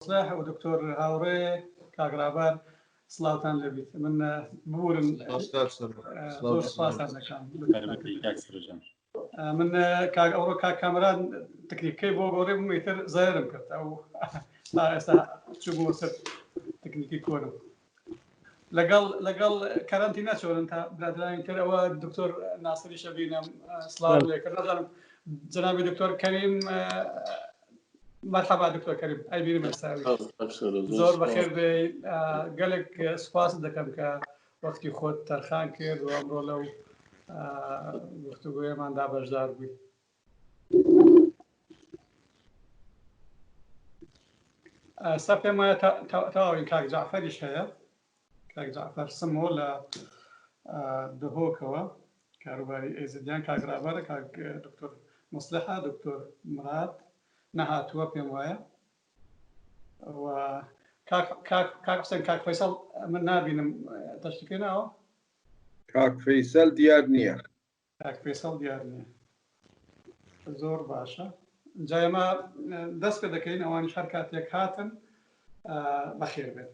مصلح و دکتۆر هاوڕێ کاک ڕابەر سڵاوتان لێبیت من ببورن زۆر سپاستان دەکەم من کاک ئەوڕۆ کاک کامەران تکنیکەی بۆ گۆڕی بووم ئیتر زایرم کرد ئەو تا ئێستا چوو سەر تکنیکی کۆنم لەگەڵ لەگەڵ کەرەنتی نەچۆرن تا برادرانی تر ئەوە دکتۆر ناسری شەبینم سڵاو لێکرد نازانم جەنابی دکتۆر کەریم مەرحەبا دکتۆر کەریم ئەی بیرم ئەساوی زۆر بەخێر بێ گەلێک سوپاس دەکەم کە وەختی خۆت تەرخان کرد و ئەمڕۆ لەو گفتوگۆیەماندا بەشدار بووی. ئێستا پێم وایە تەواوین کاک جەعفەریش هەیە کاک جەعفەر سمۆ لە دهۆکەوە کاروباری ئێزیدیان کاک ڕابەرە کاک دکتۆر مصلحە دکتۆر مراد نەهاتووە پێم وایە و کاک کاک کاک حسێن کاک فەیسەڵ من نابینم تەشریفێ ناوە کاک فەیسەل دیار نییە کاک فەیسەڵ دیار نییە زۆر باشە جا ئێمە دەست پێ دەکەین ئەوانیش هەر کاتێک هاتن بەخێر بێن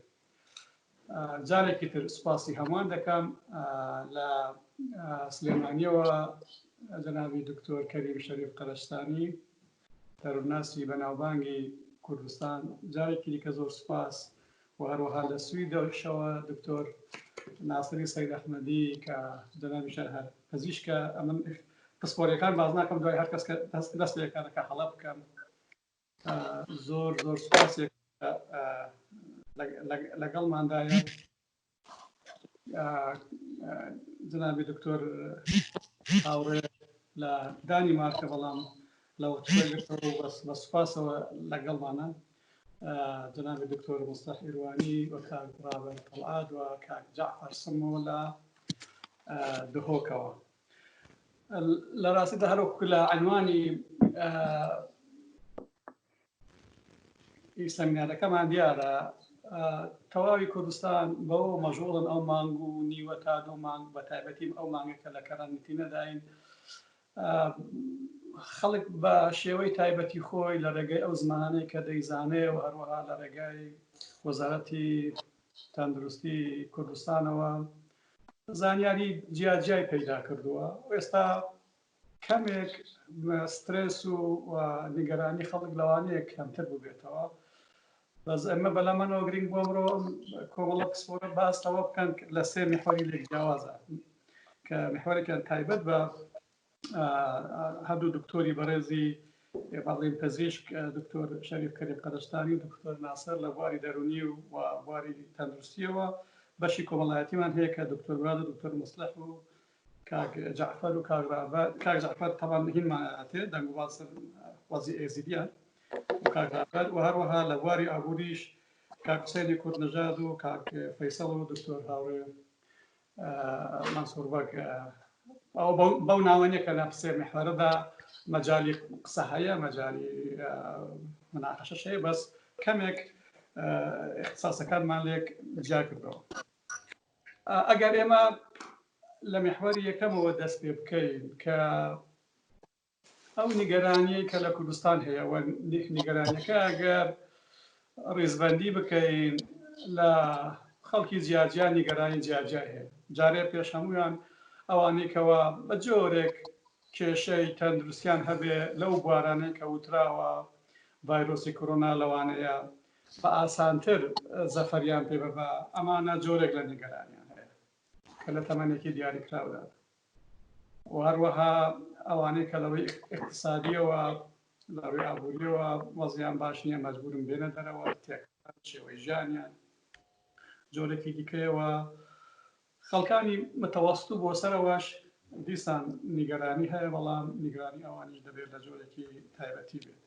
جارێکی تر سوپاسی هەمووان دەکەم لە سلێمانیەوە جەنابی دکتۆر کەریم شەریف قەرەشتانی دەروونناسی بەناوبانگی کوردستان جارێکی دیکە زۆر سوپاس و هەروەها لە سویدەشەوە دکتۆر ناسری سەید ئەحمەدی کە جەنابیشیان هەر پزیشکە ئەمن پسپۆریەکان باز ناکەم دوای هەر کەس کە دەست دەست لێکارەکە هەڵە بکەم زۆر زۆر سوپاسێک لەگەڵماندایە جەنابی دکتۆر هاوڕێ لە دانی مارکە بەڵام لە وەخت بەس بە سوپاسەوە لەگەڵمانە جەنابی دکتۆر مستەح ئیروانی و کاک ڕابەر تەڵعات و کاک جەعفەر سمۆ لە دهۆکەوە لە ڕاستیدا هەروەکو لە عنوانی سەمینارەکەمان دیارە تەواوی کوردستان بەوە مەژوڵن ئەو مانگ و نیوە تا دوو مانگ بە تایبەتی ئەو مانگە کە لە کەرەنتینەداین خەڵک بە شێوەی تایبەتی خۆی لە ڕێگەی ئەو زمانانەی کە دەیزانێ و هەروەها لە ڕێگای وەزارەتی تەندروستی کوردستانەوە زانیاری جیاجیای پەیدا کردووە ئێستا کەمێک سترێس و نیگەرانی خەڵک لەوانەیە کەمتر ببێتەوە بەس ئەمە بەلامانەوە گرنگ بۆ ئەمڕۆ کۆمەڵە پسپۆرە باس لەوە بکەن لە سێ میحوەری لێک جیاوازە کە میحوەرێکیان تایبەت بە هەردوو دکتۆری بەڕێزی باڵین پزیشک دکتۆر شەریف کەریم قەرەستانی و دکتۆر ناسر لە بواری دەرونی و بواری تەندروستیەوە بەشی کۆمەڵایەتیمان هەیە کە دکتۆر مراد و دکتۆر مصلح و کاک جەعفەر و کاک ڕابەر کاک جەعفەر تەبان هینمان ئەهاتێ دەنگ و باس وەزی ئێزیدیان و کاک ڕابەر و هەروەها لە بواری ئابووریش کاک حوسێنی کوردنەژاد و کاک فەیسەڵ و دکتۆر هاوڕێ مەنسوور بەگ ئەو بەو ناوە نییە کە لە سێ محوەرەدا مەجالی قسە هەیە مەجالی مناقەشەش هەیە بەس کەمێک اختصاصەکانمان لێک جیا کردەوە ئەگەر ئێمە لە میحوەری یەکەمەوە دەست پێ بکەین کە ئەو نیگەرانیەی کە لە کوردستان هەیە و نیگەرانیەکە ئەگەر ڕیزبەندی بکەین لە خەڵکی جیاجیا نیگەرانی جیاجیا هەیە جارێ پێش هەمویان ئەوانەی کەەوە بە جۆرێک کێشەی تەندروستیان هەبێ لەو بوارانەی کە وتراوە ڤایرۆسی کۆرۆنا لەوانەیە بە ئاسانتر زەفەریان پێ ببا، ئەمانە جۆرێک لە نیگەرانیان هەیە کە لە تەمەنێکی دیاریکراودا و هەروەها ئەوانەی کە لە ڕووی ئیقتسادیەوە لە ڕووی ئابووریەوە وەزیان باش نییە مەجبورن بێنە دەرەوە تێکەڵ شێوەی ژیانیان جۆرێکی دیکەیەوە خەڵکانی متەوەست و بۆ سەرەوەش دیسان نیگەرانی هەیە بەڵام نیگەرانی ئەوانیش دەبێت لە جۆرێکی تایبەتی بێت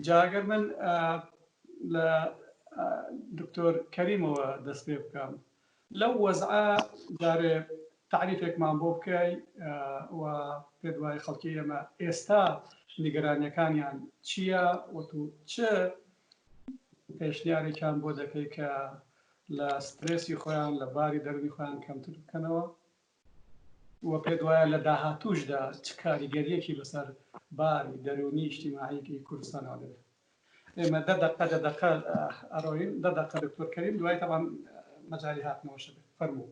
جا گەر من لە دکتۆر کەریمەوە دەست پێ بکەم لەو وەزعە جارێ تەعریفێکمان بۆ بکەی و پێت وایە خەڵکی ئێمە ئێستا نیگەرانیەکانیان چییە و تو چ پێشنیارێکیان بۆ دەکەی کە لە سترێسی خۆیان لە باری دەروونی خۆیان کەمتر بکەنەوە و پێت وایە لە داهاتووشدا چ کاریگەریەکی بەسەر باری دەروونی ئیجتیماعی کوردستانەوە دەبێت؟ ئێمە دە دەقە دە دەقە ئەڕۆین دە دەقە دکتۆر کەریم دوای تەبان مەجالی هاتنەوەشە بێت فەرموو.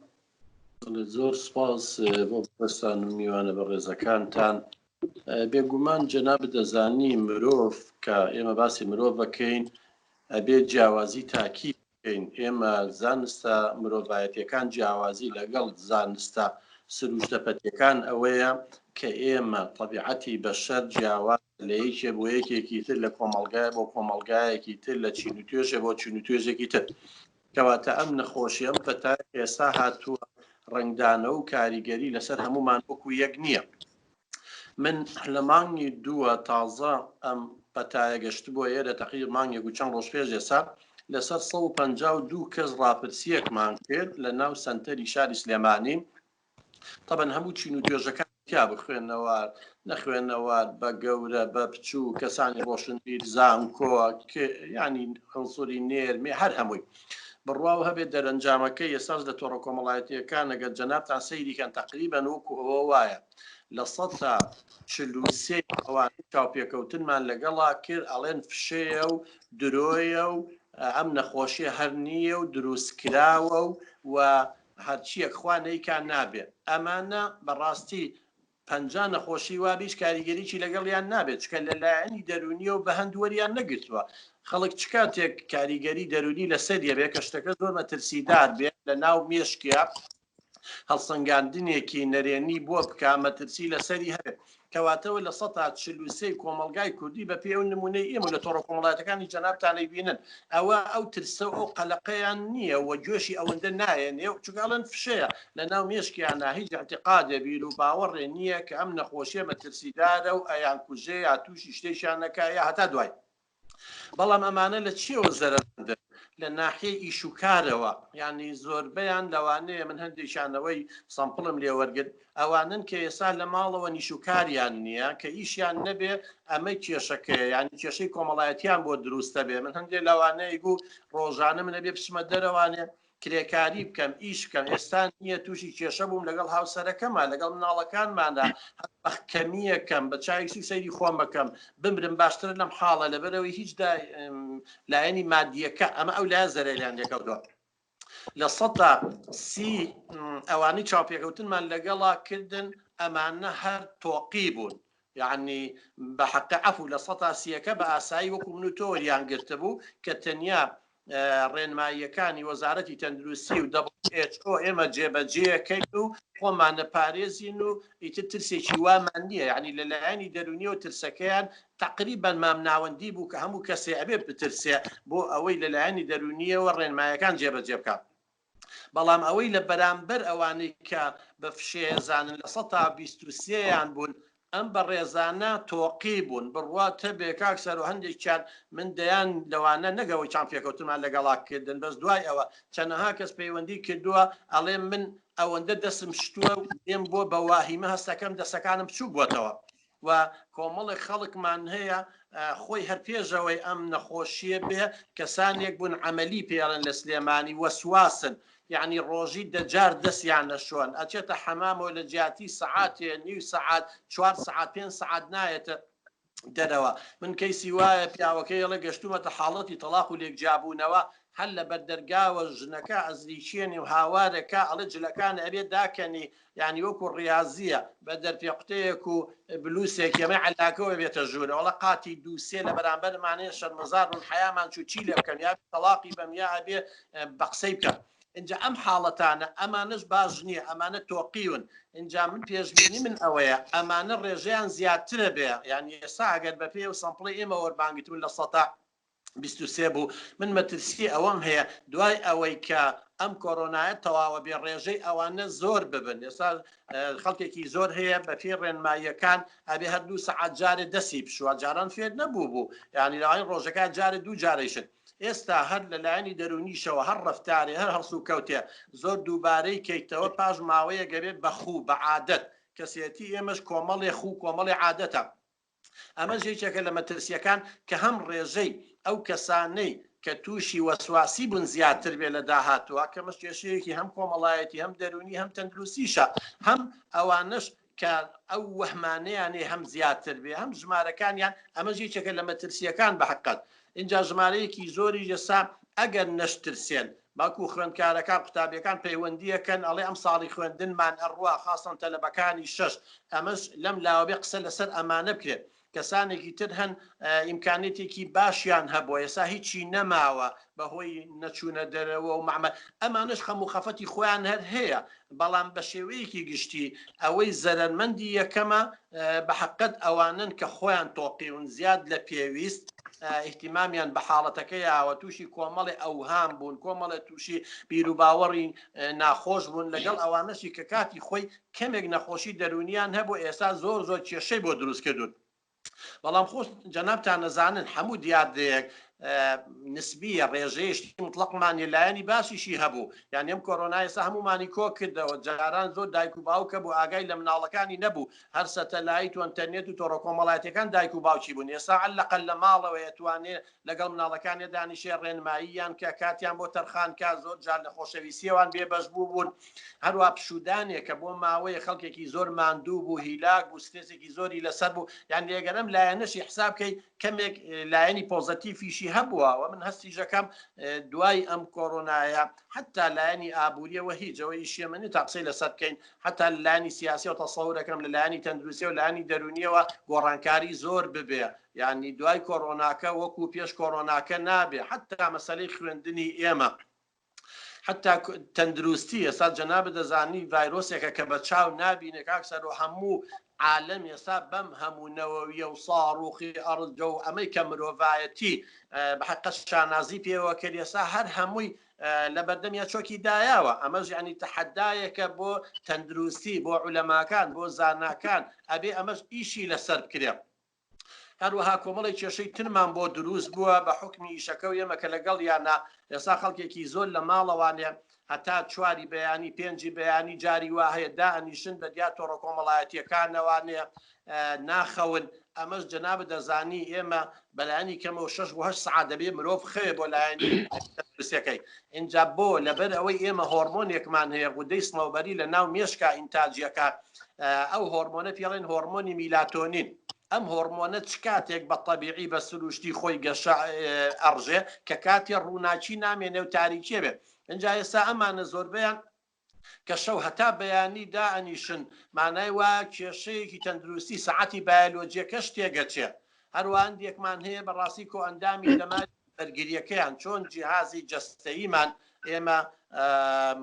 زۆر سپاس بۆ بەڕێزتان و میوانە بەڕێزەکانتان. بێگومان جەنابت دەزانی مرۆڤ کە ئێمە باسی مرۆڤ ئەکەین ئەبێ جیاوازی تاکی بکەین. ئێمە زانستە مرۆڤایەتیەکان جیاوازی لەگەڵ زانستە سروشتە پەتیەکان ئەوەیە کە ئێمە تەبیعەتی بەشەر جیاواز لە یەکێ بۆ یەکێکی تر لە کۆمەڵگای بۆ کۆمەڵگایەکی تر لە چین و توێژێ بۆ چین و توێژێکی تر. کەواتە ئەم نەخۆشی ئەم پەتای ئێستا هاتووە ڕەنگدانەوە و کاریگەری لەسەر هەمومان وەکو یەک نییە. من لە مانگی دووە تازە ئەم پەتایە گەشتبووە ئێرە تەقریب مانگێک و چەند ڕۆژ پێش ئێستا لەسەر 152 کەس ڕاپرسیەکمان کرد لە ناو سەنتەری شاری سلێمانی تەبەن هەموو چین و توێژەکان تیا بخوێنەوار نەخوێنەوار بە گەورە بە بچوو کەسانی ڕۆشنبیر زانکۆ ینی عنسوری نێر مێ هەر هەمووی بڕواو هەبێت دەرەنجامەکەی ئێستاش لە تۆڕە کۆمەڵایەتییەکان ئەگەر جەنابتان سەیری کەن تەقریبەن وەکو ئەوە وایە 43% ئەوانەی چاوپێکەوتنمان لەگەڵا کرد ئەڵێن فشەیە و درۆیە و ئەم نەخۆشیە هەر نییە و دروستکراوە و و هەرچیەک خوا نەیکا نابێ. ئەمانە بەڕاستی 50 نەخۆشی وابێ هیچ کاریگەریی لەگەڵیان نابێت، چونکە لە لایەنی دەروونیەوە بە هەند وەریان نەگرتووە. خەڵک چ کاتێک کاریگەری دەروونی لەسەریە بێ کە شتەکە زۆر مەترسیدار بێ لە ناو مێشکیا هەڵسەنگاندنێکی نەرێنی بۆ بکا مەترسی لەسەری هەبێت. کەواتەوە 43% کۆمەڵگای کوردی بە پێی ئەو نموونەی ئێمە لە تۆڕە کۆمەڵایەتەکانی جەنابتان ئەیبینن ئەوە ئەو ترسە و ئەو قەلەقەیان نییە و گوێشی ئەوەندە نایەنێ و چونکە ئەڵێن فشەیە لە ناو مێشکیانە هیچ ئیعتیقادێ بیر و باوەڕێ نییە کە ئەم نەخۆشیە مەترسیدارە و ئەیانکوژێ یا تووشی شتێکیان نەکا یا هەتا دوای. بەڵام ئەمانە لە چیەوە زەرەرمەندن؟ لە ناحیەی ئیش و کارەوە، یانی زۆربەیان لەوانەیە من هەندێکیانەوەی sample م لێ وەرگرت ئەوانەن کە ئێستا لە ماڵەوە نیش و کاریان نییە کە ئیشیان نەبێ ئەمە کێشەکەیە یانی کێشەی کۆمەڵایەتیان بۆ دروستە بێ من هەندێک لەوانەیە گوو ڕۆژانە من ئەبێ بچمە دەرەوانێ کرێکاری بکەم ئیش بکەم ئێستا نییە تووشی کێشە بووم لەگەڵ هاوسەرەکەما لەگەڵ مناڵەکانماندا کەمیەکەم بە چاوی سوک سەیری خۆم بکەم بمرم باشترە لەم حاڵە لەبەرەوەی هیچ لایەنی مادیەکە ئەمە ئەو لایە زەرەریان لێکەوتووە 30% ئەوانەی چاوپێکەوتنمان لەگەڵا کردن ئەمانە هەر تۆقی بوون یعنی بە حەقە عەفو 30%ەکە بە ئاسایی وەکو من و تۆ وەریان گرتبوو کە تەنیا ڕێنماییەکانی وەزارەتی تەندروستی و WHO ئێمە جێبەجێەکەین و خۆمانە پارێزین و ئیتر ترسێکی وامان نییە یعنی لە لایەنی دەرونیەوە ترسەکەیان تەقریبەن مامناوەندی بوو کە هەموو کەسێ ئەبێ بترسێ بۆ ئەوەی لە لایەنی دەرونیەوە ڕێنمایەکان جێبەجێ بکات. بەڵام ئەوەی لە بەرامبەر ئەوانەی کە بە فشەیەزانن 23%یان بوون، ئەم بەڕێزانە تۆقی بوون، بڕوات هەبێ کاک سەرۆ هەندێکیان من دەیان لەوانە نەک ئەوەی چاوپێکەوتنمان لەگەڵا کردن بەس دوای ئەوە چەنەها کەس پەیوەندی کردووە ئەڵێ من ئەوەندە دەسم شتووە و دێم بۆ بە واهیمە هەستەکەم دەسەکانم بچووک بۆتەوە و کۆمەڵێک خەڵکمان هەیە خۆی هەر پێشەوەی ئەم نەخۆشیە بێ کەسانێک بوون عەمەلی پێڵێن لە سلێمانی وەسواسن یعنی ڕۆژی دەجار دەستیان نەشۆن ئەچێتە حەمامەوە لە جیاتی سەعاتێ نیو سەعات 4 سەعات 5 سەعات نایەتە دەرەوە من کەیسی وایە پیاوەکەی ئەڵێ گەشتومەتە حاڵەتی تەڵاق و لێکجیابوونەوە هەر لە بەردەرگاوە ژنەکە ئەزریکێنێ و هاوارەکە ئەڵێ جلەکان ئەبێ داکەنی یانی وەکو ڕیازیە بە دەرپێقوتەیەک و بلوسێک ئەمەی عەلاکەوە بێتە ژوورەوە ئەڵێ قاتی دوو سێ لە بەرامبەرمانەیە شەرمەزار بووم حەیامان چوو چی لێ بکەم یا تەڵاقی بەم یا ئەبێ بە قسەی بکەم ئینجا ئەم حاڵەتانە ئەمانەش باش نییە ئەمانە تۆقیون ئینجا من پێشبینی من ئەوەیە ئەمانە ڕێژەیان زیاترە بێ یان ئێستا ئەگەر بەپێی ئەو sample ەی ئێمە وەربانگتون 23% بوو من مەترسی ئەوەم هەیە دوای ئەوەی کە ئەم کۆرۆنایە تەواوە بێ ڕێژەی ئەوانە زۆر ببن ئێستا خەڵکێکی زۆر هەیە بە پێی ڕێنماییەکان ئەبێ هەر دوو سەعات جارێ دەسی بشوە جاران فێر نەبوو بوو یانی لەوانی ڕۆژەکان جارێ دوو جارەیشن ئێستا هەر لە لایەنی دەروونیشەوە هەر ڕەفتارێ هەر هەڵسوکەوتێ زۆر دووبارەی کەیتەوە پاش ماوەیەک ئەبێت بە خوو بە عادەت کەسێتی ئێمەش کۆمەڵێ خوو کۆمەڵێ عادەتە ئەمەش یەکێکە لە مەترسییەکان کە هەم ڕێژەی ئەو کەسانەی کە تووشی وەسواسی بوون زیاتر بێ لە داهاتووە کە ئەمەش کێشەیەکی هەم کۆمەڵایەتی هەم دەروونی هەم تەندروستیشە هەم ئەوانەش کە ئەو وەهمانەیانەی هەم زیاتر بێ هەم ژمارەکانیان ئەمەش یەکێکە لە مەترسییەکان بە حەقیقەت. ئینجا ژمارەیەکی زۆریش ئێستا ئەگەر نەشترسێن بەڵکو خوێندکارەکان قوتابیەکان پەیوەندیەکەن ئەڵێ ئەم ساڵی خوێندنمان ئەڕوا خاستەن تەلەبەکانی شەش ئەمەش لەم لاوە بێ قسە لەسەر ئەمانە بکرێت کەسانێکی تر هەن ئیمکانێتێکی باشیان هەبووە ئێستا هیچی نەماوە بەهۆی نەچوونە دەرەوە و مەعمە ئەمانەش خەم و خەفەتی خۆیان هەر هەیە بەڵام بە شێوەیەکی گشتی ئەوەی زەرەرمەندی یەکەمە بە حەقەت ئەوانەن کە خۆیان تۆقیون زیاد لە پێویست ئیهتیمامیان بە حاڵەتەکە یاوە تووشی کۆمەڵێ ئەوهام بوون کۆمەڵێ تووشی بیروباوەڕی ناخۆش بوون لەگەڵ ئەوانەشی کە کاتی خۆی کەمێک نەخۆشی دەروونیان هەبوو ئێستا زۆر زۆر کێشەی بۆ دروست کردوون. بەڵام خۆ جەنابتان نەزانن هەموو دیاردەیەک نسبیە ڕێژەیە شتی مطلقمان نیە لایەنی باشیشی هەبوو یان ئەم کۆرۆنا ئێستا هەموومانی کۆ کردەوە جاران زۆر دایک و باوکە بوو ئاگای لە مناڵەکانی نەبوو هەر سەتەلایت و ئەنتەرنێت و تۆڕە کۆمەڵایەتیەکان دایک و باوکی بوون ئێستا عەلەقەل لە ماڵەوە ئەتوانێ لەگەڵ مناڵەکانێ دانیشێ ڕێنماییان کە کاتیان بۆ تەرخان کا زۆر جار لە خۆشەویستیەوان بێبەش بوو بوون هەروە پشودانێک کە بۆ ماوەیە خەڵکێکی زۆر ماندوو بوو هیلاک بوو سترێسێکی زۆری لەسەر بوو یان لێگەر ئەم لایەنەشی حساب کەی کەمێک لایەنی پۆزەتیفیشی هەبووە و من هەستیشەکەم دوای ئەم کۆرۆنایە حتا لایەنی ئابووریەوە هیچ ئەوە ئیشی ئێمە نیە تا قسەی لەسەر بکەین حتا لایەنی سیاسیەوە تەسەورەکەم لە لایەنی تەندروستی و لایەنی دەروونیەوە گۆڕانکاری زۆر ببێ یانی دوای کۆرۆناکە وەکو پێش کۆرۆناکە نابێ حتا مەسەلەی خوێندنی ئێمە حتا تەندروستی ئێستا جەنابت دەزانی ڤایرۆسێکە کە بە چاو نابینێ کاک سەرۆ هەموو عالەم ئێستا بەم هەموو نەوەویە و ساڕوخی ئەڕجە و ئەمەی کە مرۆڤایەتی بە حەقە شانازی پێوە کرد ئێستا هەر هەمووی لە بەردەمیا چۆکی دایاوە ئەمەش یعنی تەحەدایەکە بۆ تەندروستی بۆ عولەماکان بۆ زاناکان ئەبێ ئەمەش ئیشی لەسەر بکرێ. هەروەها کۆمەڵێک کێشەی ترمان بۆ دروست بووە بە حوکمی ئیشەکە و ئێمە کە لەگەڵیانە ئێستا خەڵکێکی زۆر لە ماڵەوانێ هەتا چواری بەیانی پێنجی بەیانی جاری وا هەیە دائەنیشن بە دیار تۆڕە کۆمەڵایەتیەکانەوانێ ناخەون ئەمەش جەنابت دەزانی ئێمە بەلایەنی کەمەوە شەش بۆ هەشت سەعات دەبێ مرۆڤ خەوێ بۆ لایەنی تەندروستیەکەی ئینجا بۆ لەبەر ئەوەی ئێمە هۆرمۆنێکمان هەیە غودەی سنەوبەری لە ناو مێشکا ئینتاجیەکە ئەو هۆرمۆنە پێڵێن هۆرمۆنی میلاتۆنین ئەم هۆرمۆنە چ کاتێک بە تەبیعی بە سروشتی خۆی گەشە ئەڕژێ کە کاتێ ڕووناکی نامێنێ و تاریکیە بێت ئینجا ئێستا ئەمانە زۆربەیان کە شەو هەتا بەیانی دائەنیشن مانای وایە کێشەیەکی تەندروستی سەعاتی بایەلۆجیەکەش تێگەچێ هەروە هەندێکمان هەیە بەڕاستی کۆئەندامی دەماری بەرگریەکەیان چۆن جیهازی جەستەییمان ئێمە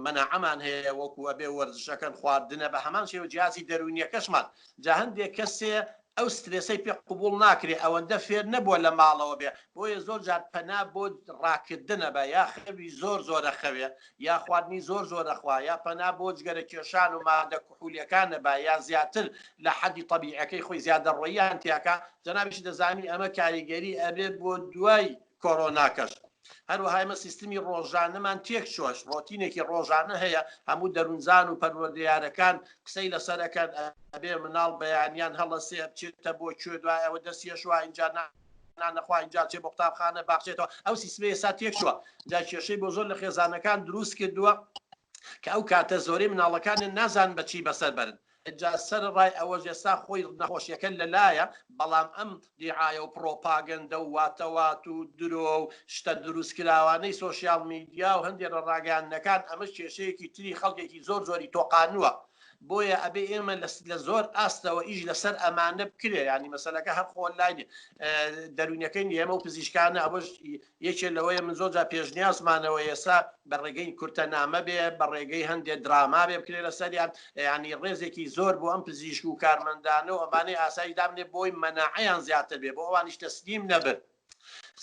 مەناعەمان هەیە وەکو ئەبێ وەرزشەکەن خواردنە بە هەمان شێوە جیهازی دەروونیەکەشمان جا هەندێک کەسێ ئەو سترێسەی پێ قبوڵ ناکرێ ئەوەندە فێر نەبووە لە ماڵەوە بێ بۆیە زۆر جار پەنا بۆ ڕاکردنە بە یا خەوی زۆر زۆر ئەخەوێ یا خواردنی زۆر زۆر ئەخوا یا پەنا بۆ جگەرە کێشان و مادە کحولیەکانە بە یا زیاتر لە حەدی تەبیعەکەی خۆی زیادەڕۆییان تیاکا جەنابیشت دەزانی ئەمە کاریگەری ئەبێ بۆ دوای کۆرۆناکەش هەروەها ئێمە سیستمی ڕۆژانەمان تێکچووە ڕۆتینێکی ڕۆژانە هەیە هەموو دەروونزان و پەروەردەیارەکان قسەی لەسەر ئەکەن ئەبێ مناڵ بەیانیان هەڵەسێ بچێتە بۆ کوێ دوای ئەوە دەستی ئەشوا ئینجا نان نەخوا ئینجا چێ بۆ قوتابخانە باخچێتەوە ئەو سیستمە ئێستا تێکچووە جا کێشەی بۆ زۆر لە خێزانەکان دروست کردووە کە ئەو کاتە زۆرەی مناڵەکانیان نازانن بە چی بەسەر بەرن جا سەرەڕای ئەوەش ئێستا خۆی نەخۆشیەکە لەلایە بەڵام ئەم دیعایە و پڕۆپاگەندە و واتەوات و درۆ و شتە دروستکراوانەی سۆشیال میدیا و هەندێ لە ڕاگەیاندنەکان ئەمەش کێشەیەکی تری خەڵکێکی زۆر زۆری تۆقانووە بۆیە ئەبێ ئێمە لە زۆر ئاستەوە ئیش لەسەر ئەمانە بکرێ ینی مەسەلەکە هەر خۆ لای دەروونەکەی نیە ئێمە و پزیشکانە ئەوەش یەکێ لەوەیە من زۆر جار پێشنیازمانەوە ئێستا بە ڕێگەی کورتە نامە بێ بە ڕێگەی هەندێ دراما بێ بکرێ لەسەریان یانی ڕێزێکی زۆر بۆ ئەم پزیشک و کارمەندانە و ئەمانەی ئاسایش دابنێ بۆی مەناعەیان زیاتر بێ بۆ ئەوانیش تەسلیم نەبن.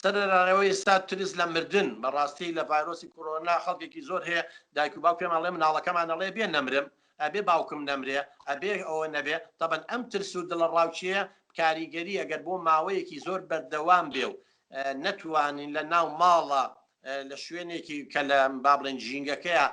سەرەرای ئێستا ترس لە مردن بەڕاستی لە ڤایرۆسی کۆرۆنا خەڵکێکی زۆر هەیە دایک و باوک پێمان ئەڵێ مناڵەکەمان ئەڵێ بێ نەمرم ئەبێ باوکم نەمرێ ئەبێ ئەوە نەبێ تەبەن ئەم ترس و دڵەڕاوکێیە کاریگەری ئەگەر بۆ ماوەیەکی زۆر بەردەوام بێ و نەتوانین لە ناو ماڵە لە شوێنێکی کە لە با بڵێن ژینگەکەیە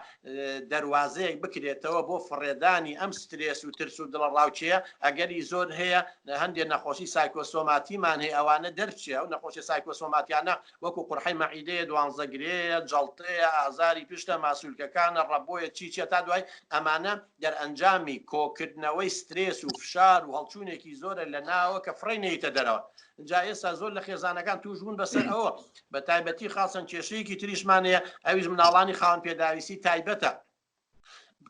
دەروازەیەک بکرێتەوە بۆ فڕێدانی ئەم سترێس و ترس و دڵەڕاوکێیە ئەگەری زۆر هەیە هەندێک نەخۆشی سایکۆسۆماتیمان هەیە ئەوانە دەربچێ ئەو نەخۆشی سایکۆسۆماتیانە وەکو قورحەی مەعیدەیە دوانزەگرێیە جەڵتەیە ئازاری پشتە ماسولکەکانە ڕەبۆیە چی چیە تا دوای ئەمانە دەرئەنجامی کۆکردنەوەی سترێس و فشار و هەڵچوونێکی زۆرە لە ناوە کە فڕێی نەیتە دەرەوە. جا ئێستا زۆر لە خێزانەکان توش بوون بەسەر ئەوە بە تایبەتی خاصەن کێشەیەکی تریشمان هەیە ئەویش مناڵانی خاوەن پێداویستی تایبەتە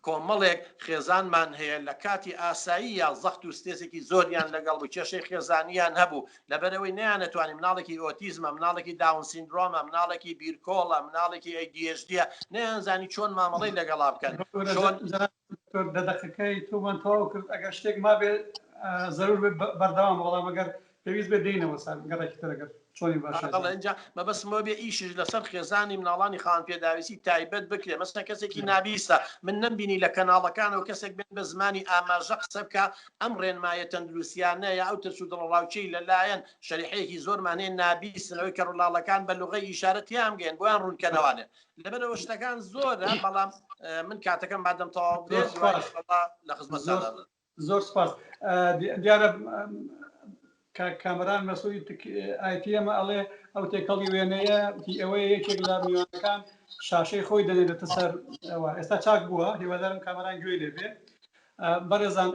کۆمەڵێک خێزانمان هەیە لە کاتی ئاسایی یا زەخت و سترێسێکی زۆریان لەگەڵ بوو کێشەی خێزانیان هەبوو لەبەرئەوەی نەیانەتوانی مناڵێکی ئۆتیزمە مناڵێکی داون سیندرۆمە مناڵێکی بیرکۆڵە مناڵێکی ADHD نەیانزانی چۆن مامەڵەی لەگەڵا بکەن چۆن دکتۆر دە دەقەکەی تۆمان تەواو کرد ئەگەر شتێک مابێ زەرور بێت بەردەوام بەڵام ئەگەر پێویست بێت دێینەوە سەر گەڕێکی تر ئەگەر چۆنی باشە بەڵێ ئینجا مەبەستم ئەوە بێ ئیشیش لەسەر خێزانی مناڵانی خاوەن پێداویستی تایبەت بکرێ مەسەن کەسێکی نابیستە من نەمبینی لە کەناڵەکانەوە کەسێک بێت بە زمانی ئاماژە قسە بکا ئەم ڕێنمایە تەندروستیانە یا ئەو ترس و دڵەڕاوکێی لەلایەن شەریحەیەکی زۆرمان هەیە نابیستن ئەوەی کەڕولاڵەکان بە لوغەی ئیشارە تیانبگەن بۆیان ڕوونکەنەوانێ لەبەرئەوە شتەکان زۆرە بەڵام من کاتەکەم مادەم تەواو بێت لە خزمەتتان زۆر سپاس دیارە کاک کامەران مەسعودی ئایتی ئەمە ئەڵێ ئەو تێکەڵی وێنەیە هی ئەوەیە یەکێک لە میوانەکان شاشەی خۆی دەنێرێتە سەر ئەوە ئێستا چاک بووە هیوادارم کامەران گوێی لێ بێ بەڕێزان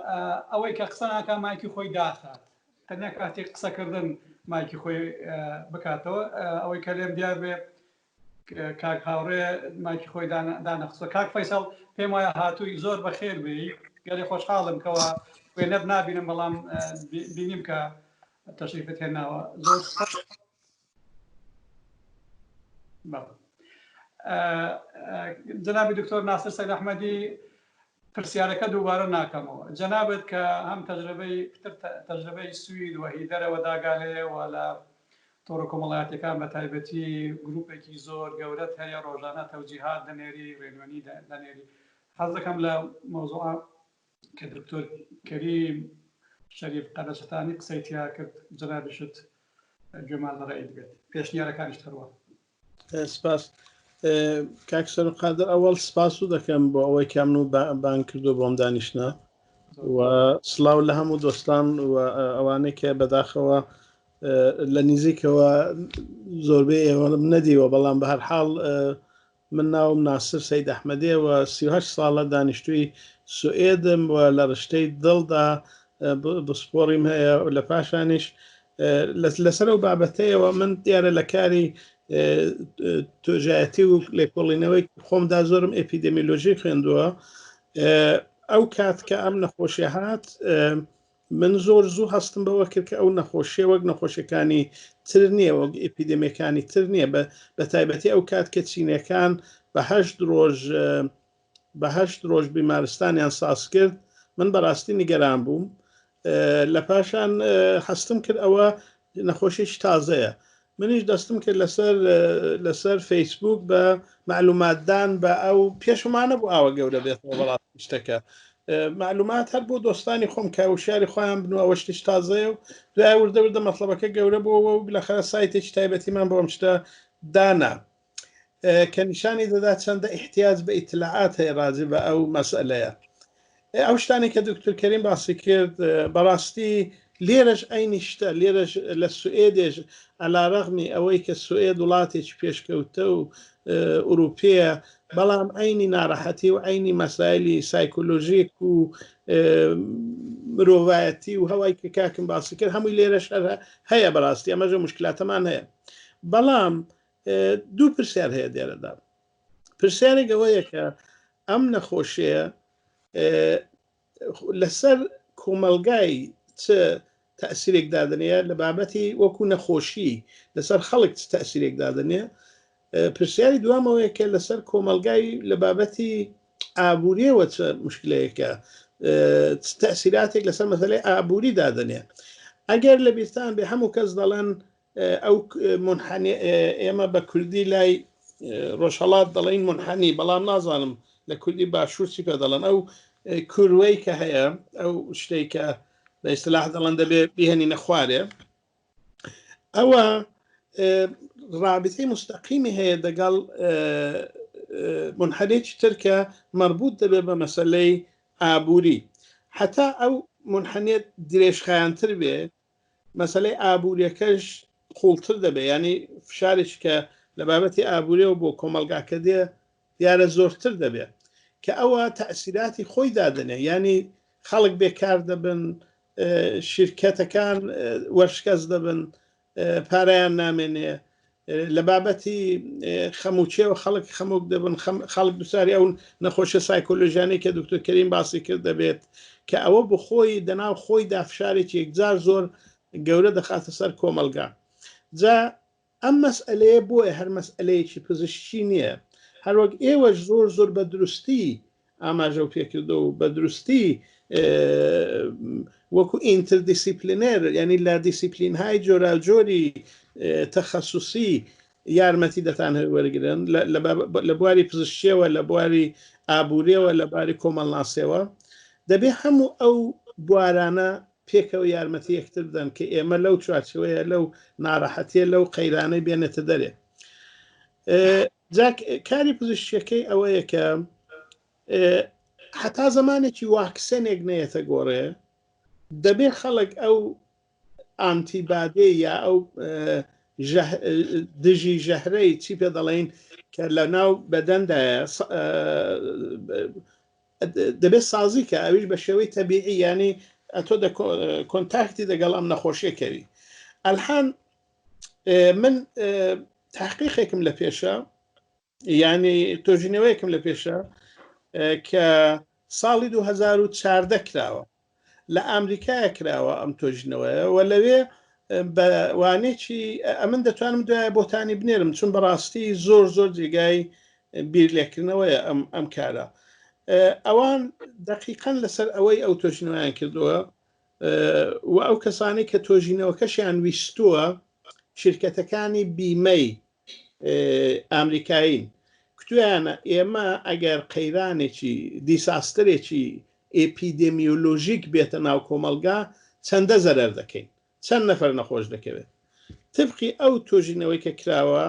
ئەوەی کە قسە ناکا مایکی خۆی داخات تەنیا کاتێک قسەکردن مایکی خۆی بکاتەوە ئەوەی کە لێم دیار بێ کاک هاوڕێ مایکی خۆی دانەخستوە. کاک فەیسەڵ پێم وایە هاتووی زۆر بەخێر بێی گەلێ خۆشحاڵم کەوا وێنەت نابینم بەڵام بینیم کە تەشریفت هێناوە زۆر جەنابی دکتۆر ناسر سەید ئەحمەدی پرسیارەکە دووبارە ناکەمەوە جەنابت کە هەم تەجربەی پتر تەجربەی سوید و هی دەرەوە داگالەیە و لە تۆڕە کۆمەڵایەتیەکان بە تایبەتی گروپێکی زۆر گەورەت هەیە ڕۆژانە تەوجیهات دەنێری ڕێنوێنی دەنێری حەز دەکەم لە مەوزوعە کە دکتۆر کەریم شەریف قەرەچەتانی قسەی تیا کرد جەنابیشت گوێمان لە ڕێیت بێت پێشنیارەکانیشت هەروە. سپاس کاک سەرۆک قادر ئەوەڵ سپاس و دەکەم بۆ ئەوەی کە من و بانگ کردو بۆم دانیشتە و سلااو لە هەموو دۆستان و ئەوانەی کە بەداخەوە لە نزیکەوە زۆربەی ئێوەم نەدیوە بەڵام بە هەر حاڵ من ناوم ناسر سید ئەحمەدێ و 38 ساڵە دانیشتووی سوئێدم و لە ڕشتەی دڵدا پسپۆڕیم هەیە و لە پاشانیش لەسەر ئەو بابەتەیەوە من دیارە لە کاری توێژایەتی و لێکۆڵینەوەی خۆمدا زۆرم ئێپیدەمیلۆژی خوێندووە ئەو کات کە ئەم نەخۆشی هات من زۆر زوو هەستم بەوە کرد کە ئەو نەخۆشیە وەک نەخۆشیەکانی تر نییە وەک ئێپیدەمیەکانی تر نییە بە تایبەتی ئەو کات کە چینەکان بە هەشت ڕۆژ بە هەشت ڕۆژ بیمارستانیان ساز کرد من بەڕاستی نیگەران بووم لە پاشان هەستم کرد ئەوە نەخۆشیی تازەیە منیش دەستم کرد لەسەر لەسەر فەیسبوک بە معلوماتدان بە ئەو پێشمانە بوو ئاوە گەورە بێتەوە بەڕاستی شتەکە معلومات هەر بۆ دۆستانی خۆم کە وشیاری خۆیان بن و ئەوە شتێکی تازەیە و دوای وردە وردە مەطلبەکە گەورە بووەوە و بلەخەرە سایتێکی تایبەتیمان بۆ ئەم شتە دانا کە نیشانی دەدا چەندە ئیحتیاج بە ئیتلاعات هەیە ڕاجع بە ئەو مەسئلەیە. ئەو شتانەی کە دکتۆر کەریم باسی کرد بەڕاستی لێرەش عەینی شتە، لێرەش لە سوئێدێش عەلا ڕەغمی ئەوەی کە سوئێد وڵاتێکی پێشکەوتە و ئوروپیە بەڵام عەینی ناڕەحەتی و عەینی مەسایلی سایکۆلۆژیک و مرۆڤایەتی و هەوای کە کاکم باسی کرد هەمووی لێرەش هەر هەیە بەڕاستی ئەمەژە مشکلاتەمان هەیە بەڵام دوو پرسیار هەیە دێرەدا پرسیارێک ئەوەیە کە ئەم نەخۆشیە لەسەر کۆمەلگای چ تەسیرێک دادنێ لە بابەتی وەکو نەخۆشی لەسەر خەڵک چ تەسیرێک دادنێ پرسیاری دوامەوەیە کە لەسەر کۆمەلگای لە بابەتی ئابووریەوە چ مشکلەیەکە چ تەسیراتێک لەسەر مەسلەی ئابووری دادنێ ئەگەر لە بیرتان بێ هەموو کەس دەڵێن ئەو منحەنی ئێمە بە کوردی لای ڕۆژهەڵات دەڵێن منحەنی بەڵام نازانم لە کوردی باشوور چی پێ دەڵێن ئەو کوروەی کە هەیە ئەو شتێک کە بە ئیسلاح دەڵێن دەبێ بهێنی نەخوارێ ئەوە رابطەی مستەقیمی هەیە دەگەڵ منحەنێکی تر کە مربوط دەبێت بە مەسلەی ئابووری حتا ئەو منحەنێت درێژخایەنتر بێ مەسەلەی ئابووریەکەش قوڵتر دەبێت یانی فشارێکی کە لە بابەتی ئابووریەوە بۆ کۆمەڵگاکە دێ دیارە زۆرتر دەبێت کە ئەوە تەئسیراتی خۆی دادەنێ یانی خەڵک بێکار دەبن. شیرکەتەکان وەرشکەست دەبن، پارەیان نامێنێ، لە بابەتی خەموچێوە خەڵک خەمۆک دەبن، خەڵک دوچاری ئەو نەخۆشیە سایکۆلۆژیانەی کە دکتۆر کەریم باسی کرد دەبێت، کە ئەوە بخۆی دەناو خۆیدا فشارێکی یەکجار زۆر گەورە دەخاتە سەر کۆمەڵگا. جا ئەم مەسئەلەیە بۆیە هەر مەسئەلەیەکی پزیشکی نییە، هەروەک ئێوەش زۆر زۆر بە دروستی ئاماژەو پێکردو و بە دروستی وەکو interdisciplinär یعنی لە دیسیپلینهای جۆراوجۆری تەخەسوسی یارمەتی دەتانهەوێت وەرگرن لە بواری پزیشکیەوە، لە بواری ئابووریەوە، لە باری کۆمەڵناسیەوە، دەبێ هەموو ئەو بوارانە پێکەوە یارمەتی یەکتر بدەن کە ئێمە لەو چوارچێوەیە، لەو ناڕەحەتیە، لەو قەیرانەی بێنێتە دەرێ. جا کاری پزیشکیەکەی ئەوەیە کە هەتا زمانێکی واکسەنێک نەیەتە گۆڕێ دەبێ خەڵک ئەو ئانتیبادێ یا ئەو دژی ژەهرەی چی پێ دەڵێن کە لە ناو بەدەندایە دەبێت سازی کە ئەویش بە شێوەی تەبیعی ینی ئەتۆ دە کۆنتاکتی دەگەڵ ئەم نەخۆشیە کەوی ئەلحان من تحقیقێکم لە پێشە ینی تۆژینەوەیەکم لە پێشە کە ساڵی 2014 کراوە لە ئامریکایە کراوە ئەم تۆژینەوەیە و لەوێ بە وانێکی ئەمن دەتوانم دوایە بۆتانی بنێرم چون بەڕاستی زۆر زۆر جێگای بیر لێکردنەوەیە ئەم ئەم کارە ئەوان دقیقەن لەسەر ئەوەی ئەو تۆژینەوەیان کردووە و ئەو کەسانەی کە تۆژینەوەکەشیان ویستووە شرکەتەکانی بیمەی ئامریکایین کوتویانە ئێمە ئەگەر قەیرانێکی دیساسترێکی ئێپیدێمیۆلۆژیک بێتە ناو کۆمەڵگا چەندە زەرەر دەکەین چەند نەفەر نەخۆش دەکەوێت تبقی ئەو تۆژینەوەی کە کراوە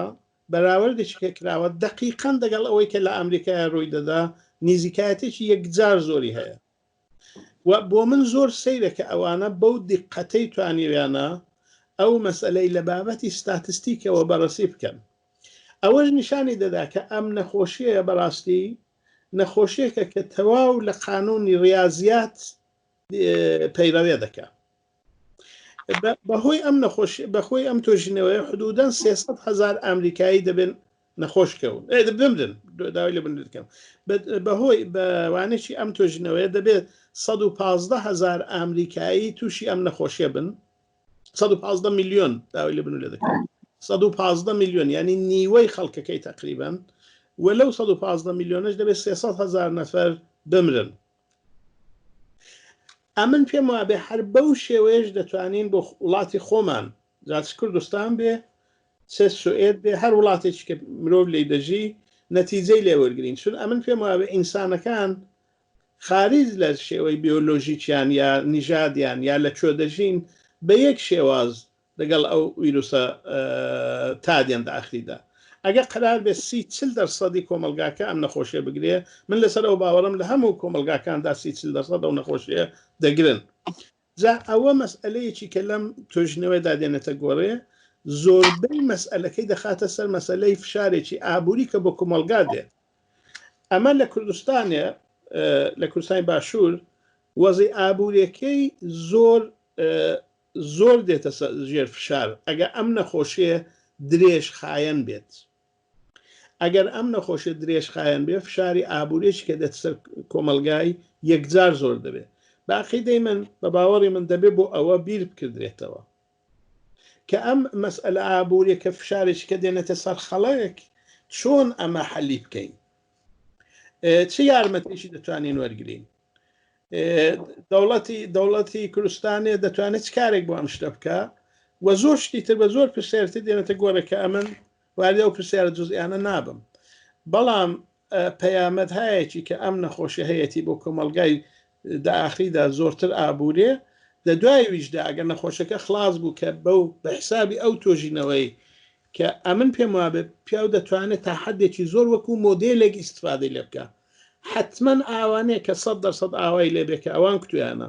بەراوردێکی کە کراوە دەقیقەن دەگەڵ ئەوەی کە لە ئەمریکای ڕووی دەدا نیزیکایەتێکی یەکجار زۆری هەیە و بۆ من زۆر سەیرە کە ئەوانە بەو دیققەتەی توانیویانە ئەو مەسئەلەی لە بابەتی ستاتستیکەوە بەڕەسی بکەن. ئەوەش نیشانی دەدا کە ئەم نەخۆشییە بەڕاستی نەخۆشییەکە کە تەواو لە قانوونی ڕیازیات پەیڕەوێ دەکا. بەهۆی ئەم نەخۆش بەخۆی ئەم تۆژینەوەی حدودەن 300 هزار ئەمریکایی دەبن نەخۆش کەون بمرن داوای لە بمرن دەکەم بەهۆی بەوانێکی ئەم تۆژینەوەیە دەبێت 115 هزار ئەمریکایی تووشی ئەم نەخۆشیە بن 115 میلیۆن داوای لە بن لێ دەکەم 115 میلیۆن ینی نیوەی خەڵکەکەی تقریبان و لەو 115 میلیۆنش دەبێت 300 هزار نەفەر بمرن ئەمن پێم وابێ هەر بەو شێوەیەش دەتوانین بۆ وڵاتی خۆمان جا چ کوردستان بێ چ سوئێد بێ هەر وڵاتێکی کە مرۆڤ لێی دەژی نەتیجەی لێ وەرگین چون ئەمن پێم وابێ ئینسانەکان خارج لە شێوەی بیۆلۆژیکیان یا نیژادیان یا لە کوێ دەژین بە یەک شێواز لەگەڵ ئەو ویروسە تا دێن دە ئاخریدا ئەگەر قەرار بێت سی چل دەرسەدی کۆمەڵگاکە ئەم نەخۆشیە بگرێ من لەسەر ئەو باوەڕم لە هەموو کۆمەڵگاکاندا سی چل دەرسەد ئەو نەخۆشیە دەگرن جا ئەوە مەسئلەیەکی کە لەم توێژینەوەیدا دێنێتە گۆڕێ زۆربەی مەسئلەکەی دەخاتە سەر مەسەلەی فشارێکی ئابووری کە بۆ کۆمەڵگا دێت ئەمە لە کوردستانێ لە کوردستانی باشوور وەزی ئابووریەکەی زۆر زۆر دێتە ژێر فشار ئەگەر ئەم نەخۆشیە درێژ خایەن بێت ئەگەر ئەم نەخۆشیە درێژ خایەن بێت فشاری ئابووریی کە دێتە سەر کۆمەڵگای یەکجار زۆر دەبێت بە عەقیدەی من بە باوەڕی من دەبێت بۆ ئەوە بیر بکردرێتەوە کە ئەم مەسئلە ئابووریە کە فشارێکی کە دێنێتە سەر خەڵک چۆن ئەمە حەلی بکەین چ یارمەتێکی دەتوانین وەرگین دەوڵەتی دەوڵەتی کوردستانێ دەتوانێت چ کارێک بۆ ئەم شتە بکە و زۆر شتی تر بە زۆر پرسیارتر دێنێتە گۆڕێک کە ئەمن وارد ئەو پرسیارە جزئیانە نابم بەڵام پەیامەدهایەکی کە ئەم نەخۆشی هەیەی بۆ کۆمەلگای داخریدا زۆرتر ئابوورێ لە دوای ویشدا ئەگەر نەخۆشەکە خلاص بوو کە بەو بە حسابی ئەو تۆژینەوەی کە ئەمن پێم وابێ پیاو دەتوانێت تا حدێکی زۆر وەکو مۆدێلێک ئیسیفادەی لێ بکە حەتمەن ئاوا نیە کە 100% ئاوای لێ بێ کە ئەوان کوتویانە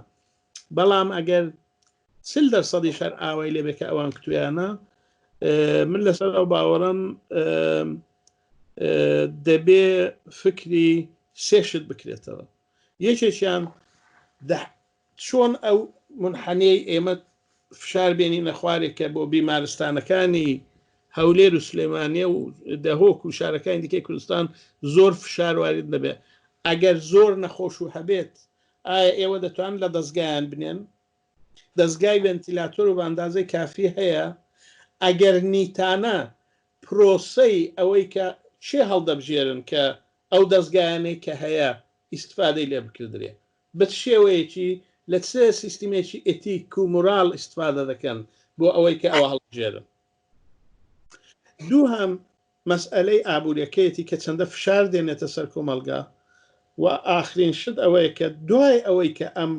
بەڵام ئەگەر چل دەرسەدیش هەر ئاوای لێ بێ کە ئەوان کوتویانە من لەسەر ئەو باوەڕم دەبێ فکری سێ شت بکرێتەوە یەکێکیان چۆن ئەو منحەنەی ئێمە فشار بێنینە خوارێک کە بۆ بیمارستانەکانی هەولێر و سلێمانیە و دهۆک و شارەکانی دیکەی کوردستان زۆر فشار وارد نەبێت ئەگەر زۆر نەخۆش و هەبێت ئایا ئێوە دەتوان لە دەستگایان بنێن دەستگای ڤنتیلاتۆر و بە کافی هەیە ئەگەر نیتانە پرۆسەی ئەوەی کە چێ هەڵدەبژێرن کە ئەو دەستگایانەی کە هەیە ئیسیفادەی لێ بکردرێ بە چ شێوەیەکی لە چ سیستمێکی ئەتیک و مورال ئیسیفادە دەکەن بۆ ئەوەی کە ئەوە هەڵبژێرن. دووهەم مەسئەلەی ئابووریەکەیەتی کە چەندە فشار دێنێتە سەر کۆمەڵگا و ئاخرین شت ئەوەیە کە دوای ئەوەی کە ئەم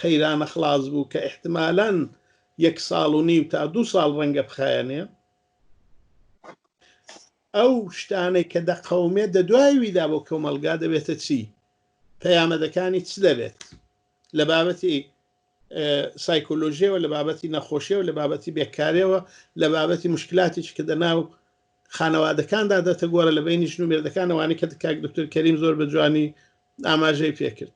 قەیرانە خلاص بوو کە ئیحتمالەن یەک ساڵ و نیو تا دوو ساڵ ڕەنگە بخایەنێ ئەو شتانەی کە دەقەومێت دە دوای ویدا بۆ کۆمەڵگا دەبێتە چی؟ پەیامەدەکانی چ دەبێت؟ لە بابەتی سایکۆلۆژیەوە لە بابەتی نەخۆشیەوە لە بابەتی بێکارەوە لە بابەتی مشکلاتێکی کە دەناو خانەوادەکاندا دەتە گۆرە لە بینی ژن و مێردەکان ئەوانەی کە کاک دکتۆر کەریم زۆر بە جوانی ئاماژەی پێکرد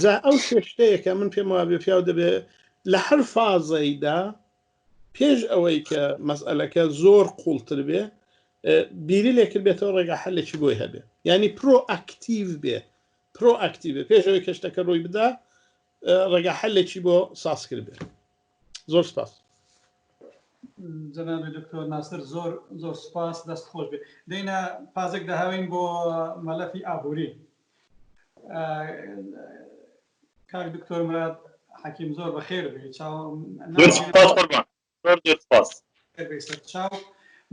جا ئەو سێ شتەیە کە من پێم وابێ پیاو دەبێ لە هەر فازەیدا پێش ئەوەی کە مەسئلەکە زۆر قوڵتر بێ بیری لێکرد بێتەوە ڕێگا حلێکی بۆی هەبێ ینی پرۆ ئەکتیڤ بێ پرۆ ئەکتیڤ بێ پێش ئەوەی کە شتەکە ڕووی بدا ڕێگا حلێکی بۆ ساز کرد بێ زۆر سپاس. جەنابی دکتۆر ناسر زۆر زۆر سپاس دەست خۆش بێ دەینە پازێک دەهاوین بۆ مەلەفی ئابووری کاک دکتۆر مراد حەکیم زۆر بەخێر بێ چاو زۆر سپاس قوربان زۆر زۆر سپاس چاو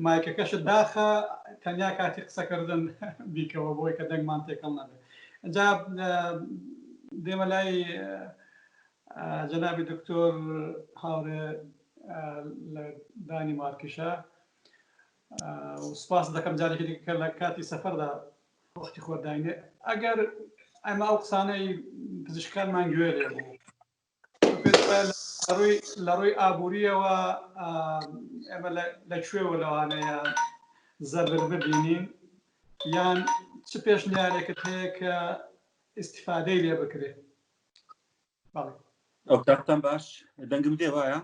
مایکەکەشت داخە تەنیا کاتی قسەکردن بیکەوە بۆی کە دەنگمان تێکەڵ نەبێت جا دێمە لای جەنابی دکتۆر هاوڕێ لە دانی مارکیشە سپاس دەکەم جارێکی دیکە لە کاتی سەفەردا وەختی خۆت داینێ ئەگەر ئەمە ئەو قسانەی پزیشکانمان گوێ لێ بوو لە ڕووی ئابووریەوە ئێمە لە کوێوە لەوانەیە زەبر ببینین یان چ پێشنیارێکت هەیە کە ئیسیفادەی لێ بکرێت ئەو کاتتان باش دەنگم دێ وایە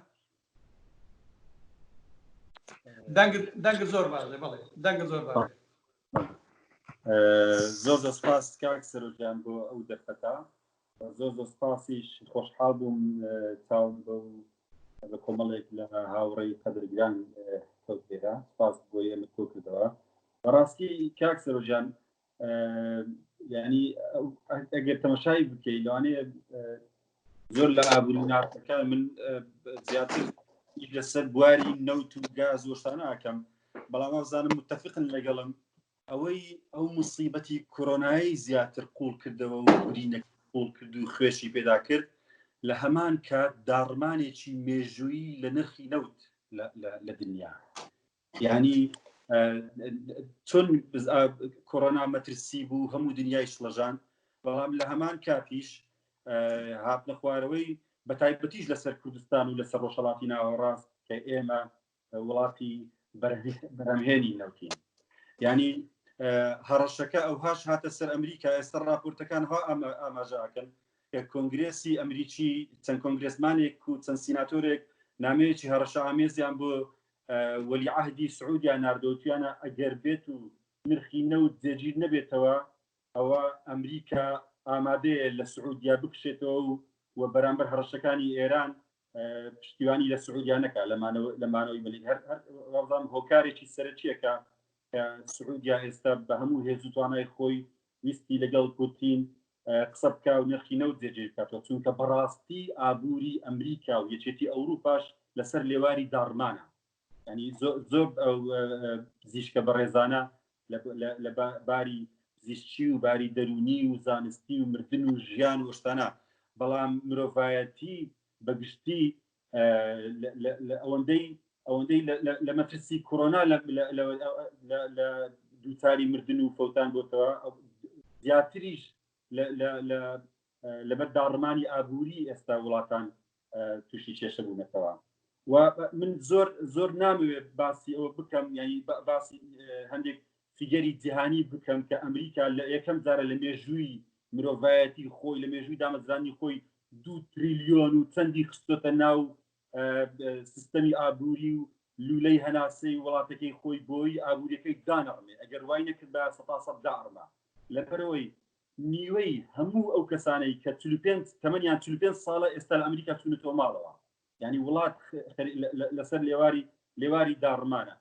دەنگ زۆر باش بەڵێ دەنگ زۆر باش زۆر زۆر سپاس کاک سەرۆکیان بۆ ئەو دەرفەتە زۆر زۆر سپاسیش خۆشحاڵ بووم چاوم بە بە کۆمەڵێک لە هاوڕێی قەدرگران کەوت لێرە سپاس بۆ ئێمە کۆ کردەوە بەڕاستی کاک سەرۆجان ینی ئەگەر تەمەشای بکەی لەوانەیە زۆر لە ئابووری ناسەکان من زیاتر لەسەر بواری نەوت و گاز وشتانە ئەکەم بەڵام وابزانم متفقن لەگەڵم ئەوەی ئەو مصیبەتی کۆرۆنایی زیاتر قوڵ کردەوە و برینە قوڵ کرد و خوێشی پێدا کرد لە هەمان کات داڕمانێکی مێژوویی لە نرخی نەوت لە دنیا ینی چۆن کۆرۆنا مەترسی بوو هەموو دنیای شڵەژان بەڵام لە هەمان کاتیش هاتنە خوارەوەی بە تایبەتیش لەسەر کوردستان و لەسەر ڕۆژهەڵاتی ناوەڕاست کە ئێمە وڵاتی بەرهەمهێنی نەوتین ینی هەڕەشەکە ئەوهاش هاتە سەر ئەمریکا ئێستا راپۆرتەکان ها ئاماژەکەن کە کۆنگرێسی ئەمریکی چەند کۆنگرێسمانێک و چەند سیناتۆرێک نامەیەکی هەڕەشە ئامێزیان بۆ وەلی عهدی سعودیا ناردۆتیانە ئەگەر بێت و نرخی نەوت جێگیر نەبێتەوە ئەوە ئەمریکا ئامادەیە لە سعودیا بکشێتەوە و و بەرامبەر هەڕەشەکانی ئێران پشتیوانی لە سعودیا نەکا لە مانەوەی مەلیک هەر وابزانم هۆکارێکی سەرەکیەکە کە سعودیا ئێستا بە هەموو هێز و توانای خۆی ویستی لەگەڵ پوتین قسە بکا و نرخی نەوت جێگیر بکاتەوە چونکە بەڕاستی ئابووری ئەمریکا و یەکێتی ئەوروپاش لەسەر لێواری داڕمانە ینی زۆر پزیشکە بەڕێزانە لە باری پزیشکی و باری دەرونی و زانستی و مردن و ژیان و شتانە بەڵام مرۆڤایەتی بەگشتی ئەوەندەی ئەوەندەی لە مەترسی کۆرۆنا لە دووچاری مردن و فەوتان بۆتەوە زیاتریش لەبەر داڕمانی ئابووری ئێستا وڵاتان تووشی کێشە بوونەتەوە و من زۆر زۆر نامەوێت باسی ئەوە بکەم ینی باسی هەندێک فیگەری جیهانی بکەم کە ئەمریکا لە یەکەم جارە لە مێژووی مرۆڤایەتی خۆی لە مێژووی دامەزرانی خۆی دوو تریلیۆن و چەندی خستۆتە ناو سیستەمی ئابووری و لولەی هەناسەی وڵاتەکەی خۆی بۆی ئابووریەکەی دانەڕمێ ئەگەر وای نەکرد بە سەتا سەد داڕما لەبەرەوەی نیوەی هەموو ئەو کەسانەی کە 45 تەمەنیان 45 ساڵە ئێستا لە ئەمریکا چوونەتەوە ماڵەوە یعنی وڵات لەسەر لێواری لێواری داڕمانە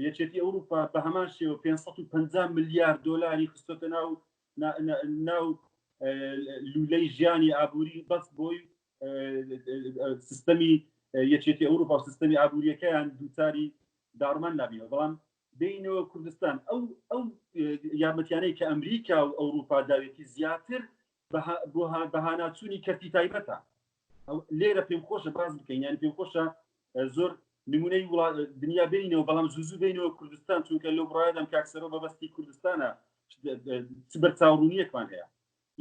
یەکێتی ئەوروپا بە هەمان شێوە 550 ملیار دۆلاری خستۆتە ناو ناو لولەی ژیانی ئابووری بەس بۆی سیستەمی یەکێتی ئەوروپا و سیستەمی ئابووریەکەیان دووچاری داڕمان نابینەوە بەڵام بینەوە کوردستان ئەو ئەو یارمەتیانەی کە ئەمریکا و ئەوروپا داوێتی زیاتر بەهاناچوونی کەرتی تایبەتە لێرە پێم خۆشە باز بکەین یان پێم خۆشە زۆر نمونەی دنیا بینەوە بەڵام زوو زوو بینەوە کوردستان چونکە لەو بڕایدەم کاکسەرەوە بەبستی کوردستانە چ بەرچاوڕوونیەکمان هەیە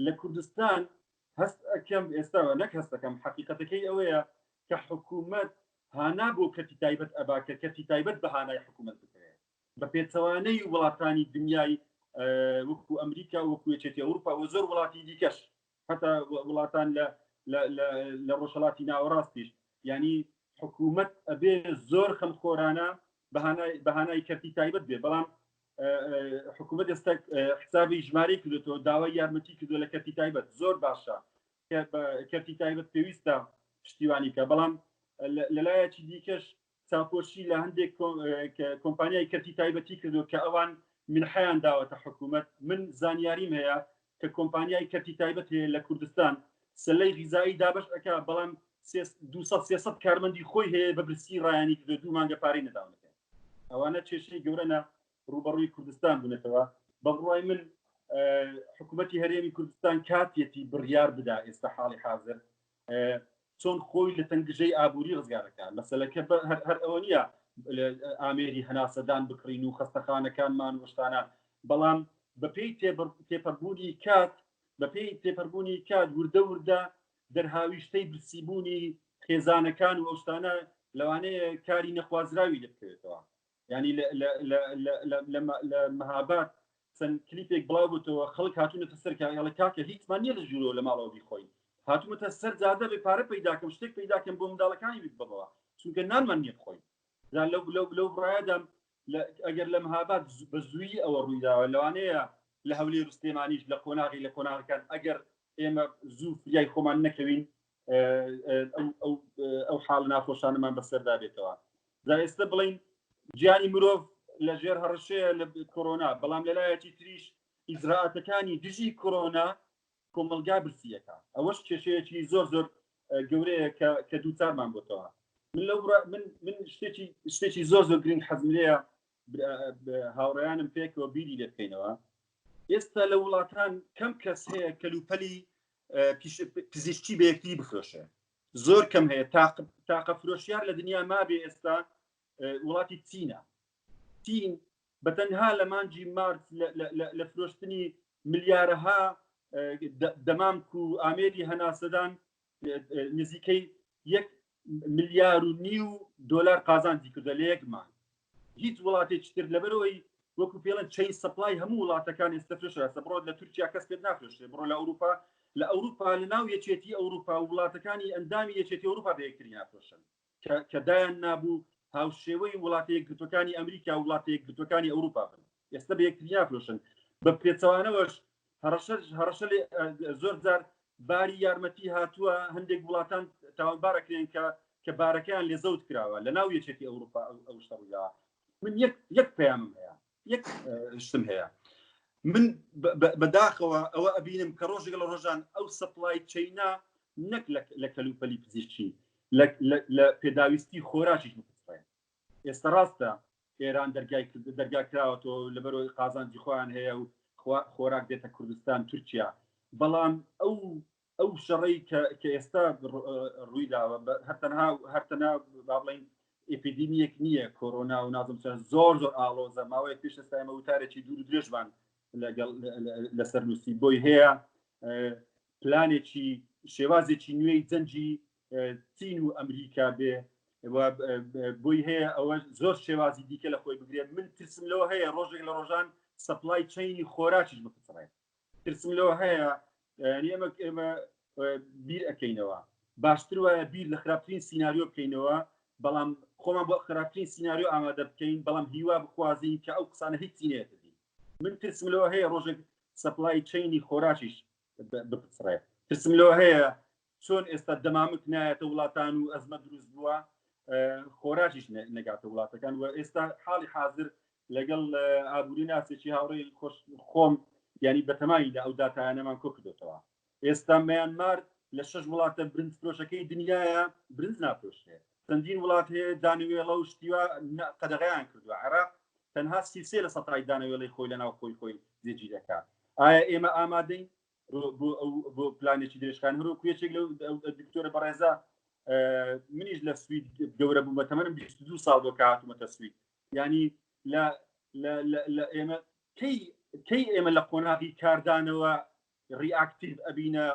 لە کوردستان هەست ئەکەم ئێستا نەک هەستەکەم حەقیقەتەکەی ئەوەیە کە حکوومەت هانا بۆ کەرتی تایبەت ئەبا کە کەرتی تایبەت بە هانای حکوومەت بکەوێت بە پێچەوانەی وڵاتانی دنیای وەکو ئەمریکا وەکو یەکێتی ئەوروپا و زۆر وڵاتی دیکەش هەتا وڵاتان لە لە ڕۆژهەڵاتی ناوەڕاستیش یعنی حکوومەت ئەبێ زۆر خەمخۆرانە بەهانای کەرتی تایبەت بێ بەڵام حکوومەت ئێستا حسابی ژمارەی کردێتەوە داوای یارمەتی کردو لە کەرتی تایبەت زۆر باشە کەرتی تایبەت پێویستە پشتیوانی کە بەڵام لەلایەکی دیکەش چاپۆشی لە هەندێک کۆمپانیای کەرتی تایبەتی کردو کە ئەوان منحیان داوەتە حکوومەت من زانیاریم هەیە کە کۆمپانیای کەرتی تایبەت هەیە لە کوردستان سلەی غیزایی دابش ئەک بەڵام 200 کارمەندی خۆی هەیە بە برسی ڕایانی کردو دوو مانگە پارەی نەداونەتە ئەوانە کێشەی گەورەنە ڕوبەڕووی کوردستان بوونەتەوە بە بڕای من حکوومەتی هەرێمی کوردستان کاتیەتی بڕیار بدا ئێستا حاڵی حاضر چۆن خۆی لە تەنگژەی ئابووری ڕزگارەکە مەسلەکە هەر ئەوە نییە ئامێری هەناسەدان بکڕین و خەستەخانەکانمان وشتانە بەڵام بەپێی تێپەربوونی کات بەپێی تێپەربوونی کات وردە وردە دەرهاویشتەی برسیبوونی خێزانەکان و ئەوشتانە لەوانەیە کاری نەخوازراوی لێ بکەوێتەوە ینی لە مەهاباد چەند کلیپێک بڵاو بووتەوە خەڵک هاتوونەتە سەر کاڵە کاکە هیچمان نییە لە ژوورەوە لە ماڵەوە بیخۆین هاتوومەتە سەر جادە بێ پارە پەیداکەم شتێک پەیداکەم بۆ منداڵەکانی ببەوە چونکە نانمان نییە بخۆین لەو لەو لەو بڕایەدام ئەگەر لە مهاباد بە زووی ئەوە ڕوویداوە لەوانەیە لە هەولێر و سلێمانیش لە قۆناغی لە قۆناغەکان ئەگەر ئێمە زوو فریای خۆمان نەکەوین ئەو حاڵ ناخۆشانەمان بەسەردا بێتەوە جا ئێستا بڵین گیانی مرۆڤ لە ژێر هەڕەشەیە لە کۆرۆنا بەڵام لەلایەکی تریش ئیجرائاتەکانی دژی کۆرۆنا کۆمەلگا برسیەکە ئەوەش کێشەیەکی زۆر زۆر گەورەیە کە کە دووچارمان بۆتەوە من لەو من من شتێکی شتێکی زۆر زۆر گرنگ حەزم لێیە هاوڕێیانم پێکەوە بیری لێ بکەینەوە ئێستا لە وڵاتان کەم کەس هەیە کەلوپەلی پزیشکی بە یەکتری بفرۆشێ زۆر کەم هەیە تاقە فرۆشیار لە دنیا مابێ ئێستا وڵاتی چینە چین بە تەنها لە مانگی مارس لە فرۆشتنی ملیارەها دەمامک و ئامێری هەناسەدان نزیکەی یەک ملیار و نیو دۆلار قازانجی کردە لە یەک مانگ هیچ وڵاتێکی تر لەبەرەوەی وەکو پێڵەن chain supply هەموو وڵاتەکان ئێستا فرۆشرا بڕۆ لە تورکیا کەس پێت نافرۆشێ بڕۆ لە ئەوروپا لە ئەوروپا لە ناو یەکێتی ئەوروپا و وڵاتەکانی ئەندامی یەکێتی ئەوروپا بە یەکتری نافرۆشن کە دایان نابوو هاوشێوەی وڵاتە یەکگرتوەکانی ئەمریکا و وڵاتە یەکگرتوەکانی ئەوروپا بن ئێستا بە یەکتری نافرۆشن بە پێچەوانەوەش هەڕەشە هەڕەشە زۆر جار باری یارمەتی هاتووە هەندێک وڵاتان تاوانبارەکرێن کە کە بارەکەیان لێ زەوت کراوە لە ناو یەکێتی ئەوروپا ئەو شتە ڕوویداوە من یەک یەک پەیامم هەیە یەک شتم هەیە من بەداخەوە ئەوە ئەبینم کە ڕۆژێک لە ڕۆژان ئەو supply chain ە نەک لە کەلوپەلی پزیشکی لە پێداویستی خۆراکیش بپچڕێن ئێستا ڕاستە ئێران دەرگای دەرگا کراوەتەوە لەبەرەوەی قازانجی خۆیان هەیە و خۆراک دێتە کوردستان تورکیا بەڵام ئەو ئەو شەڕەی کە ئێستا ڕووی داوە هەر تەنها هەر تەنها با بڵێین ئێپیدیمیەک نییە کۆرۆنا و نازم چەند زۆر زۆر ئاڵۆزە ماوەیەک پێش ئێستا ئێمە وتارێکی دوور و درێژمان لەگەڵ لەسەر نووسی بۆی هەیە پلانێکی شێوازێکی نوێی جەنگی چین و ئەمریکا بێ بۆی هەیە ئەوە زۆر شێوازی دیکە لە خۆی بگرێت من ترسم لەوە هەیە ڕۆژێک لە ڕۆژان supply chain ی خۆراکیش بپچڕێت ترسم لەوە هەیە ئێمە ئێمە بیر ئەکەینەوە باشتر وایە بیر لە خراپترین سیناریۆ بکەینەوە بەڵام خۆمان بۆ خراپترین سیناریۆ ئامادە بکەین بەڵام هیوا بخوازین کە ئەو قسانە هیچی نێتە دی من ترسم لەوە هەیە ڕۆژێک supply chain ی خۆراکیش بپچڕێ ترسم لەوە هەیە چۆن ئێستا دەمامک نایەتە وڵاتان و ئەزمە دروست بووە خۆراکیش نەگاتە وڵاتەکان و ئێستا حاڵی حاضر لەگەڵ ئابووری ناسێکی هاوڕێی خۆش خۆم ینی بەتەمای لە ئەو داتایانەمان کۆ کردێتەوە ئێستا میانمار لە شش وڵاتە برنج فرۆشەکەی دنیاە برنج نافرۆشێ چەندین وڵات هەیە دانەوێڵە و شتیوا قەدەغیان کردووە عێراق تەنها سیسێ لە سەتای دانەوێڵی خۆی لە ناو خۆی خۆی جێگیر دەکات ئایا ئێمە ئامادەین بۆ ئەو بۆ پلانێکی درێژخان هەرۆک یەکێک لەو دکتۆرە بەڕێزە منیش لە سوید گەورە بوومە تەمەنم 22 ساڵ بۆ کە هاتوومەتە سوید ینی لە لە ئێمە کەی کەی ئێمە لە قۆناغی کاردانەوە reactive ئەبینە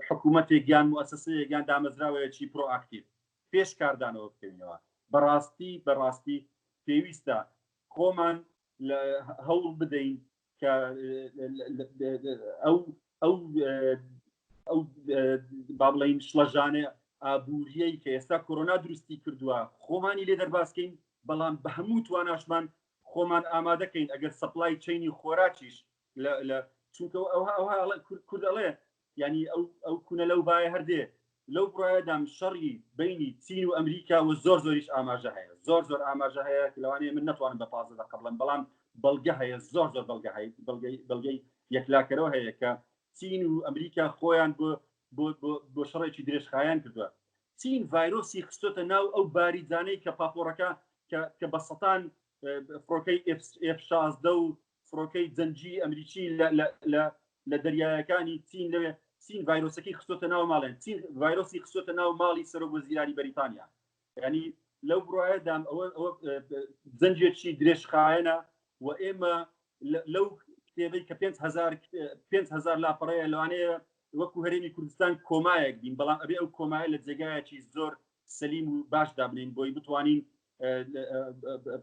حکوومەتێک یان موسسەیەک یان دامەزراوەیەکی proactive پێش کاردانەوە بکەوینەوە بەڕاستی بەڕاستی پێویستە خۆمان هەوڵ بدەین کە ئەو ئەو ئەو با بڵین شڵەژانێ ئابووریەی کە ئێستا کۆرۆنا دروستی کردووە خۆمانی لێ دەربازکەین بەڵام بە هەموو تواناشمان خۆمان ئامادەکەین ئەگەر supply chain ی خۆراکیش لە چونکە ئەوها ئەوها کورد ئەڵێ ینی ئەو ئەو کونە لەو باە هەردێ لەو بڕایەدام شەڕی بینی چین و ئەمریکا و زۆر زۆریش ئاماژە هەیە زۆر زۆر ئاماژە هەیە لەوانەیە من نەتوانم بە پازە دەقە بڵێم بەڵام بەڵگە هەیە زۆر زۆر بەڵگە هەیە بەڵگەی بەڵگەی یەکلاکەرەوە هەیە کە چین و ئەمریکا خۆیان بۆ بۆ بۆ شەڕێکی درێژخایەن کردووە چین ڤایرۆسی خستۆتە ناو ئەو باریجانەی کە پاپۆڕەکە کە بە سەتان فڕۆکەی F-16 و فڕۆکەی جەنگی ئەمریکی لە دەریایەکانی چین لەوێ چین ڤایرۆسەکەی خستۆتە ناو ماڵێن چین ڤایرۆسی خستۆتە ناو ماڵی سەرۆک وەزیرانی بەریتانیا ینی لەو بڕایەدام ئەوە ئەوە جەنگێکی درێژخایەنە و ئێمە لەو کتێبەی کە 5000 لاپەڕەیە لەوانەیە وەکو هەرێمی کوردستان کۆمایەک بین بەڵام ئەبێ ئەو کۆمایە لە جێگایەکی زۆر سەلیم و باش دابنین بۆی بتوانین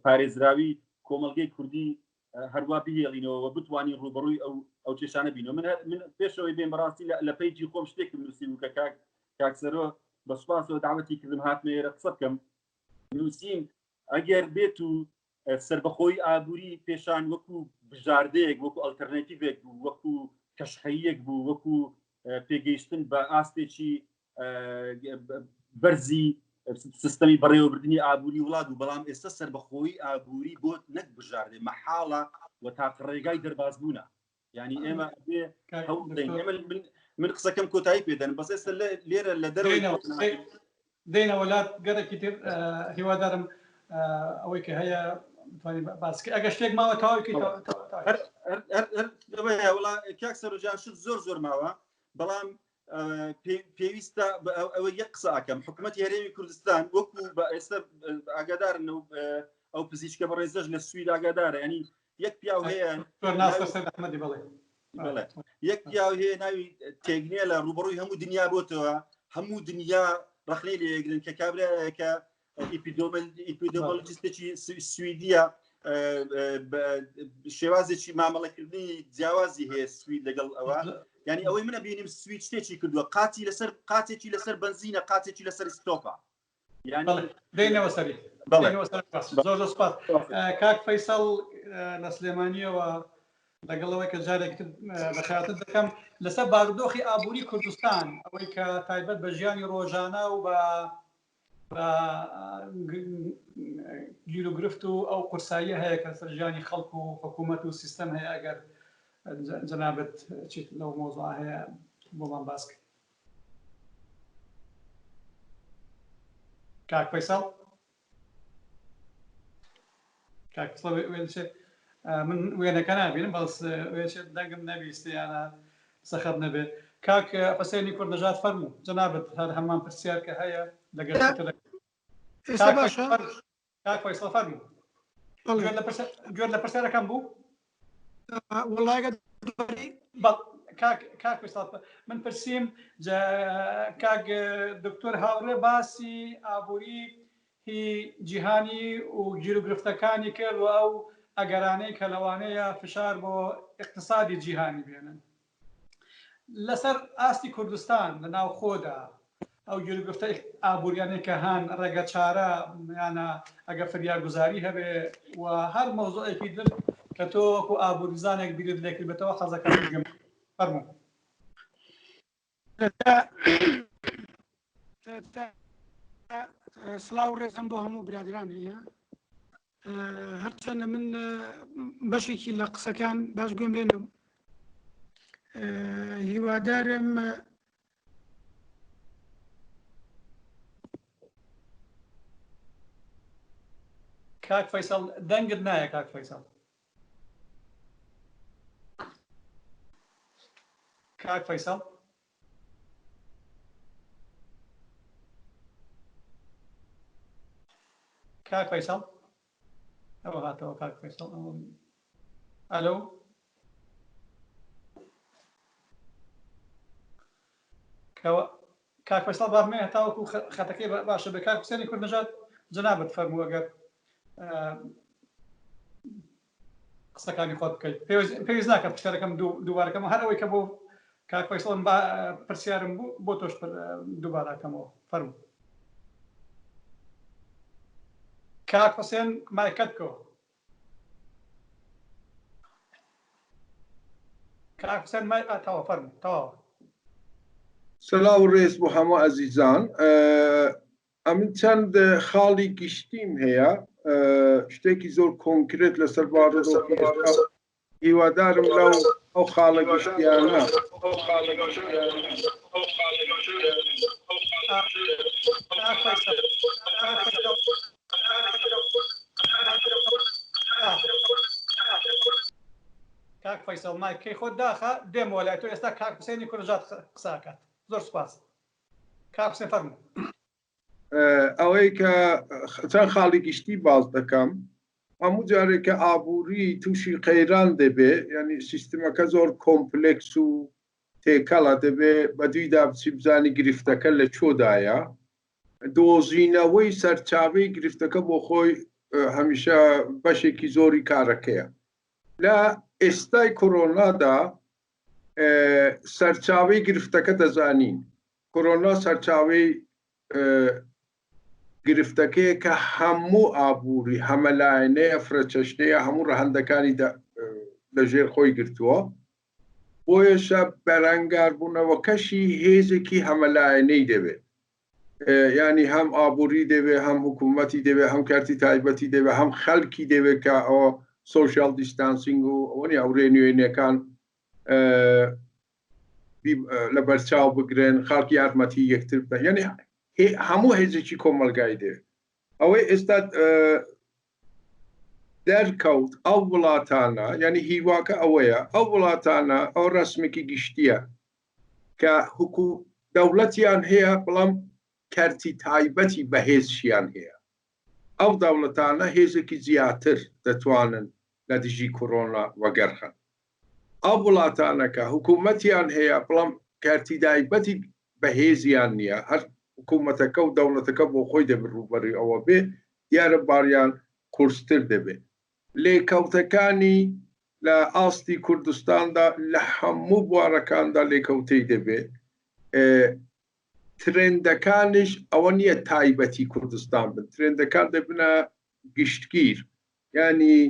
پارێزراوی کۆمەڵگەی کوردی هەروە بهێڵینەوە و بتوانین ڕوبەڕووی ئەو ئەو کێشانە بینەوە من من پێشەوەی بێن بەڕاستی لە page ی خۆم شتێکم نووسی بوو کە کاک کاکسەرۆ بە سوپاسەوە داوەتی کردم هاتمە ئێرە قسە بکەم نووسیم ئەگەر بێت و سربەخۆی ئابووری پێشان وەکو بژاردەیەک وەکو ئەلتەرناتیڤێک بوو وەکو کەشخەیەک بوو وەکو پێگەیشتن بە ئاستێکی بەرزی سیستەمی بەڕێوەبردنی ئابووری وڵات و بەڵام ئێستا سربەخۆی ئابووری بۆ نەک بژاردێ مەحاڵە و تاقە ڕێگای دەربازبوونە ینی ئێمە ئێمە من قسەکەم کۆتایی پێدەن بەس ئێستا لێرە لە دەرەوەی دێنە وەلات گەرەکی تر هیوادارم ئەوەی کە هەیە باسکە ئەگە شتێک ماوە تەواوی وڵا کاک سەرۆجان شت زۆر زۆر ماوە بەڵام پێویستە ئەوە یەک قسە ئەکەم حکوومەتی هەرێمی کوردستان وەکو بە ئێستا ئاگادارن و ئەو پزیشکە بەڕێزەش لە سوید ئاگادارە ینی یەک پیاو هەیە یەک پیاو هەیە ناوی تێگنێ لە ڕوبڕووی هەموو دنیا بۆتەوە هەموو دنیا ڕخنەی لێگرن کە کابرایەکە epidemiologist ێکی سویدیە شێوازێکی مامەڵەکردنی جیاوازی هەیە سوید لەگەڵ ئەوە یعنی ئەوەی منە بینیم سوید شتێکی کردووە قاتی لەسەر قاتێکی لەسەر بنزینە قاتێکی لەسەر ستۆپە دەینەوە سەری زۆر زۆر سپاس کاک فەیسەڵ لە سلێمانیەوە لەگەڵ ئەوەی کە جارێکتر بەخاتر دەکەم لەسەر بارودۆخی ئابووری کوردستان ئەوەی کە تایبەت بە ژیانی ڕۆژانە و بە بە گیروگرفت و ئەو قورساییە هەیە کە لەسەر ژیانی خەڵک و حکوومەت و سیستەم هەیە ئەگەر جەنابت چیت لەو مەوزوعە هەیە بۆمان باس کەی. کاک فەیسەڵ کاک فەیسەڵ وێنچێت من وێنەکە نابینم بەس وێچێت دەنگم نەبیستێ یانە سەخەت نەبێ کاک حوسێنی کوڕ نەژاد فەرموو جەنابت هەر هەمان پرسیار کە هەیە لەگەر ئێستا باشە کاک فەیسەڵ فەرموو گوێت لە پرسیارەکەم بوو وڵاگە کاک کاک فەیسەڵ من پرسیم کاک دکتۆر هاوڕێ باسی ئابووری هی جیهانی و گیروگرفتەکانی کرد و ئەو ئەگەرانەی کە لەوانەیە فشار بۆ ئیقتسادی جیهانی بێنن. لەسەر ئاستی کوردستان لە ناوخۆدا ئەو گیروگرفتە ئابووریانەی کە هەن، ڕێگەچارە یانە ئەگەر فریاگوزاری هەبێ و هەر مەوزوعێکی تر کە تۆ وەکوو ئابووریزانێک بیرت لێ کردبێتەوە حەزەکەم گوێم فەرموو. سڵاو و ڕێزم بۆ هەموو برادران هەیە هەرچەندە من بەشێکی لە قسەکان باش گوێم لێ نەبوو هیوادارم کاک فەیسەڵ دەنگت نایە کاک فەیسەڵ کاک فەیسەڵ کاک فەیسەڵ ئەوە هاتەوە کاک فەیسەڵ ئەلۆ کاک فەیسەڵ با بمێنێ تاوەکو خەتەکەی باشە بێ کاک حوسێنی کوردنەژاد جەنابت فەرموو ئەگەر قسەکانی خۆت بکەیت پێویست ناکە پرسیارەکەم دووبارەکەم هەر ئەوەی کە بۆ کاک فەیسەڵم با پرسیارم بوو بۆ تۆش دووبارەکەمەوە فەرموو کاک حوسێن مایکەت بکەوە کاک حوسێن مای تەواو فەرموو تەواو. سلاو و ڕێز بۆ هەموو ئەزیزان. ئەمن چەند خاڵی گشتیم هەیە شتێکی زۆر کۆنکرێت لەسەر بارودۆخی ئێستا هیوادارم لەو ئەو خاڵە گشتیانە کاک فەیسەڵ مایکەی خۆت داخە دێمەوە لای تۆ ئێستا کاک حوسێنی کوڕژات قسە ئەکات زۆر سوپاس کاک حوسێن فەرموو. ئەوەی کە چەند خاڵی گشتی باس دەکەم هەموو جارێک کە ئابووری تووشی قەیران دەبێ یعنی سیستمەکە زۆر کۆمپلێکس و تێکەڵە دەبێ بەدوویدا بچی بزانی گرفتەکە لە چۆدایە دۆزینەوەی سەرچاوەی گرفتەکە بۆ خۆی هەمیشە بەشێکی زۆری کارەکەیە لە ئێستای کۆرۆنادا سەرچاوەی گرفتەکە دەزانین کۆرۆنا سەرچاوەی گرفتەکەیە کە هەموو ئابووری هەمەلایەنەیە فرەچەشنەیە هەموو ڕەهەندەکانی لە ژێر خۆی گرتووە بۆیەشە بەرەنگاربوونەوەکەشی هێزێکی هەمەلایەنەی دەوێت ینی هەم ئابووری دەوێت هەم حکوومەتی دەوێت هەم کەرتی تایبەتی دەوێت هەم خەلکی دەوێت کە ئەوە social distancing و ئەوەنی ئەو رێنوێنەکان لە بەرچاو بگرن خەڵک یارمەتی یەکتر بدەن یعنی هەموو هێزێکی کۆمەلگای دێ ئەوەی ئێستا دەرکەوت ئەو وڵاتانە یعنی هیواکە ئەوەیە ئەو وڵاتانە ئەو ڕسمێکی گشتیە کە حکو دەوڵەتیان هەیە بەڵام کەرتی تایبەتی بەهێزشیان هەیە ئەو دەوڵەتانە هێزێکی زیاتر دەتوانن لە دژی کۆرۆنا وەگەرخەن ئەو وڵاتانە کە حکوومەتیان هەیە بەڵام کەرتی تایبەتی بەهێزیان نییە هەر حکوومەتەکە و دەوڵەتەکە بۆ خۆی دەبێت ڕووبەڕووی ئەوە بێ دیارە باریان قورستر دەبێت لێکەوتەکانی لە ئاستی کوردستاندا لە هەموو بوارەکاندا لێکەوتەی دەبێت ترێندەکانیش ئەوە نییە تایبەتی کوردستان بن ترێندەکان دەبنە گشتگیر ینی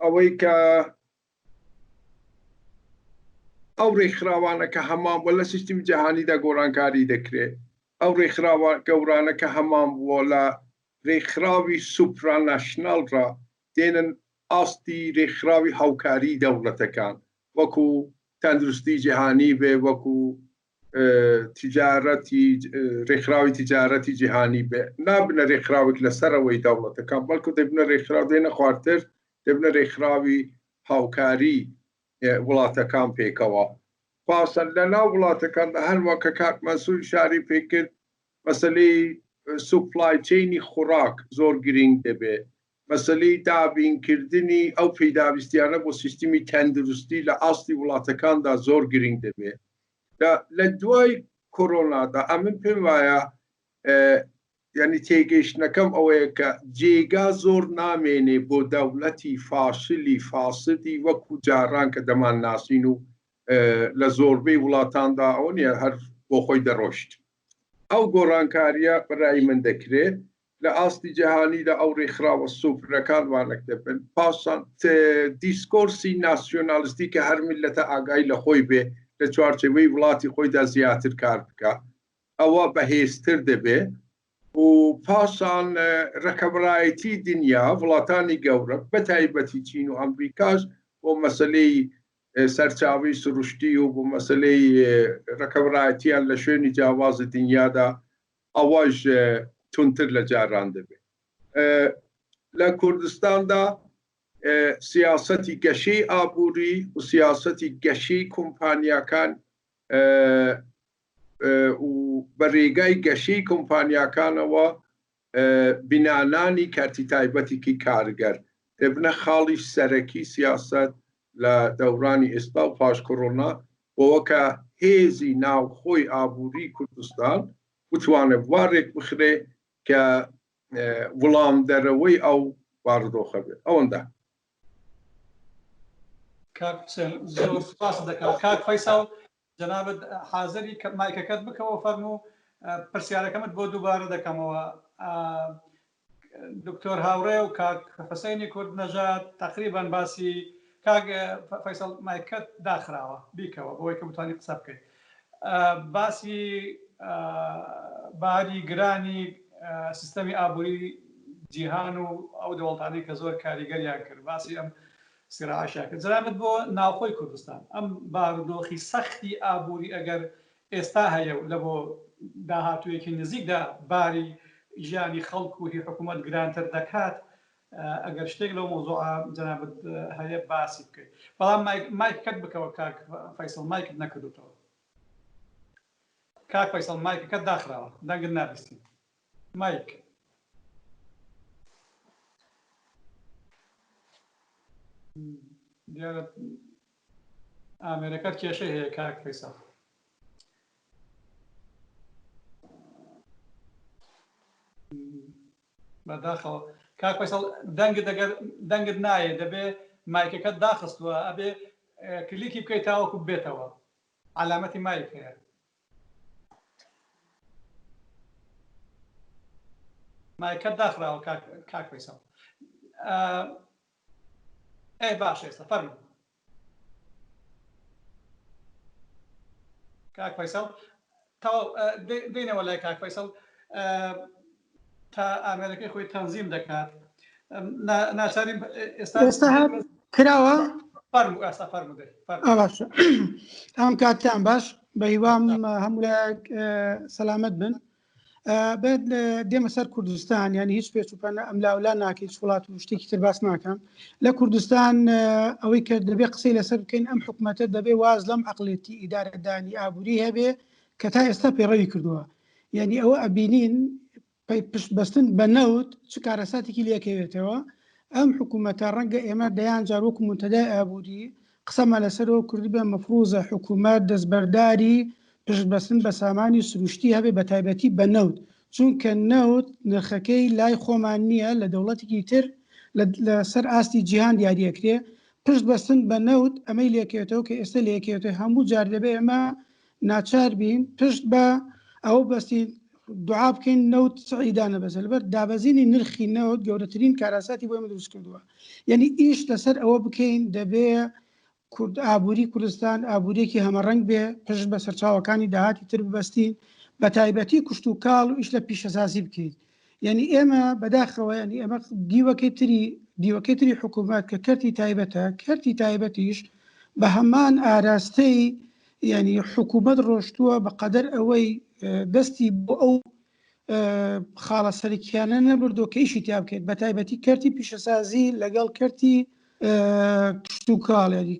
ئەوەی کە ئەو ڕێکخراوانە کە هەمان بووە لە سیستمی جیهانیدا گۆڕانکاری دەکرێت ئەو ڕێکخراوە گەورانە کە هەمان بووە لە ڕێکخراوی supranational ڕا دێنن ئاستی ڕێکخراوی هاوکاری دەوڵەتەکان وەکو تەندروستی جیهانی بێ وەکو تیجارەتی ڕێکخراوی تیجارەتی جیهانی بێ نابنە ڕێکخراوێک لەسەرەوەی دەوڵەتەکان بەڵکو دەبنە ڕێکخراو دێنە خوارتر دەبنە ڕێکخراوی هاوکاری وڵاتەکان پێکەوە پاسە لە ناو وڵاتەکاندا هەروە کە کاک مەنسوور ئیشارەی پێکرد مەسەلەی supply chain ی خوراک زۆر گرینگ دەبێ مەسەلەی دابینکردنی ئەو پیداویستیانە بۆ سیستمی تەندروستی لە ئاستی وڵاتەکاندا زۆر گرنگ دەبێت لە دوای کۆرۆنادا ئەمن پێم وایە. یعنی تێگەیشتنەکەم ئەوەیە کە جێگا زۆر نامێنێ بۆ دەوڵەتی فاشلی فاسدی وەکو جاران کە دەمان ناسین و لە زۆربەی وڵاتاندا ئەوە نیە هەر بۆ خۆی دەڕۆشت. ئەو گۆڕانکاریە بەرای من دەکرێ لە ئاستی جیهانیدا ئەو ڕێکخراوە سوپرەکان وانەک دەبن. پاشان دیسکۆرسی ناسیۆنالیستی کە هەر میللەتە ئاگای لە خۆی بێ لە چوارچێوەی وڵاتی خۆیدا زیاتر کار بکا ئەوە بەهێزتر دەبێ و پاشان ڕکەبرایەتی دنیا وڵاتانی گەورە بە تایبەتی چین و ئەمریکاش بۆ مەسەلەی سەرچاوەی سروشتی و بۆ مەسەلەی ڕکەبرایەتیان لە شوێنی جیاوازی دنیادا ئەوەش توندتر لە جاران دەبێت. لە کوردستاندا سیاسەتی گەشەی ئابووری و سیاسەتی گەشەی کۆمپانیاکان و بە رێگای گەشەی کۆمپانیاکانەوە بینانانی کەرتی تایبەتیکی کارگەر دەبنە خاڵی سەرەکی سیاسەت لە دەورانی ئێستا و پاش کۆرۆنا بۆوە کە هێزی ناوخۆی ئابووری کوردستان بتوانێت وا رێک بخرێ کە وڵامدەرەوەی ئەو بارودۆخە بێت. ئەوەندە. کاک حوسێن زۆر سوپاست دەکەم. کاک فەیسەڵ جەنابت حازری مایکەکەت بکەوە فەرموو پرسیارەکەمت بۆ دووبارە دەکەمەوە دکتۆر هاوڕێ و کاک حوسینی کورد نەژاد تقریبان باسی کاک فەیسەڵ مایکەت داخراوە بیکەوە بۆی کە بتوانانی قسە بکەیت باسی باری گرانی سیستەمی ئابووری جیهان و ئەو دەوڵتانی کە زۆر کاریگەریان کرد باسی ئەم سیراعەشیان کرد. جەنابت بۆ ناوخۆی کوردستان ئەم بارودۆخی سەختی ئابووری ئەگەر ئێستا هەیە و لە بۆ داهاتوویەکی نزیکدا باری ژیانی خەڵک و هی حکوومەت گرانتر دەکات ئەگەر شتێک لەو مەوزوعە جەنابت هەیە باسی بکەیت. بەڵام مایک مایکەکەت بکەوە کاک فەیسەڵ مایکت نەکردوتەوە. کاک فەیسەڵ مایکەکەت داخراوە دەنگت نابیستین. مایک. دیارە ئامێرەکەت کێشەی هەیە کاک فەیسەڵ. بەداخەوە کاک فەیسەڵ دەنگت ئەگەر دەنگت نایە دەبێ مایکەکەت داخستووە ئەبێ کلیکی بکەیت تاوەکو بێتەوە عەلامەتی مایک هەیە. مایکەت داخراوە کاک کاک فەیسەڵ ئێ باش ئێستا فەرموو کاک فەیسەڵ تەواو دێنەوە لای کاک فەیسەڵ تا ئامێرەکەی خۆی تەنزیم دەکات ناچاریم ئێستا ئێستا کراوە فەرموو ئێستا فەرموو دەی باشە ئەم کاتتان باش بە هیوام هەموو سەلامەت بن بێت دێمە سەر کوردستان یعنی هیچ پێچ و پەنە ئەم لاولا ناکەی هیچ وڵات و شتێکی تر باس ناکەم لە کوردستان ئەوەی کە دەبێ قسەی لەسەر بکەین ئەم حکوومەتە دەبێ واز لەم عقلێتی ئیدارەدانی ئابووری هەبێ کە تا ئێستا پەیڕەوی کردووە یعنی ئەوە ئەبینین پشت بەستن بە نەوت چ کارەساتێکی لێکەوێتەوە ئەم حکوومەتە ڕەنگە ئێمە دەیان جار وەکو مونتەدای ئابووری قسەمان لەسەرەوە کردبێ مەفروزە حکوومەت دەستبەرداری پشت بەستن بە سامانی سروشتی هەبێ بە تایبەتی بە نەوت چونکە نەوت نرخەکەی لای خۆمان نییە لە دەوڵەتێکی تر لەسەر ئاستی جیهان دیاریەکرێ پشت بەستن بە نەوت ئەمەی لێکەوێتەوە کە ئێستا لێکەوێتەوە هەموو جار دەبێ ئێمە ناچار بین پشت بە ئەوە بەستین دوعا بکەین نەوت سعری دانەبەزێ لەبەر دابەزینی نرخی نەوت گەورەترین کاراساتی بۆ ئێمە دروست کردووە یعنی ئیش لەسەر ئەوە بکەین دەبێ کورد ئابووری کوردستان ئابووریەکی هەمەڕەنگ بێ پشت بە سەرچاوەکانی داهاتی تر ببەستین بە تایبەتی کوشت و کاڵ و ئیش لە پیشەسازی بکەین یعنی ئێمە بەداخەوە یعنی ئێمە دیوەکەی تری دیوەکەی تری حکوومەت کە کەرتی تایبەتە کەرتی تایبەتیش بە هەمان ئاراستەی یعنی حکوومەت ڕۆشتووە بە قەدەر ئەوەی دەستی بۆ ئەو خاڵە سەرکیانە نەبردووە کە ئیشی تیا بکەیت بە تایبەتی کەرتی پیشەسازی لەگەڵ کەرتی کشتوکاڵ یعنی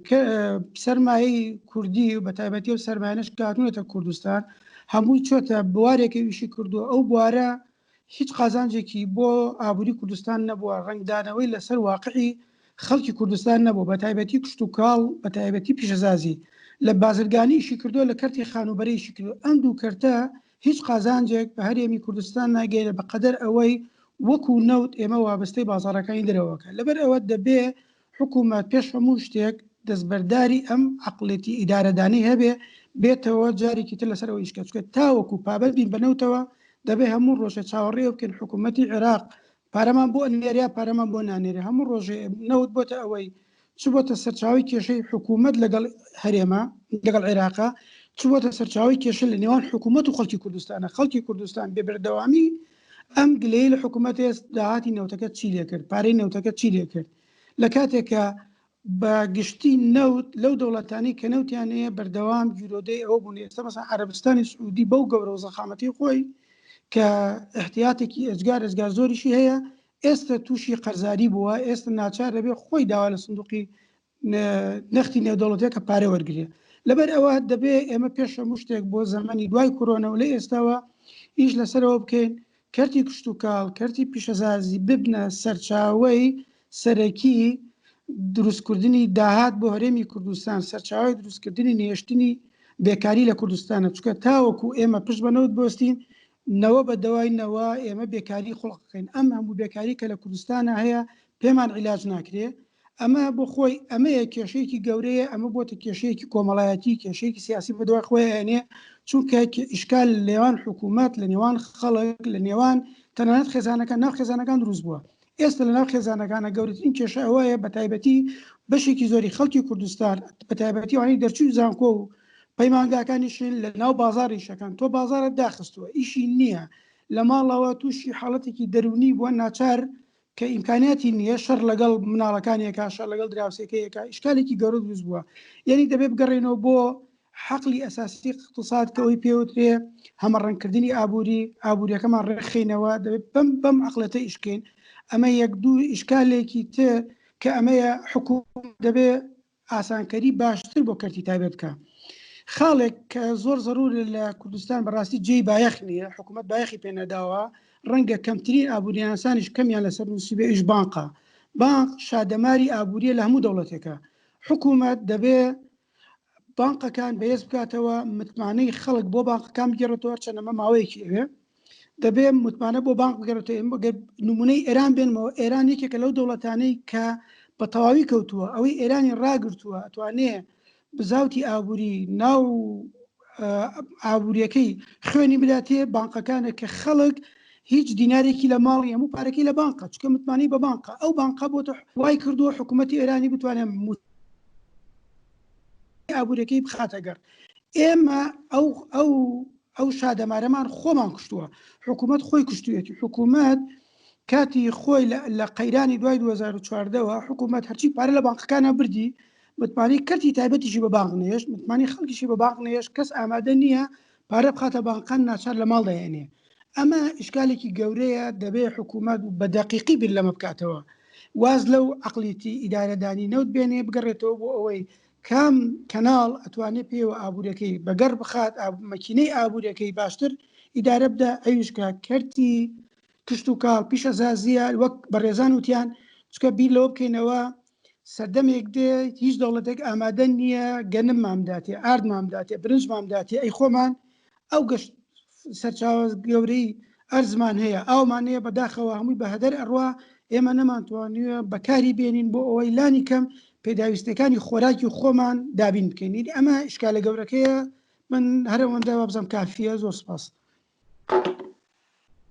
سەرمایەی کوردی و بە تایبەتی و سەرمایەنەش کە هاتوونەتە کوردستان هەمووی چۆتە بوارێکی ئیشی کردووە ئەو بوارە هیچ قازانجێکی بۆ ئابووری کوردستان نەبووە ڕەنگدانەوەی لەسەر واقعی خەڵکی کوردستان نەبوو بە تایبەتی کشتوکاڵ بە تایبەتی پیشەسازی لە بازرگانی ئیشی کردووە لە کەرتی خانووبەرە ئیشی کردووە ئەم دوو کەرتە. هیچ قازانجێک بە هەرێمی کوردستان ناگەیەنێ بە قەدەر ئەوەی وەکو نەوت ئێمە وابەستەی بازاڕەکانی دەرەوەکە لەبەر ئەوە دەبێ حکومەت پێش هەموو شتێک دەستبەرداری ئەم عەقڵێتی ئیدارەدانەی هەبێ بێتەوە جارێکی تر لەسەر ئەوە ئیش کە چونکە تاوەکو پابەند بین بە نەوتەوە دەبێ هەموو ڕۆژێ چاوەڕێ بکەین حکومەتی عێراق پارەمان بۆ ئەنێرێ یا پارەمان بۆ نانێرێ هەموو ڕۆژێ نەوت بۆتە ئەوەی چ بۆتە سەرچاوەی کێشەی حکوومەت لەگەڵ هەرێمە لەگەڵ عێراقا چ بۆتە سەرچاوەی کێشە لە نێوان حکوومەت و خەڵکی کوردستانە خەڵکی کوردستان بێ بەردەوامی ئەم گلەیی لە حکوومەت ئێست داهاتی نەوتەکە چی لێکرد پارەی نەوتەکە چی لێکرد لە کاتێکە بە گشتی نەوت لەو دەوڵەتانەی کە نەوتیان هەیە بەردەوام گیرۆدەی ئەوە بوون ئێستا مەسەن عەرەبستانی سعودی بەو گەورە و زەخامەتی خۆی کە احتیاتێکی ئێجگار ئێجگار زۆریشی هەیە ئێستا تووشی قەرزاری بووە ئێستا ناچار دەبێت خۆی داوا لە سندوقی نەختی نێودەوڵەتیە کە پارە وەرگێ لەبەر ئەوە دەبێ ئێمە پێش هەموو شتێک بۆ زەمەنی دوای کۆرۆنا و لە ئێستاوە ئیش لەسەرەوە بکەین کەرتی کشتوکاڵ، کەرتی پیشەسازی ببنە سەرچاوەی سەرەکی دروستکردنی داهات بۆ هەرێمی کوردستان، سەرچاوەی دروستکردنی نەهێشتنی بێکاری لە کوردستانە، چونکە تاوەکو ئێمە پشت بە نەوت ببەستین، نەوە بە دەوای نەوە ئێمە بێکاری خوڵق ئەکەین، ئەم هەموو بێکاری کە لە کوردستانا هەیە پێمان عیلاج ناکرێ، ئەمە بۆ خۆی ئەمەیە کێشەیەکی گەورەیە، ئەمە بۆتە کێشەیەکی کۆمەڵایەتی، کێشەیەکی سیاسی بەدوای خۆی ئەنێ، چونکە ئیشکال لە نێوان حکوومەت، لە نێوان خەڵک، لە نێوان تەنانەت خێزانەکان، ناو خێزانەکان دروست بووە. ئێستا لە ناو خێزانەکانە گەورەترین کێشە ئەوەیە بە تایبەتی بەشێکی زۆری خەڵکی کوردستان، بە تایبەتی ئەوانەی دەرچووی زانکۆ و پەیمانگاکانیشن لە ناو بازاڕ ئیشەکەن، تۆ بازاڕت داخستووە، ئیشی نییە، لە ماڵەوە تووشی حاڵەتێکی دەروونی بووە، ناچار کە ئیمکانیاتی نییە شەڕ لەگەڵ مناڵەکانی ئەکا، شەڕ لەگەڵ دراوسێکەی ئەکا، ئیشکالێکی گەورە دروست بووە. یەنی دەبێ بگەڕێینەوە بۆ حەقلی ئەساسی ئیقتساد کە ئەوی پێوترێ هەمەڕەنگکردنی ئابووری، ئابووریەکەمان ڕێکخەینەوە، دەبێ بەم بەم عەقڵێتە ئیش بکەین. ئەمە یەک دوو ئیشکالێکی تر کە ئەمەیە حکوومەت دەبێ ئاسانکەری باشتر بۆ کەرتی تایبەت بکا. خاڵێک کە زۆر زەرورە لە کوردستان بەڕاستی جێی بایەخ نییە، حکوومەت بایەخی پێ نەداوە، ڕەنگە کەمترین ئابووریناسانیش کەمیان لەسەر نووسیبێ ئیش بانقە. بانق شادەماری ئابووریە لە هەموو دەوڵەتێکا. حکوومەت دەبێ بانقەکان بەهێز بکاتەوە، متمانەی خەڵک بۆ بانقەکان بگێڕێتەوە، هەرچەند ئەمە ماوەیەکی ئەوێ. دەبێ متمانە بۆ بانق بگەڕێتەوە. ئێمە گەر نمونەی ئێران بێنمەوە، ئێران یەکێکە لەو دەوڵەتانەی کە بە تەواوی کەوتووە، ئەوەی ئێرانی ڕاگرتووە ئەتوانێ بزاوتی ئابووری ناو ئابووریەکەی خوێنی بداتێ بانقەکانە کە خەڵک هیچ دینارێکی لە ماڵی هەموو پارەکەی لە بانقە، چونکە متمانەی بە بانقە. ئەو بانقە بۆتە وای کردووە حکوومەتی ئێرانی بتوانێت ئابووریەکەی بخاتە گەڕ. ئێمە ئەو ئەو ئەو شادەمارەمان خۆمان کوشتووە، حکوومەت خۆی کوشتوویەتی، حکوومەت کاتی خۆی لە قەیرانی دوای 2014 وە حکوومەت هەرچی پارە لە بانقەکانە بردی، متمانەی کەرتی تایبەتیشی بە بانق نەهێشت، متمانەی خەڵکیشی بە بانق نەهێشت، کەس ئامادە نییە پارە بخاتە بانقان، ناچار لە ماڵ دەیێنێ. ئەمە ئیشکالێکی گەورەیە، دەبێ حکوومەت بە دەقیقی بیر لەمە بکاتەوە، واز لەو عەقڵیەتی ئیدارەدانی نەوت بێنێ، بگەڕێتەوە بۆ ئەوەی کام کەناڵ ئەتوانێ پێوە ئابووریەکەی بەگەڕ بخات، مەکینەی ئابووریەکەی باشتر ئیدارە بدا، ئەویش کە کەرتی کشتوکاڵ، پیشەسازییە، وەک بەڕێزان وتیان، چونکە بیر لەوە بکەینەوە سەردەمێک دێ هیچ دەوڵەتێک ئامادە نییە گەنممان بداتێ، ئاردمان بداتێ، برنجمان بداتێ، ئەی خۆمان ئەو گەشت سەرچاوە گەورەی ئەرزمان هەیە، ئاومان هەیە، بەداخەوە هەمووی بە هەدەر ئەڕوا، ئێمە نەمانتوانیوە بەکاری بێنین بۆ ئەوەی لانی کەم پێداویستیەکانی خۆراکی خۆمان دابین بکەین. یعنی ئەمە ئیشکالە گەورەکەیە. من هەر ئەوەندە وابزانم کافیە. زۆر سپاس.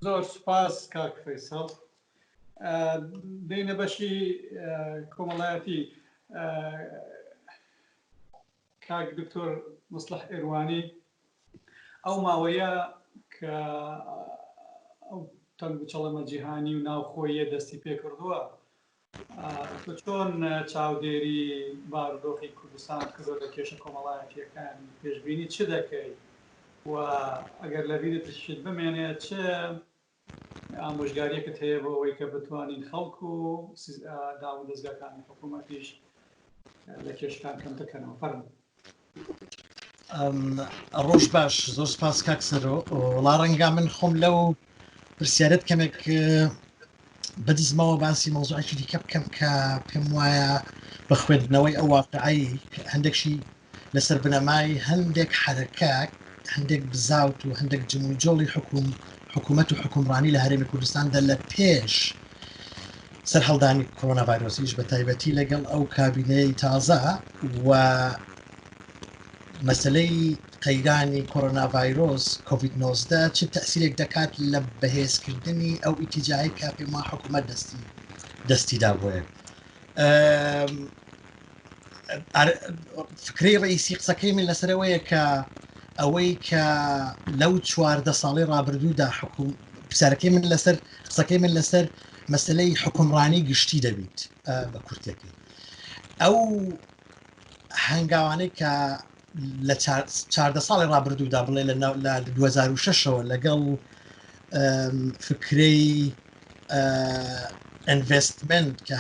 زۆر سوپاس کاک فەیسەڵ. دێینە بەشی کۆمەڵایەتی. کاک دکتۆر مصلح ئێروانی، ئەو ماوەیە کە ئەو تەنگوچەڵەمە جیهانی و ناوخۆییە دەستی پێکردووە، تۆ چۆن چاودێری بارودۆخی کوردستانت کردووە لە کێشە کۆمەڵایەتییەکانی، پێشبینی چ دەکەی و ئەگەر لەبیرت شت بمێنێ چ ئامۆژگاریەکت هەیە بۆ ئەوەی کە بتوانین خەڵک و دام و دەزگاکانی حکوومەتیش لە کێشەکان کەمتر کەنەوە؟ فەرموو. ڕۆژ باش، زۆر سپاس کاک سەرۆ. وەڵا ڕەنگە من خۆم لەو پرسیارەت کەمێک بەدزمەوە باسی مەوزوعێکی دیکە بکەم کە پێم وایە بە خوێندنەوەی ئەو واقعی هەندێکشی لەسەر بنەمای هەندێک حەرەکە هەندێک بزاوت و هەندێک جموجۆڵی حکوم حکوومەت و حکومڕانی لە هەرێمی کوردستاندا لە پێش سەرهەڵدانی کۆرۆنا ڤایرۆسیش بە تایبەتی لەگەڵ ئەو کابینەی تازە و مەسلەی قەیرانی کۆرۆنا ڤایرۆس کۆڤید 19 چ تەسیرێک دەکات لە بەهێزکردنی ئەو ئیتیجاهی کە پێما حکوومەت دەستی دەستی دابووە فکرەی ڕئیسی قسەکەی من لەسەرەوەیە کە ئەوەی کە لەو 14 ساڵی ڕابردوودا حکوم پرسیارەکەی من لەسەر قسەکەی من لەسەر مەسلەی حکومڕانی گشتی دەبیت بە کورتەکەی ئەو هەنگاوانەی کە لە چاردە ساڵی ڕابردوودا بڵێ لە 2006ەوە لەگەڵ فکرەی ئینڤستمنت کە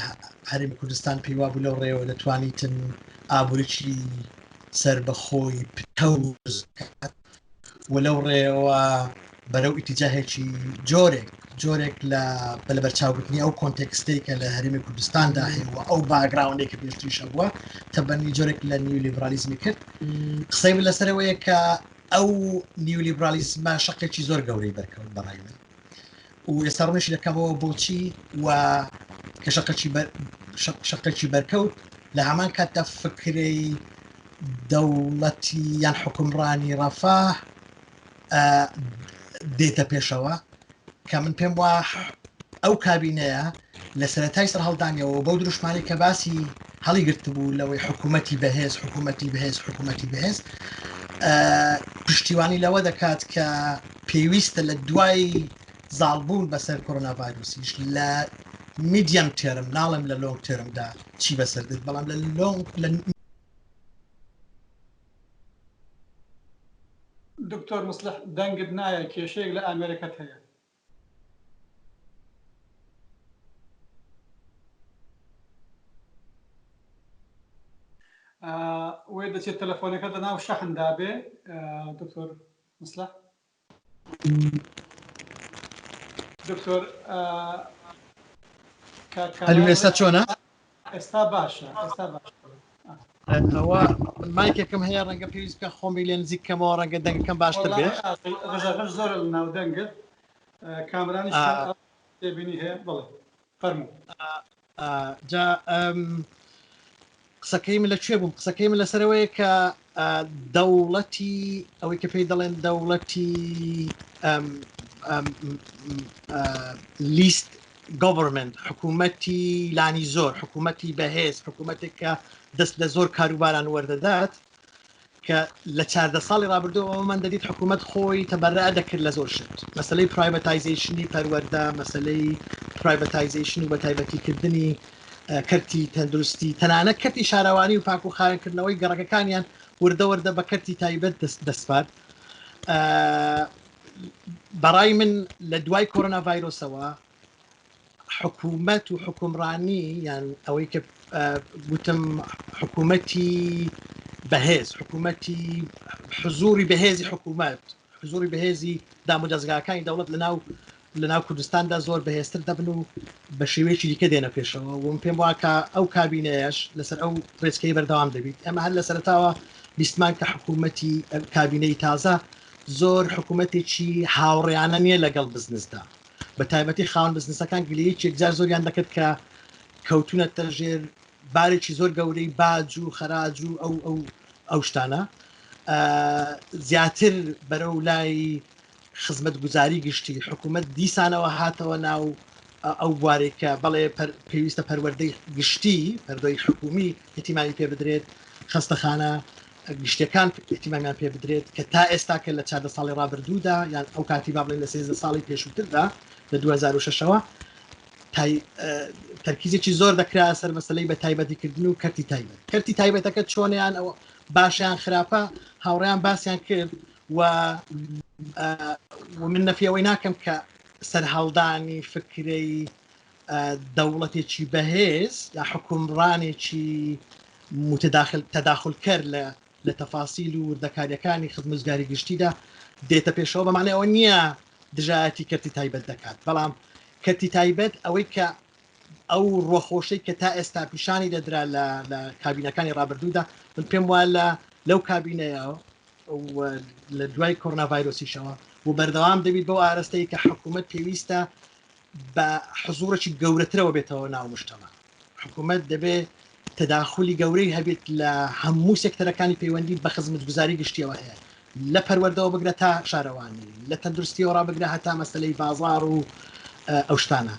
هەرێمی کوردستان پێی وابوو لەو ڕێوە دەتوانیتن ئابووریی سەربەخۆی پتەو و لەو ڕێوە بەرەو ئیتیجاهێکی جۆرێک جۆرێک لە بە لەبەرچاوگرتنی ئەو کۆنتێکستەی کە لە هەرێمی کوردستاندا هەیە و ئەو باگراوندێک کە پێشتریش هەبووە تەبەنی جۆرێک لە نیولیبرالیزمی کرد. قسەی من لەسەرەوەیە کە ئەو نیولیبرالیزمە شەقێکی زۆر گەورەی بەرکەوت بەڕای من و ئێستا ڕوونیشی دەکەمەوە بۆچی و کە شەقێکی بەر شەقێکی بەرکەوت لە هەمان کاتدا فکرەی دەوڵەتی یان حکومڕانی ڕەفاه دێتە پێشەوە کە من پێم وا ئەو کابینەیە لە سەرەتای سەرهەڵدانیەوە بەو دروشمانەی کە باسی هەڵی گرتبوو لەوەی حکوومەتی بەهێز حکوومەتی بەهێز حکوومەتی بەهێز پشتیوانی لەوە دەکات کە پێویستە لە دوای زاڵبوون بەسەر کۆرۆنا ڤایرۆسیش لە میدیەم تێرم ناڵێم لە لۆنگ تێرمدا چی بەسەر دێت بەڵام لە لۆنگ لە دکتۆر مصلح دەنگت نایە کێشەیەک لە ئامێرەکەت هەیە. وێ دەچێت تەلەفۆنەکە لە ناو شەحندا بێ دکتۆر مصلح. دکتۆر ئەلو ئێستا چۆنە؟ ئێستا باشە ئێستا باشە. ئەوە مایکێکم هەیە ڕەنگە پێویست بکە خۆمی لێ نزیک کەمەوە ڕەنگە دەنگەکەم باشتر بێت. ڕژەغژ زۆرە لە ناو دەنگت کامرانیش تێبینی هەیە بەڵێ فەرموو. جا قسەکەی من لە کوێ بووم قسەکەی من لەسەرەوەیە کە دەوڵەتی ئەوەی کە پێی دەڵێن دەوڵەتی لیست گۆڤەرمنت حکوومەتی لانی زۆر حکوومەتی بەهێز حکوومەتێک کە دەست لە زۆر کاروباران وەردەدات کە لە 14 ساڵی ڕابردوو ئەوەمان دەدیت حکوومەت خۆی تەبەرا دەکرد لە زۆر شت مەسلەی پرایڤەتایزیشنی پەروەردە مەسلەی پرایڤەتایزیشن و بەتایبەتیکردنی کەرتی تەندروستی تەنانەت کەرتی شارەوانی و پاک و خاوێنکردنەوەی گەڕەکەکانیان وردە وردە بە کەرتی تایبەت دەسپارد بەڕای من لە دوای کۆرۆنا ڤایرۆسەوە حکوومەت و حکومڕانی یان ئەوەی کە گوتم حکوومەتی بەهێز حکوومەتی حزوری بەهێزی حکوومەت حزوری بەهێزی دامودەزگاکانی دەوڵەت لەناو لەناو کوردستاندا زۆر بەهێزتر دەبن و بە شێوەیەکی دیکە دێنە پێشەوە و من پێم وایە کە ئەو کابینەیەش لەسەر ئەو ڕێچکەی بەردەوام دەبیت. ئێمە هەر لە سەرەتاوە بیستمان کە حکوومەتی کابینەی تازە زۆر حکوومەتێکی هاوڕێیانە نییە لەگەڵ بزنسدا، بە تایبەتی خاوەن بزنسەکان گلەیەکی یەکجار زۆریان دەکرد کە کەوتوونەتە ژێر بارێکی زۆر گەورەی باج و خەراج و ئەو ئەو ئەو شتانە زیاتر بەرەو لای خزمەتگوزاری گشتی، حکومەت دیسانەوە هاتەوە ناو ئەو بوارەی کە بەڵێ پێویستە پەروەردەی گشتی، پەروەردەی حکومی ئیهتیمامی پێ بدرێت، خەستەخانە گشتیەکان ئیهتیمامیان پێ بدرێت کە تا ئێستا کە لە 14 ساڵی ڕابردوودا یان ئەو کاتی با بڵێن لە 13 ساڵی پێشووتردا لە 2006ەوە تەرکیزێکی زۆر دەکرا سەر مەسلەی بە تایبەتیکردن و کەرتی تایبەت کەرتی تایبەتەکە چۆنیان ئەوە باشیان خراپە هاوڕیان باسیان کرد و من نەفی ئەوەی ناکەم کە سەرهەڵدانی فکرەی دەوڵەتێکی بەهێز یا حکومڕانێکی متداخل تەداخلکەر لە لە تەفاسیل و وردەکاریەکانی خزمەتگوزاری گشتیدا دێتە پێشەوە بە معنای ئەوە نییە دژایەتی کەرتی تایبەت دەکات بەڵام کەرتی تایبەت ئەوەی کە ئەو ڕۆخۆشەی کە تا ئێستا پیشانی دەدرا لە لە کابینەکانی ڕابردوودا من پێم وایە لە لەو کابینەیە. لە دوای کۆرۆنا ڤایرۆسیشەوە و بەردەوام دەبیت بەو ئارەستەی کە حکوومەت پێویستە بە حزوڕێکی گەورەترەوە بێتەوە ناو مشتەما. حکوومەت دەبێ تەداخولی گەورەی هەبێت لە هەموو سێکتەرەکانی پەیوەندی بە خزمەتگوزاری گشتیەوە هەیە لە پەروەردەوە بگرە تا شارەوانی لە تەندروستیەوە ڕابگرە هەتا مەسلەی بازار و ئەو شتانە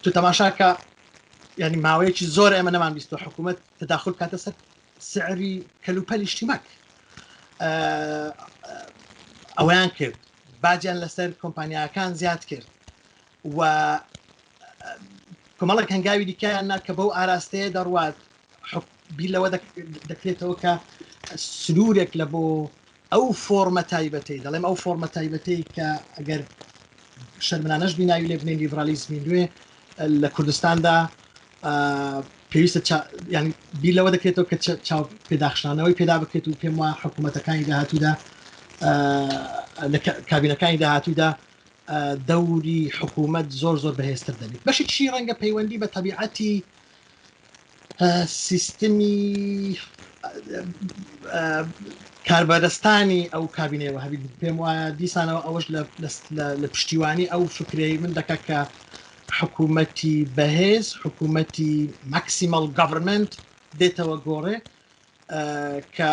تو تەماشاکە ینی ماوەیەکی زۆر ئێمە نەمان بیستوە حکوومەت تەداخل بکاتە سەر سعری کەلوپەلی شتیمەک ئەویان کرد باجیان لەسەر کۆمپانیاکان زیاد کرد و کۆمەڵێک هەنگاوی دیکەیان نا کە بەو ئاراستەیە دەڕوات بیر لەوە دەکرێتەوە کە سنوورێک لە بۆ ئەو فۆرمە تایبەتەی دەڵێم ئەو فۆرمە تایبەتەی کە ئەگەر شەرمنانەش بیناوی لێ بنێن لیبرالیزمی نوێ لە کوردستاندا پێویستە ینی بیر لەوە دەکرێتەوە کە چاو پێداخشانەوەی پێدا بکرێت و پێم وە حکوومەتەکانی داهاتوودا لە کابینەکانی داهاتوودا دەوری حکوومەت زۆر زۆر بەهێزتر دەبێت بەشێکی ڕەنگە پەیوەندی بە تەبیعەتی سیستمی کاربەدەستانی ئەو کابینەوە هەبیت پێم وایە دیسانەوە ئەوەش لە پشتیوانی ئەو فکرەی من دەکات کە حکوومەتی بەهێز حکوومەتی ماکسیمەڵ گەڤەرمنت دێتەوە گۆڕێ کە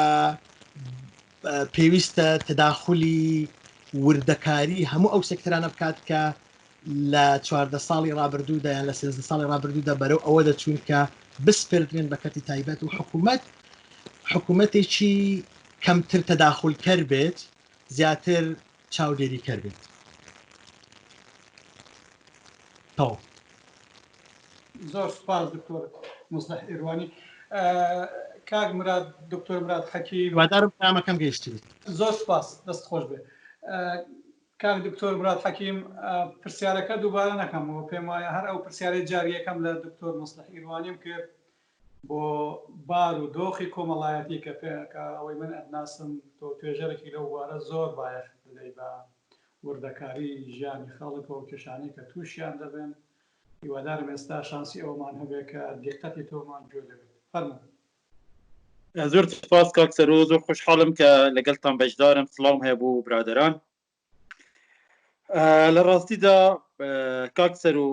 پێویستە تەداخولی وردەکاری هەموو ئەو سێکتەرانە بکات کە لە 14 ساڵی ڕابردوودا یان لە 13 ساڵی ڕابردوودا بەرەو ئەوە دەچوون کە بسپێردرێن بە کەرتی تایبەت و حکوومەت حکوومەتێکی کەمتر تەداخولکەر بێت زیاتر چاودێریکەر بێت. تەواو. زۆر سوپاس دکتۆر موسڵح ئیروانی. کاک مراد دکتۆر مراد حەکیم. هیوادارم پەیامەکەم گەیشتبێت. زۆر سوپاس دەست خۆش بێ. کاک دکتۆر مراد حەکیم پرسیارەکە دووبارە نەکەمەوە پێم وایە هەر ئەو پرسیارەی جاری یەکەم لە دکتۆر موسڵح ئیروانیم کرد بۆ بار و دۆخی کۆمەڵایەتی کە پێ کە ئەوەی من ئەتناسم تۆ توێژەرێکی لەو بوارە زۆر بایەخ دەدەی بە وردەکاری ژیانی خەڵک و کێشانەی کە تووشیان دەبن هیوادارم ئێستا شانسی ئەوەمان هەبێ کە دیقەتی تۆمان گوێ لێ بێت فەرموو. زۆر سپاس کاک سەرۆ زۆر خۆشحاڵم کە لەگەڵتان بەشدارم سڵاوم هەیە بۆ برادەران لە ڕاستیدا کاک سەرو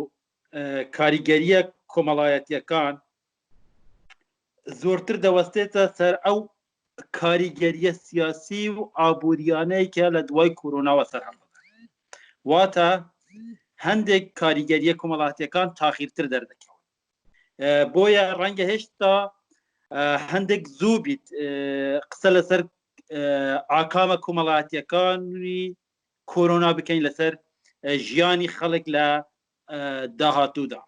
کاریگەریە کۆمەڵایەتیەکان زۆرتر دەوەستێتە سەر ئەو کاریگەریە سیاسی و ئابووریانەی کە لە دوای کۆرۆناوە سەر هەڵدەدەن واتە هەندێک کاریگەریە کۆمەڵاتیەکان تاخیرتر دەردەکەون بۆیە ڕەنگە هێشتا هەندێک زوو بیت قسە لەسەر ئاکامە کۆمەڵاتیەکانی کۆرۆنا بکەین لەسەر ژیانی خەڵک لە داهاتوودا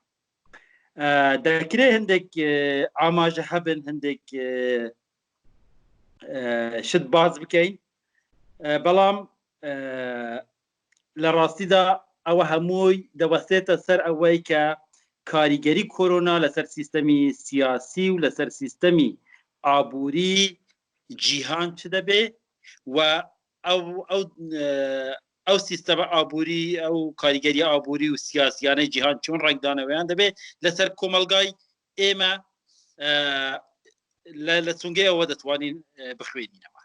دەکرێت هەندێک ئاماژە هەبن هەندێک شت باز بکەین بەڵام لە ڕاستیدا ئەوە هەمووی دەوەستێتە سەر ئەوەی کە کاریگەری کۆرۆنا لەسەر سیستەمی سیاسی و لەسەر سیستەمی ئابووری جیهان چ دەبێ و ئەو ئەو ئەو سیستەمە ئابووری ئەو کاریگەری ئابووری و سیاسیانەی جیهان چۆن ڕەنگدانەوەیان دەبێت لەسەر کۆمەلگای ئێمە لە چونگەی ئەوە دەتوانین بخوێنینەوە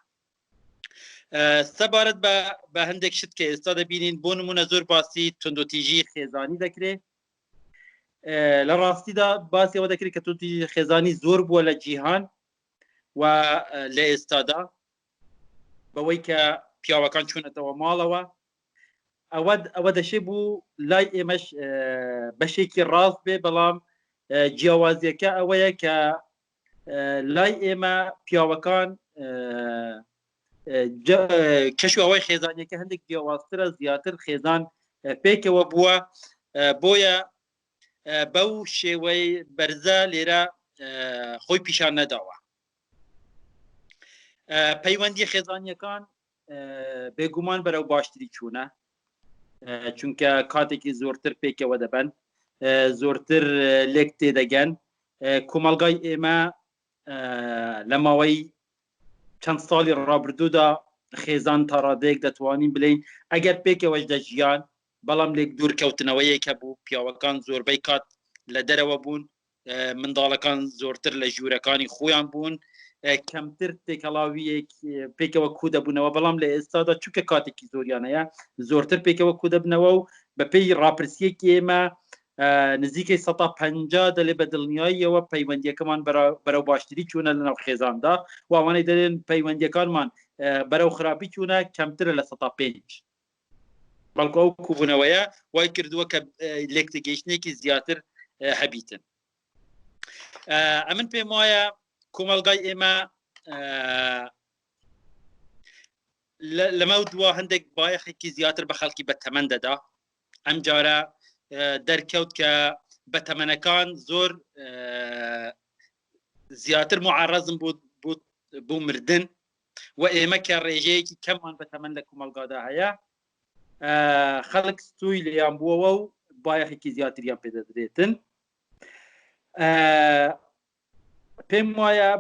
سەبارەت بە بە هەندێک شت کە ئێستا دەبینین بۆ نمونە زۆر باسی توندوتیژی خێزانی دەکرێت لە ڕاستیدا باسی ئەوە دەکرێت کە توندوتیژی خێزانی زۆر بووە لە جیهان و لە ئێستادا بەوەی کە پیاوەکان چوونەتەوە ماڵەوە ئەوە ئەوە دەشێ بوو لای ئێمەش بەشێکی ڕاست بێ بەڵام جیاوازیەکە ئەوەیە کە لای ئێمە پیاوەکان کەش و ئەوەی خێزانیەکە هەندێک جیاوازترە زیاتر خێزان پێکەوە بووە بۆیە بەو شێوەی بەرزە لێرە خۆی پیشان نەداوە پەیوەندی خێزانیەکان بێگومان بەرەو باشتری چوونە چونکە کاتێکی زۆرتر پێکەوە دەبن زۆرتر لێک تێدەگەن کۆمەلگای ئێمە لە ماوەی چەند ساڵی ڕابردوودا خێزان تا ڕادەیەک دەتوانین بلین ئەگەر پێکەوەش دەژیان بەڵام لێک دوور کەوتنەوەیەک هەبوو پیاوەکان زۆربەی کات لە دەرەوە بوون منداڵەکان زۆرتر لە ژوورەکانی خۆیان بوون. کەمتر تێکەڵاویەک پێکەوە کو دەبوونەوە بەڵام لە ئێستادا چونکە کاتێکی زۆریان هەیە زۆرتر پێکەوە کو دەبنەوە و بەپێی ڕاپرسیەکی ئێمە نزیکەی 150 دەلێ بە دڵنیاییەوە پەیوەندیەکەمان بەرەو باشتری چوونە لەناو خێزاندا و ئەوانەی دەلێن پەیوەندیەکانمان بەرەو خراپی چوونە کەمترە لە 5 بەڵکو ئەو کوبوونەوەیە وای کردووە کە لێکتێگەیشتنێکی زیاتر هەبیتن. ئەمن پێم وایە کۆمەڵگای ئێمە لەمە دوا هەندێک بایەخێکی زیاتر بە خەڵکی بە تەمەن دەدا ئەم جارە دەرکەوت کە بە تەمەنەکان زۆر زیاتر معڕزم بۆ بۆ مردن و ئێمە کە ڕێژەیەکی کەممان بە تەمەن لە کۆمەلگادا هەیە خەڵک ستوی لێیان بووەوە و بایەخێکی زیاتریان پێدەدرێتن پێم وایە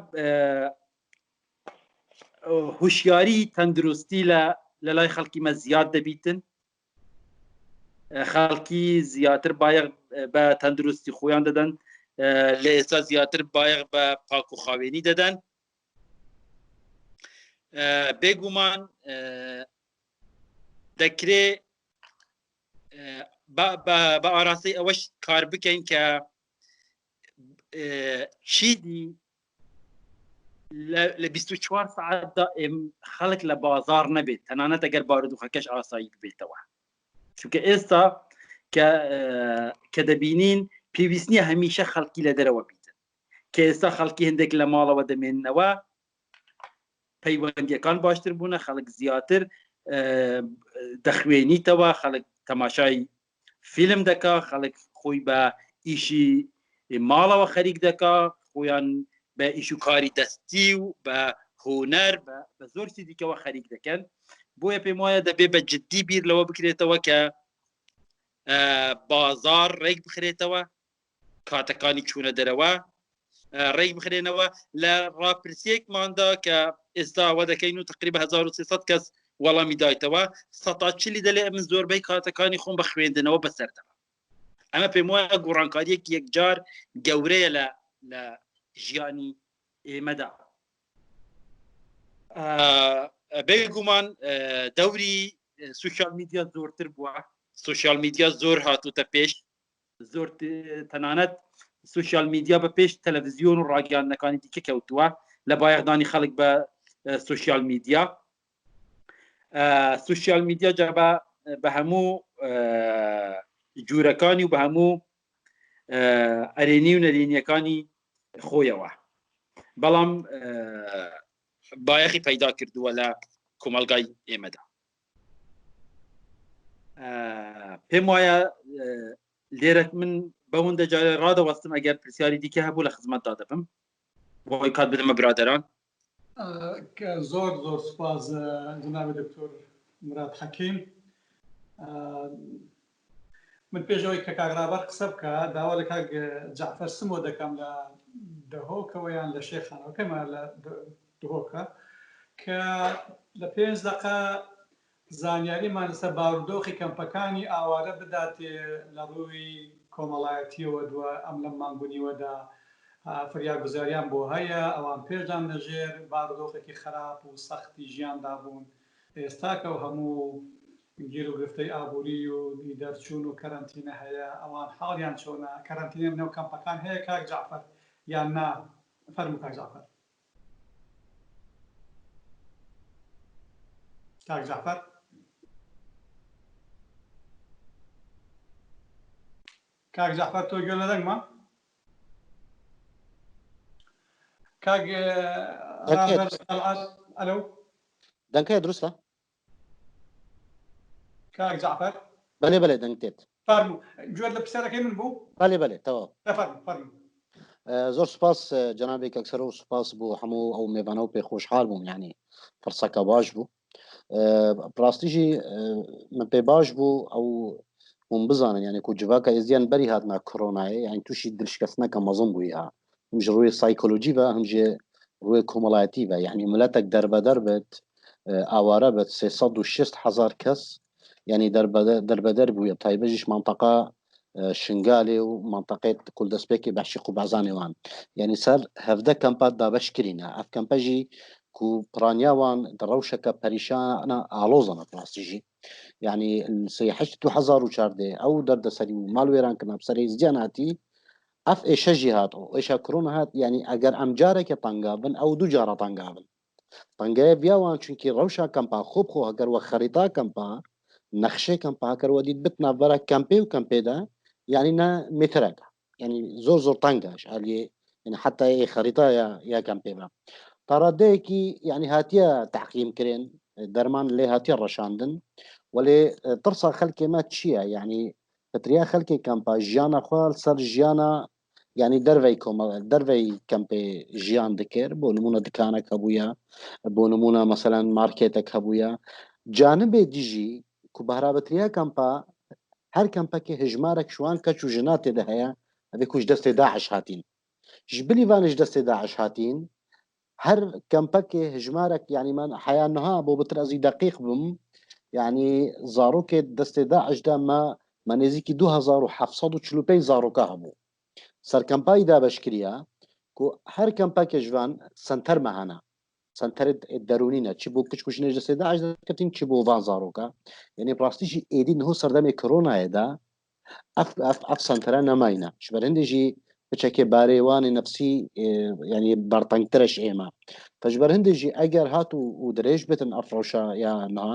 هوشیاری تەندروستی لە لە لای خەڵکی مە زیاد دەبیتن خەڵکی زیاتر بایەخ بە تەندروستی خۆیان دەدەن لە ئێستا زیاتر بایەخ بە پاک و خاوێنی دەدەن بێگومان دەکرێ بە ئاراستەی ئەوەش کار بکەین کە چیدی لە 24 سعاتدا خەڵک لە بازار نەبێت تەنانەت ئەگەر بارودۆخەکەش ئاسایی ببێتەوە چونکە ئێستا کە دەبینین پێویست نییە هەمیشە خەڵکی لە دەرەوە بیتن کە ئێستا خەڵکی هەندێک لە ماڵەوە دەمێننەوە پەیوەندیەکان باشتر بوونە خەڵک زیاتر دەخوێنیتەوە خەڵک تەماشای فیلم دەکا خەڵک خۆی بە ئیشی ماڵەوە خەریک دەکا خۆیان بە ئیش و کاری دەستی و بە هونەر بە زۆر شتی دیکەوە خەریک دەکەن بۆیە پێم وایە دەبێ بە جددی بیر لەوە بکرێتەوە کە بازار ڕێک بخرێتەوە کاتەکانی چوونە دەرەوە ڕێک بخرێنەوە لە ڕاپرسیەکماندا کە ئێستا ئەوە دەکەین و تقریبا 1300 کەس وەڵامی دایتەوە سەتا چلی دەلێ من زۆربەی کاتەکانی خۆم بە خوێندنەوە بەسەر دەبەم ئەمە پێم وایە گۆڕانکاریەکی یەکجار گەورەیە لە لە ژیانی ئێمەدا بێگومان دەوری سوسیال میدیا زۆرتر بووە سوسیال میدیا زۆر هاتوتە پێش زۆر تەنانەت سوسیال میدیا بە پێش تەلەڤزیۆن و ڕاگەیاندنەکانی دیکە کەوتووە لە بایەخدانی خەڵک بە سوسیال میدیا سوسیال میدیا جا بە هەموو جوورەکانی و بە هەموو ئەرێنی و نەرێنیەکانی خۆیەوە بەڵام بایەخی پەیدا کردووە لە کۆمەلگای ئێمەدا پێم وایە لێرە من بەوەندە جارێ ڕادەوەستم ئەگەر پرسیاری دیکە هەبوو لە خزمەتدا دەبم بۆی کات بدەمە برادەران زۆر زۆر سوپاس جنابی دکتۆر مراد حەکیم من پێشەوەی کە کاک ڕابەر قسە بکە داوا لە کاک جەعفەر سمۆ دەکەم لە دهۆکەوە یان لە شێخانەوە پێمە لە دهۆکە کە لە پێنج دەقە زانیاریمان لەسەر بارودۆخی کەمپەکانی ئاوارە بداتێ لە ڕووی کۆمەڵایەتیەوە دوا ئەم لەم مانگ و نیوەدا فریاگوزاریان بۆ هەیە ئەوان پێشدان لەژێر بارودۆخێکی خراپ و سەختی ژیاندا بوون ئێستاکە و هەموو گیروگرفتەی ئابووری و دەرچوون و کەرەنتینە هەیە ئەوان حاڵیان چۆنە کەرەنتینە لەنێو کەمپەکان هەیە کاک جەعفەر یان نا فەرموو کاک جەعفەر. کاک جەعفەر. کاک جەعفەر تۆ گوێ لە دەنگمە؟ کاک ڕابەر تەڵعەت ئەلو دەنگ هەیە دروستە؟ کاک جەعفەر بەلێ بەلێ دەنگ تێت. فەرموو گوێت لە پرسیارەکەی من بوو؟ بەلێ بەلێ تەواو. فەرموو فەرموو. زۆر سوپاس جەنابی کاک سەرۆ سوپاس بۆ هەموو ئەو مێڤانە و پێ خۆشحال بووم یعنی فرسەکە باش بوو ڕاستیژی من پێ باش بوو ئەو هم بزانن یعنی کو جڤاکە ئێزیان بەری هاتنا کۆرۆنایە یعنی تووشی دلشکستنەکە مەزن بووی ها هم ji ڕووی سایکۆلۆژی بە هم ji ڕووی کۆمەڵایەتی بە یعنی ملەتێک دەربەدەر بێت ئاوارە بێت 360 هزار کەس یعنی دەربەدەر بووە تایبەتیش منطقە شنگالێ و مەنتەقەی کول دەستپێکی بەحشی قوبازانێ وان یعنی سەر 17 کەمپا دابەش کرینە ئەف کەمپەژی کو پرانیا وان د ڕەوشەکە پەریشانە ئاڵۆزەنە ڕاستیژی یعنی سەیحشت 2014 ئەو دەردەسەری و ماڵ وێران کردنا بسەرێ زیان هاتی ئەف ئێشەژی هات و ئێشا کرۆنا هات یعنی ئەگەر ئەم جارێکە تەنگابن ئەو دوو جارە تەنگابن تەنگایە بیاوان چونکی ڕەوشا کەمپا خۆ بخۆ هەگەر وە خەریتا کەمپا نەخشەی کەمپا هەکەر وە دیت بت ناڤبەرا کەمپێ و کەمپێدا یعنی نە مترەکە یعنی زۆر زۆر تەنگەش ئەلیێ یعنی حتا ئێ خەریتا یا یا کەمپێ بە تا ڕادەیەکی یعنی هاتیە تەعقیم کرێن دەرمان لێ هاتیە ڕەشاندن وەلێ ترسا خەلکێ مە چییە یعنی پتریا خەلکێ کەمپا ژیانە خوا سەر ژیانە یعنی دەرڤەی کۆمەڵ دەرڤەی کەمپێ ژیان دکرد بۆ نمونە دکانەک هەبووە بۆ نمونە مەسەلەن مارکێتێک هەبووە جانبێ دژی کو بەهرابەتریا کەمپا هەر کەمپەکێ هژمارەک شوان کەچ و ژنا تێدە هەیە ئەبێ کوش دەستێ داعش هاتین ژبلی ڤانش دەستێ داعش هاتین هەر کەمپەکێ هژمارەک یعنی من حیا نها بۆ بتر ئەزی دقیق بم یعنی زارۆکێ دەستێ داعشدا مە مە نێزیکی 2745 زارۆکە هەبوو سەرکەمپای دابەشکریا کو هەر کەمپەکێ ژوان سەنتەر مەهەنە سەنتەر دەرونینە چی بۆ کچ کوژنێژ دەستێ داعش دەکەتین چی بۆ ڤان زارۆکە یعنی ڕاستیشی ئێدی نهۆ سەردەمێ کۆرۆنایەدا ئەف ئەف ئەف سەنتەرە نەماینە ژبەر هەندێژی بچەکێ بارێوانی نەفسی یعنی بەرتەنگترش ئێمە پەشبەر هەندێژی ئەگەر هات و و درێژ بتن ئەف ڕەوشە یا نا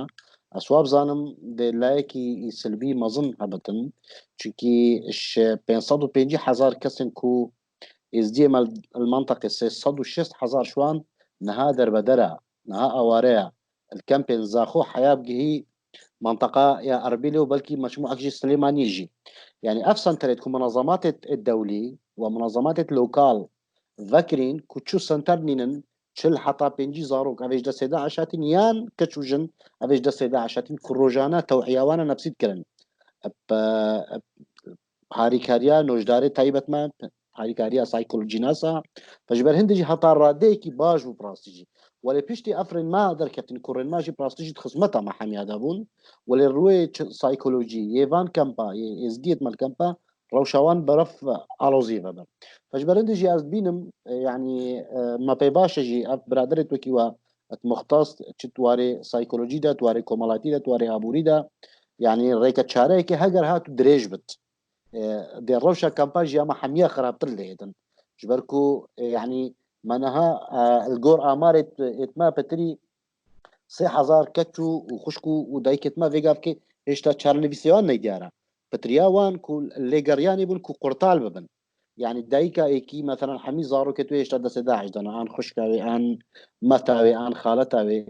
ئەسواب زانم دێ لایەکی سلبی مەزن هەبتن چونکی 550 هزار کەسن کو ئێزدیە المنطقة 360 هزار شوان نها دەربەدەرە نها ئاوارەیە الکەمپێن زاخۆ حیا بگهی منطقة يا أربيلي وبلكي مجموعة جي سليماني يجي يعني أف سنترت كو منظمات الدولي ومنظمات اللوكال ذاكرين كو سنتر نينن چل حتا پێنجی زارۆک ئەوێش دە سێدا عشاتین یان کەچ و ژن ئەوێش دە سێدا عشاتین کوڕۆژانە تەوعیاوانە نەفسیت کردن هاریکاریە نۆژدارێ تایبەتمە هاریکاریە سایکۆلۆجیناسە پەشبەر هەندێکی هەتا ڕادەیەکی باش بوو پراستیجی وەلێ پشتی ئەفرین ما دەرکەتن کوڕێن ماژی پراستیجی خزمەتە مەحەمیادا بوون وەلێ ڕوێ سایکۆلۆژی یێڤان کەمپا ئێزدیت مەل کەمپا ڕەوشەوان بەرەف ئاڵۆزی بەبن پەشبەرندێژی ئەز بینم یعنی مە پێ باشەژی ئەف برادرێت وەکی وە مختص چ توارێ سایکۆلۆژیدا توارێ کۆمەڵاتیدا توارێ ئابووریدا یعنی ڕێکە چارەیەکی هەگەر هات و درێژ بت دێ ڕەوشە کەمپا ژیامە حەمیە خراپتر لێدن ژبەر کو یعنی مەنەها الگۆر ئامارێت ئێتما پتری 3000 کەچ و خوشک و دایکێتما ڤێگا بکەی هێشتا چارەنویسیوان نەیدیارە پتریاوان کو لێگەڕیانی بوون کو قورتال ببن یعنی دایکا ئێکی مەثەلەن حەمی زاڕۆکێ تو هێشتا دەسێ داعش دەنا ئان خوشکاوێ ئان مەتاوێ ئان خالەتاوێ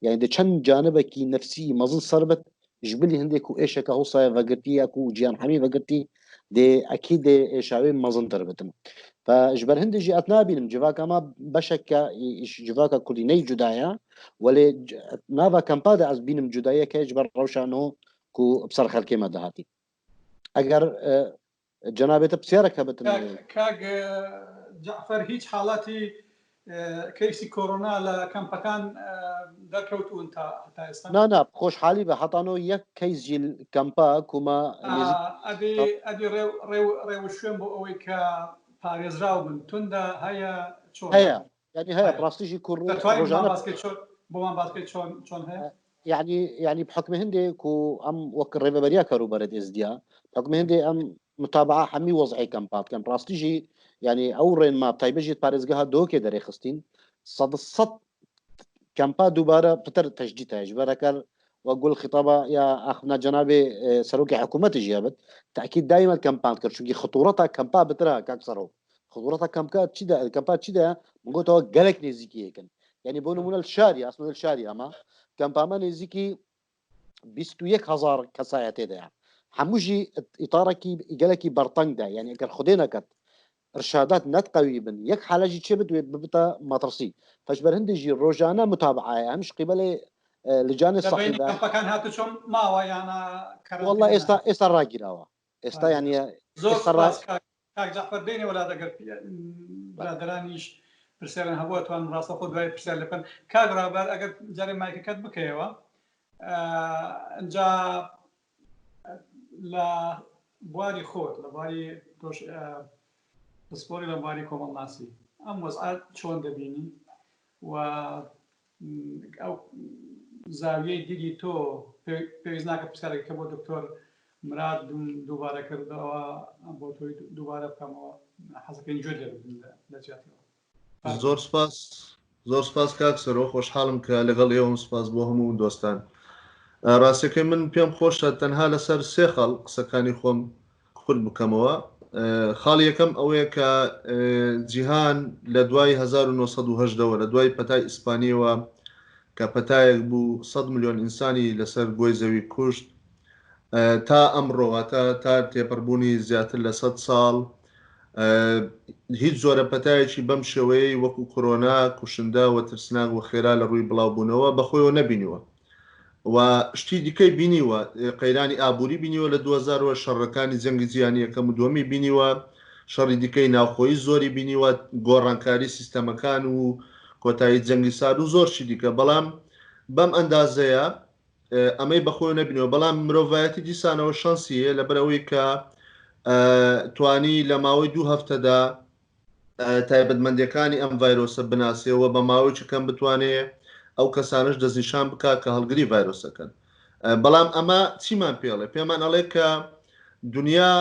یعنی دە چەند جانبێکی نەفسی مەزن سەربت ژبلی هەندێک و ئێشەکە هەوسایە ڤەگرتی یاکو جیان حەمی ڤەگرتی دێ ئەکی دێ ئێشاوێ مەزن تر بتن فژبەر هەندێکی ئەت نابینم جڤاکە ما بەشێکە جڤاکە کوردی نەی جودایە وەلێ ناڤا کەمپادا ئەز بینم جودایەکە ژبەر ڕەوشانۆ کو بسەر خەلکێ مە دەهاتی ئەگەر جەنابێتە پرسیارێک هەبتن. کاک جەعفەر هیچ حاڵەتی کەیسی کۆرۆنا لە کەمپەکان دەرکەوتوون تا هەتا ئێستا؟ نا نا خۆشحالی بە هەتانۆ یەک کەیس جیل کەمپە کومە نزیک ئەدی ئەدی ڕێو ڕێو ڕێوشوێن بۆ ئەوەی کە پارێزراو بن توندە هەیە چۆنە؟ هەیە یعنی هەیە ڕاستیژی کوڕ دەتوانین بۆمان ڕۆژانە باس کەی چۆن بۆمان باس کەی چۆن چۆن هەیە؟ یعنی یعنی بحکم هندێ کو ئەم وەک ڕێبەریا کەروبەرێت ئێزدیا بحکم هندێ ئەم متابعە هەمی وەزعی کەمپات کەن ڕاستیژی یعنی ئەو ڕێنما تایبەژیت پارێزگەها دۆکێ دەرێخستین سەد سەد کەمپا دووبارە پتر تەشدید هەیە ژبەرەکەر وە گول خطابە یا ئاخفنا جەنابێ سەرۆکی حکوومەتیش هەبت تاکید دایمە کەمپان کرد چونکی خطورەتا کەمپا بترە کاک سەرۆک خطورەتا کەمکە چیدا کەمپا چیدا من گوتەوە گەلێک نێزیکی یەکن یعنی بۆ نمونە شاری ئەسمە شاری ئەمە کەمپامە نێزیکی 21 هزار کەسایە تێدایە هەمووژی ئیتارەکی گەلێکی بەرتەنگدا یعنی ئەگەر خودێ نەکەت ارشادات نەت قوی بن یەک حالەژی چێ بت ببتە مەترسی فەشبەر هەندێژی ڕۆژانە متابعایە هەمش قیبەلێ لجانە لە بەینی سەحیبە کەمپەکان هاتوچۆ ماوە یانە والله کەرەنتینە ئێستا ئێستا ڕاگیراوە ئێستا ڕاگیراوە یعنی زۆر ئێستا ڕا سوپاس کاک کاک جەعفەر بێنێ وەلا دەگەر برادەرانیش پرسیاران هەبوو ئەتوانن ڕاستەوخۆ دوای پرسیار لێ بکەن کاک ڕابەر ئەگەر جارێ مایکەکەت بکەیەوە ئەنجا لە. بواری خۆت لە بواری تۆش پسپۆری لە بواری کۆمەڵناسی ئەم وەزعە چۆن دەبینی و ئەو زاویەی دیدی تۆ پێویست ناکە پرسیارێک کە بۆ دکتۆر مراد دووبارە کردەوە بۆ تۆی دووبارە بکەمەوە حەزەکەین گوێت لێ بگرین لە جیاتیەوە. زۆر سپاس زۆر سپاس کاک سەرۆ خۆشحاڵم کە لەگەڵ ئێوەم سپاس بۆ هەموو دۆستان ڕاستەکەی من پێم خۆشە تەنها لەسەر سێ خاڵ قسەکانی خۆم کورت بکەمەوە خاڵی یەکەم ئەوەیە کە جیهان لە دوای 1970 ەوە لە دوای پەتای ئیسپانیەوە کە پەتایەک بوو 100 ملیۆن ئینسانی لەسەر گۆی زەوی کوشت تا ئەمڕۆ واتە تا تێپەڕبوونی زیاتر لە 100 ساڵ هیچ جۆرە پەتایەکی بەم شێوەیەی وەکو کۆرۆنا کوشندە و ترسناک و خێرا لە ڕووی بڵاوبوونەوە بەخۆیەوە نەبینیوە و شتی دیکەی بینیوە، قەیرانی ئابووری بینیوە لە 2000 وە، شەڕەکانی جەنگی جیهانی یەکەم و دووەمی بینیوە، شەڕی دیکەی ناوخۆیی زۆری بینیوە، گۆڕانکاری سیستەمەکان و کۆتایی جەنگی سارد و زۆر شتی دیکە، بەڵام بەم ئەندازەیە ئەمەی بەخۆی نەبینەوە. بەڵام مرۆڤایەتی دیسانەوە شەنسی هەیە لەبەرئەوەی کە توانی لە ماوەی دوو هەفتەدا تایبەتمەندیەکانی ئەم ڤایرۆسە بناسێ و بە ماوەیەکی کەم بتوانێ ئەو کەسانەش دەستنیشان بکات کە هەڵگری ڤایرۆسەکەن. بەڵام ئەمە چیمان پێڵێ؟ پێمان ئەڵێ کە دنیا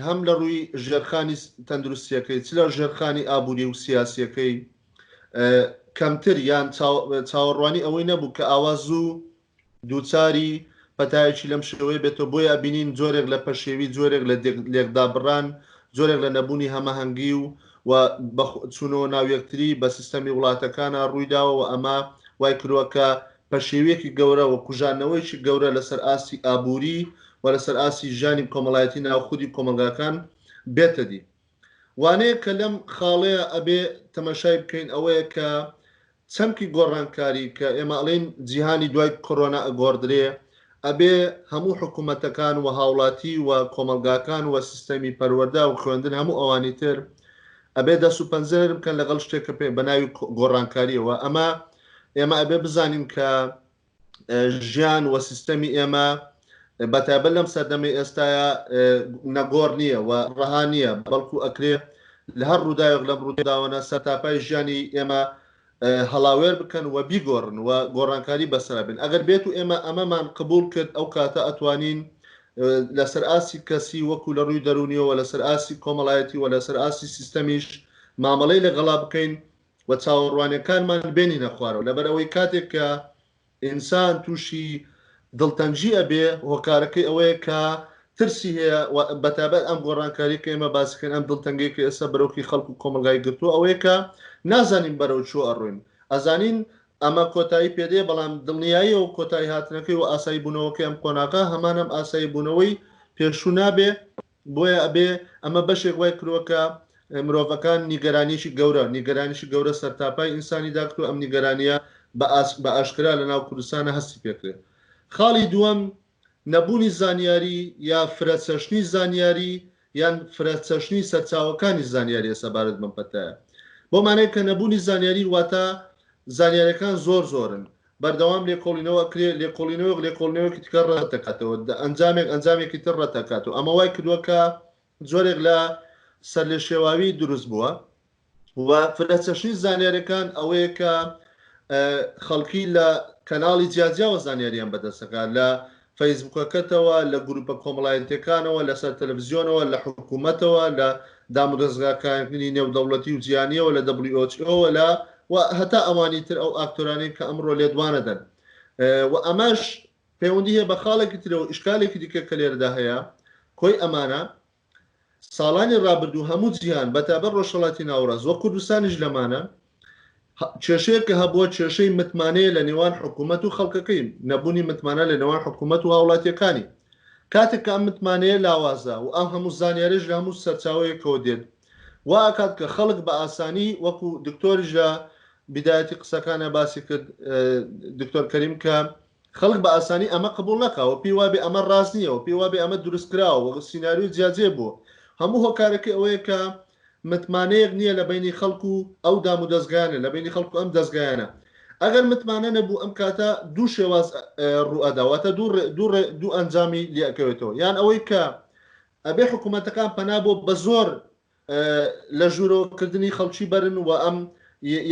هەم لە ڕووی ژێرخانی تەندروستیەکەی چ لە ژێرخانی ئابووری و سیاسیەکەی کەمتر یان چاوەڕوانی ئەوەی نەبوو کە ئاوا زوو دووچاری پەتایەکی لەم شێوەیە بێتەوە، بۆیە ئەبینین جۆرێک لە پەشێوی، جۆرێک لە لێکدابڕان، جۆرێک لە نەبوونی هەمەهەنگی و و بە چوونەوە ناو یەکتری بە سیستەمی وڵاتەکانا ڕوویداوە و ئەمە وای کردووە کە پەشێویەکی گەورە و کوژاندنەوەیەکی گەورە لەسەر ئاستی ئابووری و لەسەر ئاستی ژیانی کۆمەڵایەتی ناو خودی کۆمەڵگاکان بێتە دی. وانەیەک کە لەم خاڵەیە ئەبێ تەماشای بکەین ئەوەیە کە چەمکی گۆڕانکاری کە ئێمە ئەڵێین جیهانی دوای کۆرۆنا ئەگۆڕدرێ ئەبێ هەموو حکوومەتەکان و هاوڵاتی و کۆمەڵگاکان و سیستەمی پەروەردە و خوێندن هەموو ئەوانی تر ئەبێ دەست و پەنجە نەرم بکەن لەگەڵ شتێک کە پێ بە ناوی گۆڕانکاریەوە ئەمە ئێمە ئەبێ بزانین کە ژیان و سیستەمی ئێمە بەتایبەت لەم سەردەمەی ئێستایا نەگۆڕ نییە و ڕەها نییە، بەڵکو ئەکرێ لە هەر ڕووداوێک لەم ڕووداوانە سەرتاپای ژیانی ئێمە هەڵاوێر بکەن و بیگۆڕن و گۆڕانکاری بەسەرا بێن. ئەگەر بێت و ئێمە ئەمەمان قبوڵ کرد ئەو کاتە ئەتوانین لەسەر ئاستی کەسی وەکو لە ڕووی دەروونیەوە لەسەر ئاستی کۆمەڵایەتی و لەسەر ئاستی سیستەمیش مامەڵەی لەگەڵا بکەین و چاوەڕوانیەکانمان بێنینە خوارەوە لەبەر ئەوەی کاتێک کە ئینسان تووشی دڵتەنگی ئەبێ هۆکارەکەی ئەوەیە کە ترسی هەیە و بەتابەت ئەم گۆڕانکاری کە ئێمە باسیکەین ئەم دڵتەنگەی کە ئێستا بەرۆکی خەڵک و کۆمەڵگای گرتووە ئەوەیە کە نازانین بەرەو کوێ ئەڕۆین ئەزانین ئەمە کۆتایی پێدێ بەڵام دڵنیاییەوە کۆتایی هاتنەکەی و ئاسایی بوونەوەکەی ئەم قۆناغە هەمان ئەم ئاسایی بوونەوەی پێشوو نابێ بۆیە ئەبێ ئەمە بەشێک وای کردوە کە مرۆڤەکان نیگەرانیەکی گەورە نیگەرانیی گەورە سەرتاپای ئینسانی داگرتوە ئەم نیگەرانیە بە ئاشکرا لە ناو کوردستانە هەستی پێکرێ. خاڵی دووەم نەبوونی زانیاری یا فرەچەشنی زانیاری یان فرەچەشنی سەرچاوەکانی زانیاریە سەبارەت بەم پەتایە. بەو مانای کە نەبوونی زانیاری واتە زانیاریەکان زۆر زۆرن بەردەوام لێکۆڵینەوە ئەکرێ، لێکۆڵینەوەیەک لێکۆڵینەوەیەکی تکە ڕەت دەکاتەوە، ئەنجامێک ئەنجامێکی تر ڕەت دەکاتەوە، ئەمە وای کردووە کە جۆرێک لە سەرلێشێواوی دروست بووە و فرەچەشنی زانیاریەکان ئەوەیە کە خەڵکی لە کەناڵی جیاجیاوە زانیاریان بەدەست دەکات، لە فەیسبوکەکەتەوە، لە گروپە کۆمەڵایەتیەکانەوە، لەسەر تەلەفزیۆنەوە، لە حکومەتەوە، لە دامودەزگاکانی نێودەوڵەتی و جیهانیەوە، لە WHO وە، لە و هەتا ئەوانی تر ئەو ئاکتۆرانەی کە ئەمڕۆ لێدوانەدەن و ئەمەش پەیوەندی هەیە بە خاڵێکی ترەوە ئیشکالێکی دیکە کە لێرەدا هەیە کۆی ئەمانە ساڵانی ڕابردوو هەموو جیهان بەتایبەت ڕۆژهەڵاتی ناوەڕاست و کوردستانیش لەمانە کێشەیەک کە هەبووە کێشەی متمانەیە لە نێوان حکوومەت و خەڵکەکەی نەبوونی متمانە لە نێوان حکوومەت و هاوڵاتیەکانی کاتێک کە ئەم متمانەیە لاوازە و ئەم هەموو زانیاریش لە هەموو سەرچاوەیەکەوە دێت وا ئەکات کە خەڵک بە ئاسانی وەکو دکتۆریش لە بیدایەتی قسەکانە باسی کرد دکتۆر کەریم کە خەڵک بە ئاسانی ئەمە قبوڵ نەکا و پێی وابێ ئەمە ڕاست نییە و پێی وابێ ئەمە دروستکراوە و سیناریۆی جیاجێ بووە. هەموو هۆکارەکەی ئەوەیە کە متمانەیەک نییە لە بەینی خەڵک و ئەو دامودەزگایانە، لە بەینی خەڵک و ئەم دەزگایانە. ئەگەر متمانە نەبوو ئەم کاتە دوو شێواز ڕوو ئەدا، واتە دوو ڕێ دوو ڕێ دوو ئەنجامی لێ ئەکەوێتەوە. یان ئەوەی کە. ئەبێ حکوومەتەکان پەنا بۆ بە زۆر لە ژوورەوە کردنی خەڵکی بەرن و ئەم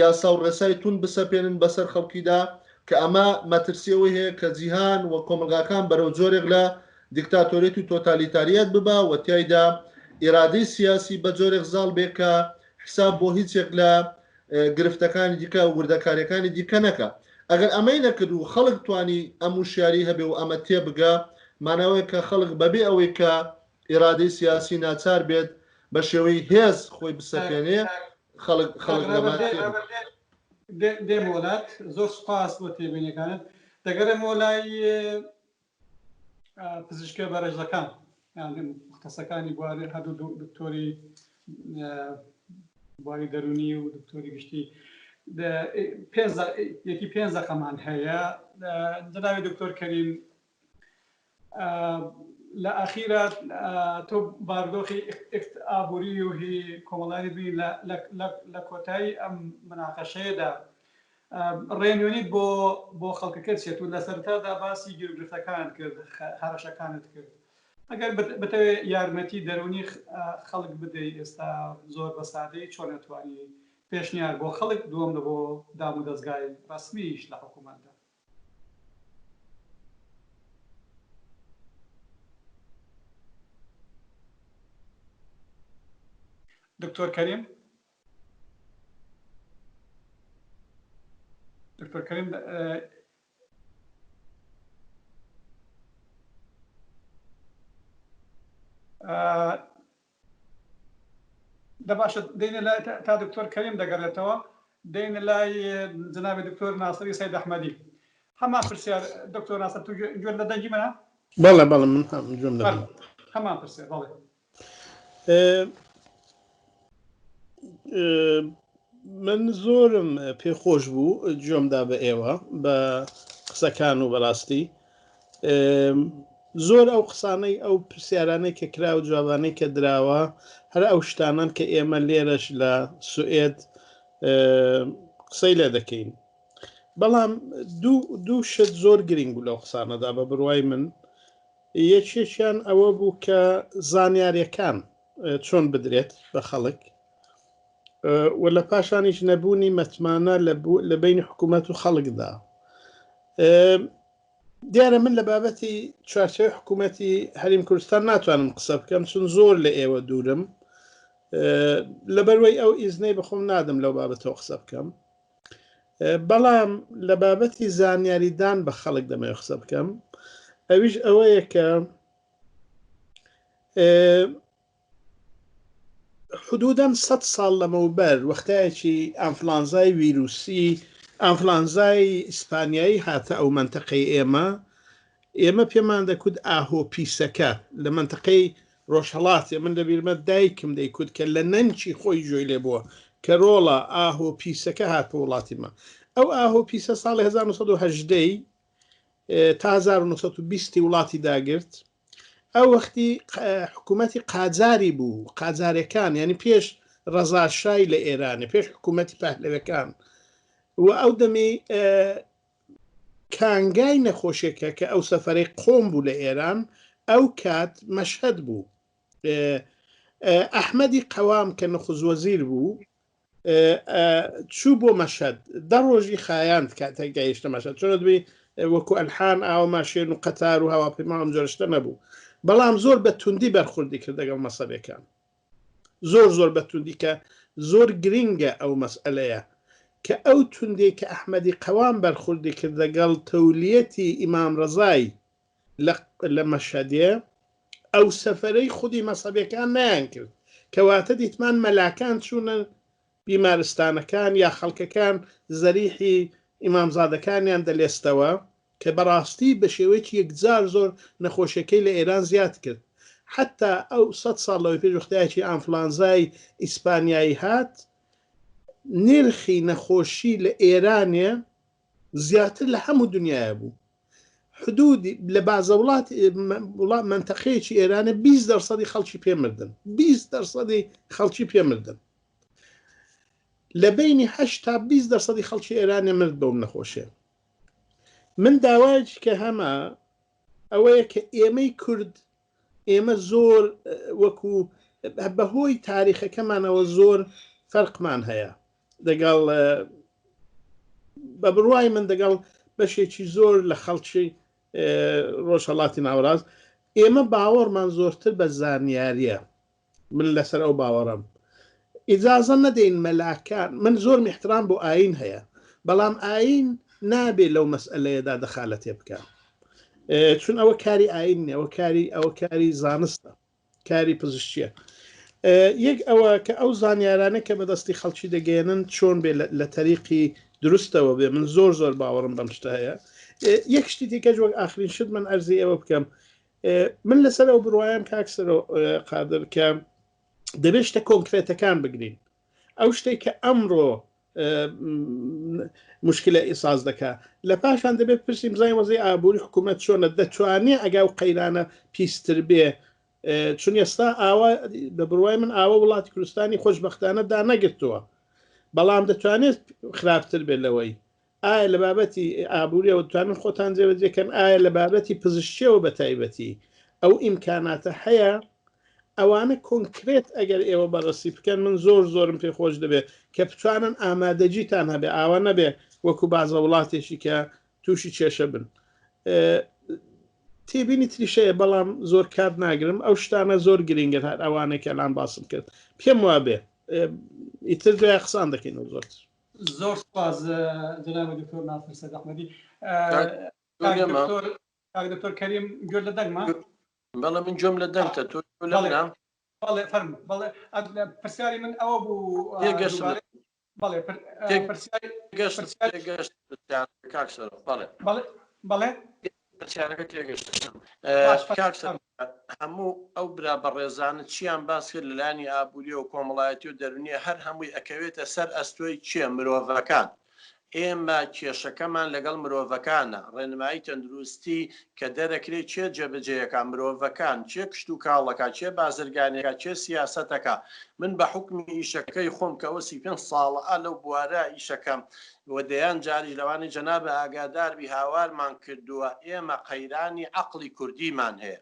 یاسا و ڕێسای توند بسەپێنن بەسەر خەڵکیدا کە ئەمە مەترسی ئەوەی هەیە کە جیهان و کۆمەڵگاکان بەرەو جۆرێک لە دیکتاتۆریەت و تۆتالیتاریەت ببا و تیایدا ئیرادەی سیاسی بە جۆرێک زاڵ بێ کە حساب بۆ هیچێک لە گرفتەکانی دیکە و وردەکاریەکانی دیکە نەکا. ئەگەر ئەمەی نەکرد و خەڵک توانی ئەم وشیاری هەبێ و ئەمە تێبگا ماناوەیە کە خەڵک بەبێ ئەوەی کە ئیرادەی سیاسی ناچار بێت بە شێوەی هێز خۆی بسەپێنێ خەڵک خەڵک لەمە دێمەوە لات زۆر سوپاس بۆ تێبینیەکانت دەگەرێمەوە لای پزیشکە بەڕێزەکان یان مختصەکانی بواری هەردوو دکتۆری بواری دەرونی و دکتۆری گشتی یەکی پێنج دەقەمان هەیە جەنابی دکتۆر کەریم لە ئەخیرا تۆ بارودۆخی ئابووری و هی کۆمەڵانی بی لە کۆتایی ئەم مناقەشەیەدا ڕێنوێنیت بۆ بۆ خەڵکەکە چیە تۆ لە سەرەتادا باسی گیروگرفتەکانت کرد هەڕەشەکانت کرد ئەگەر بتەوێت یارمەتی دەروونی خەڵک بدەی ئێستا زۆر بە سادەی چۆن ئەتوانی پێشنیار بۆ خەڵک دووەم لە بۆ دام و دەزگای ڕەسمیش لە حکوومەتدا دکتۆر کەریم دکتۆر کەریم دە باشە دێنە لای تا دکتۆر کەریم دەگەڕێتەوە دێنە لای جنابی دکتۆر ناسری سید ئەحمەدی هەمان پرسیار دکتۆر ناسر تو گوێت لە دەنگی منە؟ بەڵێ بەڵێ من هەم گوێم لە هەمان پرسیار بەڵێ من زۆرم پێخۆش بوو گوێمدا بە ئێوە بە قسەکان و بەڕاستی زۆر ئەو قسانەی ئەو پرسیارانەی کە کرا و جوابانەی کە دراوە هەر ئەو شتانەن کە ئێمە لێرەش لە سوئێد قسەی لێ دەکەین بەڵام دوو شت زۆر گرنگ بوو لەو قسانەدا بە بڕوای من یەکێکیان ئەوە بوو کە زانیاریەکان چۆن بدرێت بە خەڵک و لە پاشانیش نەبوونی مەتمانە لە بینی حکوومەت و خەڵکدا دیارە من لە بابەتی چوارچێوەی حکوومەتی هەریم کوردستان ناتوانم قسە بکەم چون زۆر لە ئێوە دوورم لەبەروەی ئەو ئیزنەی بەخۆم نادەم لەو بابەتەوە قسە بکەم بەڵام لە بابەتی زانیاریدان بە خەڵک دەمەوێت قسە بکەم ئەویش ئەوەیە کە حدودەن سە ساڵ لەمەوبەر وەختایەکی ئەنفلانزای ویروسی ئەنفلانزای ئیسپانیایی هاتە ئەو منتەقەی ئێمە ئێمە پێمان دەکوت ئاهۆ پیسەکە لە مەنتەقەی ڕۆژهەڵاتێ من لەبیرمە دایکم دەیکوت کە لە نەنکی خۆی گوێی لێ بووە کە ڕۆڵە ئاهۆ پیسەکە هاتە وڵاتی مە ئەو ئاهۆ پیسە ساڵی 1970 تا 1920 وڵاتی داگرت ئەو وەختی حکوومەتی قاجاری بوو قاجارەکان یعنی پێش ڕەزاشای لە ئێرانێ پێش حکوومەتی پەهلەوەکان و ئەو دەمی کانگای نەخۆشیەکە کە ئەو سەفەرەی قۆم بوو لە ئێران ئەو کات مەشهەد بوو ئەحمەدی قەوام کە نخوز وەزیر بوو چوو بۆ مەشهەد دە ڕۆژی خایاند کاتێک گەیشتە مەشهەد چۆنە دوی وەکو ئەلحان ئاوە ماشێن و قەتار و هەواپەیما ئەم جۆرە شتە نەبوو بەڵام زۆر بە توندی بەرخوردی کرد لەگەڵ مەسەبەکان زۆر زۆر بە توندی کە زۆر گرینگە ئەو مەسئەلەیە کە ئەو توندەی کە ئەحمەدی قەوام بەرخوردی کرد لەگەڵ تەولیەتی ئیمام ڕەزای لە لە مەشهەدێ ئەو سەفەرەی خودی مەسەبەکان نەیان کرد کەواتە دیتمان مەلاکان چوونە بیمارستانەکان یا خەڵکەکان زەریحی ئیمامزادەکانیان دەلێستەوە کە بەڕاستی بە شێوەیەکی یەکجار زۆر نەخۆشیەکەی لە ئێران زیاد کرد حەتا ئەو سەد ساڵ لەوەی پێش وەختایەکی ئانفلانزای ئیسپانیایی هات نرخی نەخۆشی لە ئێرانێ زیاتر لە هەموو دنیاە بوو حدودی لە بازە وڵات وڵات منتەقەیەکی ئێرانە 20 دەرسەدی خەڵکی پێ مردن 20 دەرسەدی خەڵکی پێ مردن لە بینی 8 تا 20 دەرسەدی خەڵکی ئێرانێ مرد بەو نەخۆشیە من داوایەکی کە هەمە ئەوەیە کە ئێمەی کورد. ئێمە زۆر وەکو بەهۆی تاریخەکەمانەوە زۆر فەرقمان هەیە دەگەڵ بە بڕوای من دەگەڵ بەشێکی زۆر لە خەڵکی ڕۆژهەڵاتی ناوەڕاست ئێمە باوەڕمان زۆرتر بە زانیاریە من لەسەر ئەو باوەڕم ئیجازە نەدەین مەلاکان من زۆر میحترام بۆ ئاین هەیە بەڵام ئاین نابێ لەو مەسئلەیەدا دەخالەتێ بکە چون ئەوە کاری ئاین نیە ئەوە کاری ئەوە کاری زانستە کاری پزیشکیە یەک ئەوە کە ئەو زانیارانە کە بەدەستی خەڵکی دەگەێنن چۆن بێ لە تەریقی دروستەوە بێ من زۆر زۆر باوەڕم بەم شتە هەیە یەک شتی دیکەش وەک ئاخرین شت من ئەرزی ئێوە بکەم من لەسەر ئەو بڕوایم کاک سەرۆ قادر کە دەبێت شتە کۆنکرێتەکان بگرین ئەو شتێک کە ئەمڕۆ مشکلە ئیساز دەکا لە پاشان دەبێت پرسییم زای وەزی ئابووری حکوومەت چۆنە دەتوانێ ئەگا و قەیرانە پیستر بێ چون ئێستا ئاوا بە بڕوای من ئاوە وڵاتی کوردستانی خۆشببختانە دانەگرتووە بەڵام دەتوانێت خراپتر بێت لەوەی ئایا لە بابەتی ئابووریەوە دەتوانن خۆتان جێبەجێ کەن؟ ئایا لە بابەتی پزیشکیەوە بە تایبەتی ئەو ئیمکاناتە هەیە؟ ئەوانە کۆنکرێت ئەگەر ئێوە بەڕەسی بکەن من زۆر زۆرم پێ خۆش دەبێت کە بتوانن ئامادەگیتان هەبێ ئاوا نەبێ وەکو بازە وڵاتێکی کە تووشی کێشە بن. تێبینی تریشەیە بەڵام زۆر کات ناگرم ئەو شتانە زۆر گرنگن هەر ئەوانەی کە لام باسم کرد پێم وابێ ئیتر دوای قسان دەکەین و زۆرتر. زۆر سپاس جەنابی دکتۆر ناسر سەید ئەحمەدی. کاک دکتۆر کاک دکتۆر کەریم گوێت لە دەنگمە؟ بەڵێ من گوێم لە دەنگتە تۆ گوێ لە منە؟ بەڵێ فەرموو بەڵێ پرسیاری من ئەوە بوو تێگەشتم بەڵێ پرسیاری تێگەشتم تێگەشتم کاک سەرۆک بەڵێ بەڵێ بەڵێ پرسیارەکە تێگەشتم کاک سەرۆک هەموو ئەو برا بەڕێزانە چیان باس کرد لەلایەنی ئابووری و کۆمەڵایەتی و دەرونیە هەر هەمووی ئەکەوێتە سەر ئەستۆی کێ مرۆڤەکان ئێمە کێشەکەمان لەگەڵ مرۆڤەکانە ڕێنمایی تەندروستی کە دەرەکرێ کێ جێبەجێیەکا مرۆڤەکان کێ کشتوکاڵەکا کێ بازرگانیەکا کێ سیاسەتەکا من بە حوکمی ئیشەکەی خۆم کە ئەوە 35 ساڵە ئا لەو بوارە ئیشەکەم و دەیان جاریش لەوانەیە جەنابت ئاگادار بی هاوارمان کردووە ئێمە قەیرانی عەقڵی کوردیمان هەیە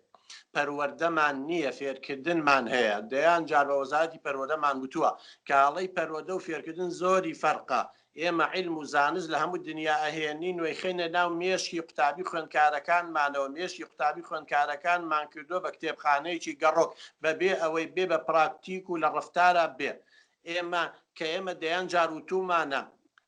پەروەردەمان نییە فێرکردنمان هەیە دەیان جار بە وەزارەتی پەروەردەمان وتووە کە هەڵەی پەروەردە و فێرکردن زۆری فەرقە ئێمە عیلم و زانست لە هەموو دنیا ئەهێنین و ئەیخەینە ناو مێشکی قوتابی خوێندکارەکانمانەوە مێشکی قوتابی خوێندکارەکانمان کردووە بە کتێبخانەیەکی گەڕۆک بەبێ ئەوەی بێ بە پراکتیک و لە ڕەفتارا بێ ئێمە کە ئێمە دەیان جار وتوومانە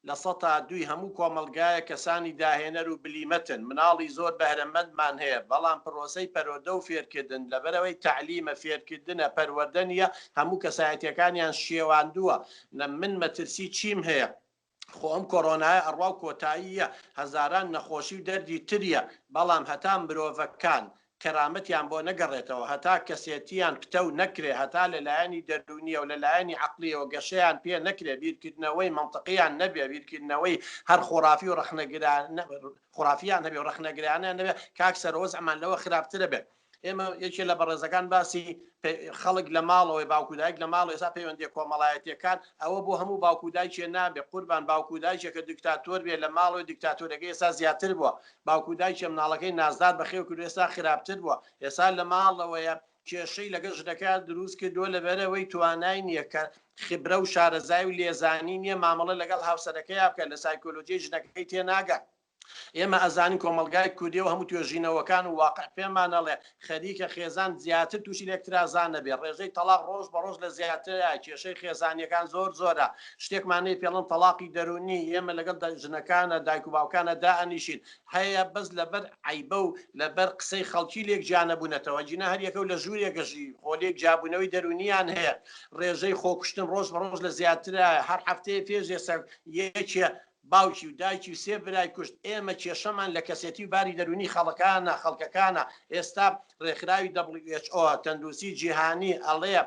لە سەتا دووی هەموو کۆمەڵگایەک کەسانی داهێنەر و بلیمەتن، مناڵی زۆر بەهرەمەندمان هەیە، بەڵام پرۆسەی پەرۆدە و فێرکردن لەبەرئەوەی تەعلیمە، فێرکردنە، پەروەردە نییە، هەموو کەسایەتییەکانیان شێواندووە. من مەترسی چیم هەیە؟ خۆ ئەم کۆرۆنایە ئەڕوا و کۆتاییە، هەزاران نەخۆشی و دەردی تریە، بەڵام هەتا مرۆڤەکان کەرامەتیان بۆ نەگەڕێتەوە، هەتا کەسێتییان پتەو نەکرێ، هەتا لە لایەنی دەروونییەوە، لە لایەنی عەقڵییەوە گەشەیان پێ نەکرێ، بیرکردنەوەی مەنتقییان نەبێ، بیرکردنەوەی هەر خۆرافی و ڕەخنەگرانە، خورافییان هەبێ و ڕەخنەگرانەیان نەبێ، کاک سەرۆ وەزعمان لەوە خراپترە بێ. ئێمە یەکێ لە بەڕێزەکان باسی خەڵک لە ماڵەوەی باوک و دایک لە ماڵ ئێستا پەیوەندیە کۆمەڵایەتیەکان ئەوە بۆ هەموو باوک و دایکێ نابێ قوربان باوک و دایکێکە دیکتاتۆر بێ لە ماڵەوەی دیکتاتۆرەکەی ئێستا زیاتر بووە باوک و دایکێ مناڵەکەی نازدار بەخێو کردو ئێستا خراپتر بووە ئێستا لە ماڵەوەیە کێشەی لەگەڵ ژنەکە دروست کردووە لەبەرئەوەی توانای نییە کە خبرە و شارەزای و لێزانی نییە مامەڵە لەگەڵ هاوسەرەکەیا بکات لە سایکۆلۆجیی ژنەکەی تێناگات. ئێمە ئەزانین کۆمەڵگای کوردی و هەموو توێژینەوەکان و واقع پێمان ئەڵێ خەریکە خێزان زیاتر تووشی لێکترازان ئەبێ، ڕێژەی تەڵاق ڕۆژ بە ڕۆژ لە زیاترە، کێشەی خێزانییەکان زۆر زۆرە، شتێکمان هەیە پێڵەن تەڵاقی دەروونی، ئێمە لەگەڵ ژنەکانە دایک و باوکانە دائەنیشین هەیە بەس لەبەر عەیبە و لەبەر قسەی خەڵکی لێک جیا نەبوونەتەوە گینا هەر یەکەو لە ژوورێک ئەژی خۆ لێک جیابوونەوەی دەروونیان هەیە، ڕێژەی خۆکوشتن ڕۆژ بە ڕۆژ لە زیاترە، هەر هەفتەیە پێش ئێستا یەکێ باوکی و دایکی و سێ برای کوشت، ئێمە کێشەمان لە کەسێتی و باری دەروونی خەڵکانە، خەڵکەکانە، ئێستا ڕێکخراوی WHO، تەندروستی جیهانی، ئەڵێ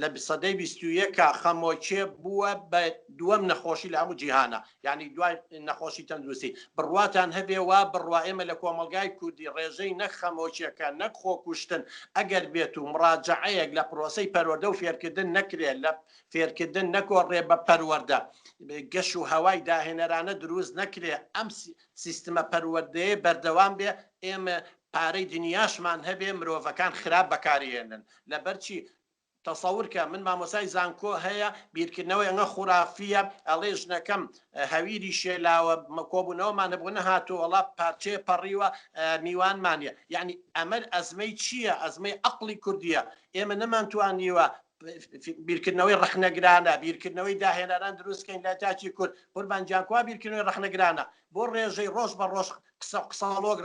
لە سەدەی 21 خەمۆکێ بووە بە دووەم نەخۆشی لە هەموو جیهانە، یانی دوای نەخۆشی تەندروستی، بڕواتان هەبێ وا بڕوا ئێمە لە کۆمەڵگای کوردی ڕێژەی نەک خەمۆکیەکە نەک خۆکوشتن ئەگەر بێت و مڕاجەعەیەک لە پرۆسەی پەروەردە و فێرکردن نەکرێ لە فێرکردن نەگۆڕێ بە پەروەردە، گەش و هەوای داهێنەرانە دروست نەکرێ، ئەم سیستمە پەروەردەیە بەردەوام بێ، ئێمە. پارەی دنیاشمان هەبێ مرۆڤەکان خراپ بەکاری هێنن لەبەرچی تەسەور کە من مامۆسای زانکۆ هەیە بیرکردنەوەی ئەنگە خورافیە ئەڵێ ژنەکەم هەویری شێلاوە کۆبوونەوەمان هەبوو نەهاتوو وەڵا پارچەیە پەڕیوە میوانمانە یعنی ئەمە ئەزمەی چییە ئەزمەی عەقڵی کوردیە ئێمە نەمانتوانیوە بیرکردنەوەی ڕەخنەگرانە بیرکردنەوەی داهێنەران دروستکەین لای تاکی کورد قوربان گیان کوا بیرکردنەوەی ڕەخنەگرانە بۆ ڕێژەی ڕۆژ بە ڕۆژ قسە قساڵۆک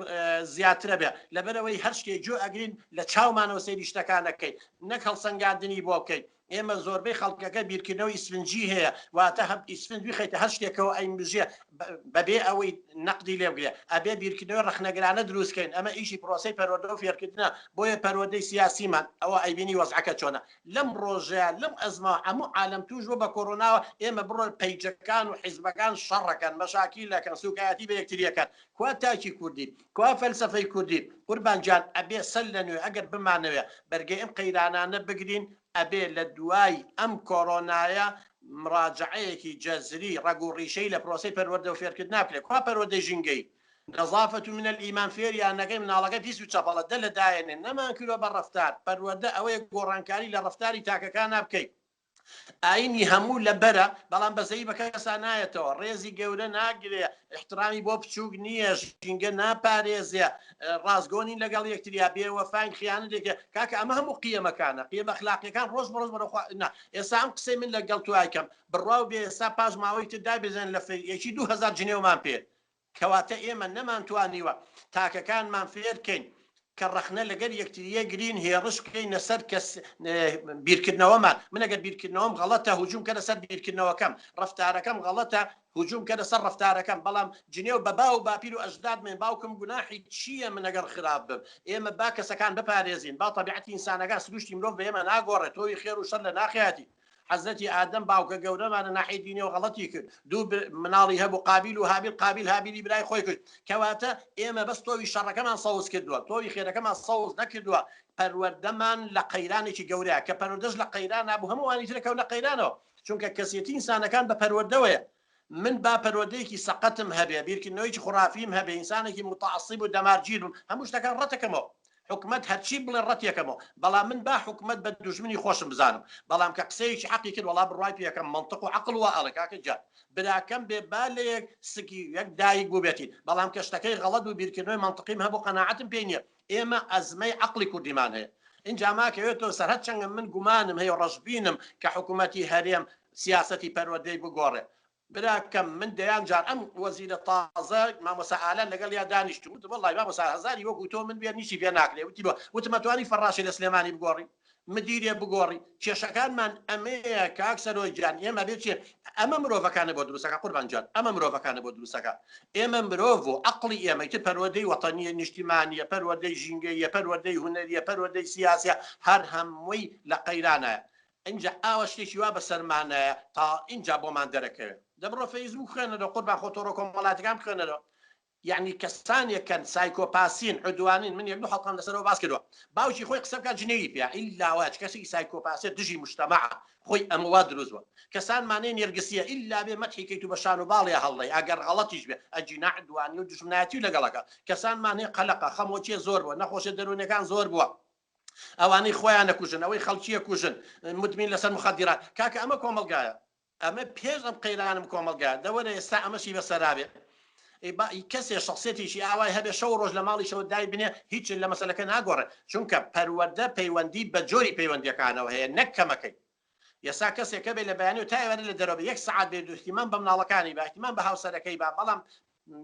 زیاترە بێ لەبەرەوەی هەر شتێک گوێ ئەگرین لە چاومانەوە سەیری شتەکان ئەکەین نەک هەڵسەنگاندنی بۆ بکەین ئێمە زۆربەی خەڵکەکە بیرکردنەوەی ئیسفنجی هەیە واتە هەم ئیسفنج بیخەیتە هەر شتێکەوە ئەیمژێ بەبێ ئەوەی نەقدی لێ بگرێ ئەبێ بیرکردنەوەی ڕەخنەگرانە دروست کەین ئەمە ئیشی پرۆسەی پەروەردە و فێرکردنە بۆیە پەروەردەی سیاسیمان ئەوە ئەیبینی وەزعەکە چۆنە لەم ڕۆژەیا لەم ئەزمە هەموو عالەم توش بووە بە کۆرۆناوە ئێمە بڕۆ پەیجەکان و حیزبەکان شەڕەکەن مەشاکیل ئەکەن سوکایەتی بە یەکتری ئەکەن کوا تاکی کوردی کوا فەلسەفەی کوردی قوربان گیان ئەبێ سەر لە نوێ ئەگەر بمانەوێ بەرگەی ئەم قەیرانانە بگرین ئەبێ لە دوای ئەم کۆرۆنایە مڕاجەعەیەکی جەزری ڕەگ و ڕیشەی لە پرۆسەی پەروەردە و فێرکردنا بکرێ کوا پەروەردەی ژینگەیی نظافە من الایمان فێریان نەکەی مناڵەکە پیس و چەپەڵە دە لە دایەنێ نەمان کردوە بە ڕەفتار پەروەردە ئەوەیە گۆڕانکاری لە ڕەفتاری تاکەکانا بکەی ئاینی هەموو لەبەرە بەڵام بەزەیی بە کەسا نایەتەوە ڕێزی گەورە ناگرێ احترامی بۆ بچووک نییە ژینگە ناپارێزێ ڕاستگۆ نین لەگەڵ یەکتریا بێوەفاین خیانەتێکە کاکە ئەمە هەموو قیەمەکانە قیەمە ئەخلاقیەکان ڕۆژ بە ڕۆژ بەرەو خوا نا ئێستا ئەم قسەی من لەگەڵ تۆ ئایکەم بڕواو بێ ئێستا پاش ماوەی تر دابێزێن لە فەی یەکی 2000 جنێومان پێ کەواتە ئێمە نەمانتوانیوە تاکەکانمان فێرکەین کە ڕەخنە لەگەر یەکتریە گرین هێڕش بکەینە سەر کەس بیرکردنەوەمان من ئەگەر بیرکردنەوەم غەڵەتە هجوم کەرە سەر بیرکردنەوەکەم ڕەفتارەکەم غەڵەتە هجوم کەرە سەر ڕەفتارەکەم بەڵام جنێو بە باو و باپیر و ئەژداد من باوکم گوناحی چییە من ئەگەر خراپ بم ئێمە با کەسەکان بپارێزین با تەبیعەتی ئینسانەکان سروشتی مرۆڤ بە ئێمە ناگۆڕێت تۆوی خێر و شەر لە ناخیاتی حەزرەتی ئادەم باوکە گەورەمانە ناحیەی دینیەوە غەڵەتی کرد دوو مناڵی هەبوو قابیل و هابیل قابیل هابیلی برای خۆی کوشت کەواتە ئێمە بەس تۆوی شەڕەکەمان سەوز کردووە تۆوی خێرەکەمان سەوز نەکردووە پەروەردەمان لە قەیرانێکی گەورەیە کە پەروەردەش لە قەیران بوو هەمووانی ترەکەون لە قەیرانەوە چونکە کەسێتی ئینسانەکان بە پەروەردەوەیە من با پەروەردەیەکی سەقەتم هەبێ، بیرکردنەوەیەکی خوڕافیم هەبێ، ئینسانێکی موتەعەسیب و دەمارگیر بم، هەموو شتەکان ڕەتەکەمەوە. حکومەت هەرچی بڵێ ڕەتیەکەمەوە. بەڵام من با حکومەت بە دوژمنی خۆشم بزانم. بەڵام کە قسەیەکی حەقی کرد وەڵا بڕوای پێ ئەکەم، مەنتق و عەقڵ وا ئەڵێ کاکە گیان. براکەم بێ با لە یەک سکی یەک دایک بووبێتین. بەڵام کە شتەکەی غەڵەت بوو بیرکردنەوەی مەنتقیم هەبوو قەناعەتم پێی نییە. ئێمە ئەزمەی عەقڵی کوردیمان هەیە. ئینجا ماکەوێتەوە سەر هەرچەندە من گومانم هەیە و ڕەشبینم کە حکومەتی هەرێم سیاسەتی پەروەردەی بگۆڕێ. براکەم من دەیان جار ئەم وەزیرە تازە مامۆستا ئالان لەگەڵیا دانیشتم وتم وەڵای مامۆستا هەزاری وەکو تۆ من بێ هیچی پێ ناکرێ وتی بۆ وتم ئەتوانی فەڕاشێ لە سلێمانی بگۆڕی مدیرێ بگۆڕی کێشەکانمان ئەمەیە کاک سەرۆک گیان ئێمە بێ چێ ئەمە مرۆڤەکانە بۆ دروستەکە قوربان گیان ئەمە مرۆڤەکانە بۆ دروستەکە ئێمە مرۆڤ و عەقڵی ئێمە ئیتر پەروەردەی وەتەنیە نیشتیمانیە پەروەردەی ژینگەیە پەروەردەی هونەریە پەروەردەی سیاسیە هەر هەمووی لە قەیرانایە ئینجا ئاوا شتێکی وا بەسەرمانایە تا ئینجا بۆمان دەرەکەوێ دە بڕۆ فەیسبوک بخوێنەرەوە قوربان خۆ تۆڕە کۆمەڵاتەکان بخوێنەرەوە یەعنی کەسانێک کەن سایکۆپاسین عدوانین من یەک دوو حەڵقەم لەسەرەوە باس کردووە باوکی خۆی قسە بکات جنێوی پێ ئیلا وایە چ کەسێکی سایکۆپاسێ دژی مجتەمەعە خۆی ئەمە وا دروست بووە کەسانمانەیە نێرگسیە ئیلا بێ مەدحی کەیت و بە شان و باڵیا هەڵڵێی ئەگەر غەڵەتیش بێ ئەگینا عدوانی و دوژمنایەتی لەگەڵەکە کەسانمان هەیە قەلەقە خەمۆکیە زۆر بووە نەخۆشیە دەروونیەکان زۆر بووە ئەوانەی خۆیان ئەکوژن ئەوەی خەڵکی ئەکوژن مدمین لەسەر مخدرات کاکە ئەمە کۆمەڵگایە ئەمە پێش ئەم قەیرانم کۆمەڵگایە دە وەرە ئێستا ئەمەشی بەسەرابێ با کەسێ شخصێتێکی ئاوای هەبێ شەو ڕۆژ لە ماڵیشەوە دای بنێ هیچ لە مەسەلەکە ناگۆڕێ چونکە پەروەردە پەیوەندی بە جۆری پەیوەندیەکانەوە هەیە نەک کەمەکەی ئێستا کەسێک هەبێ لە بەیانی و تا ئێوارە لە دەرەوە بێ یەک سەعات بێ ئیهتیمام بە مناڵەکانی با ئیهتیمام بە هاوسەرەکەی با بەڵام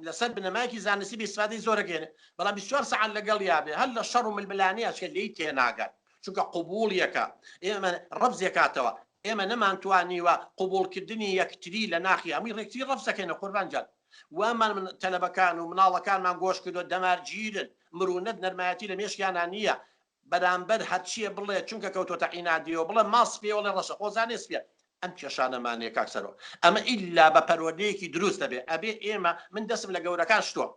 لەسەر بنەمایەکی زانستی بێ ئیستفادەی زۆر ئەگەیەنێ بەڵام 24 سەعات لەگەڵیا بێ هەر لە شەڕ و ململانێ چکە لێی تێناگات چونکە قبوڵیەکە ئێمە ڕەفزێکاتەوە ئێمە نەمانتوانیوە قبوڵکردنی یەکتری لە ناخی هەمووی ڕێکتری ڕەفزەکەینە قوربان جان وامان من تەلەبەکان و مناڵەکانمان گۆش کردووە دەمارگیرن مرونەت نەرمایەتی لە مێشکیانا نییە بەرامبەر هەرچیە بڵێ چونکە کەوتۆتە عینادیەوە بڵێ ماڵ سپیە وەڵێ ڕەشە خۆ زانێ سپیە ئەم کێشانەمان نیە کاک سەرۆ ئەمە ئیلا بە پەروەردەیەکی دروست دەبێ ئەبێ ئێمە من دەسم لە گەورەکان شتوە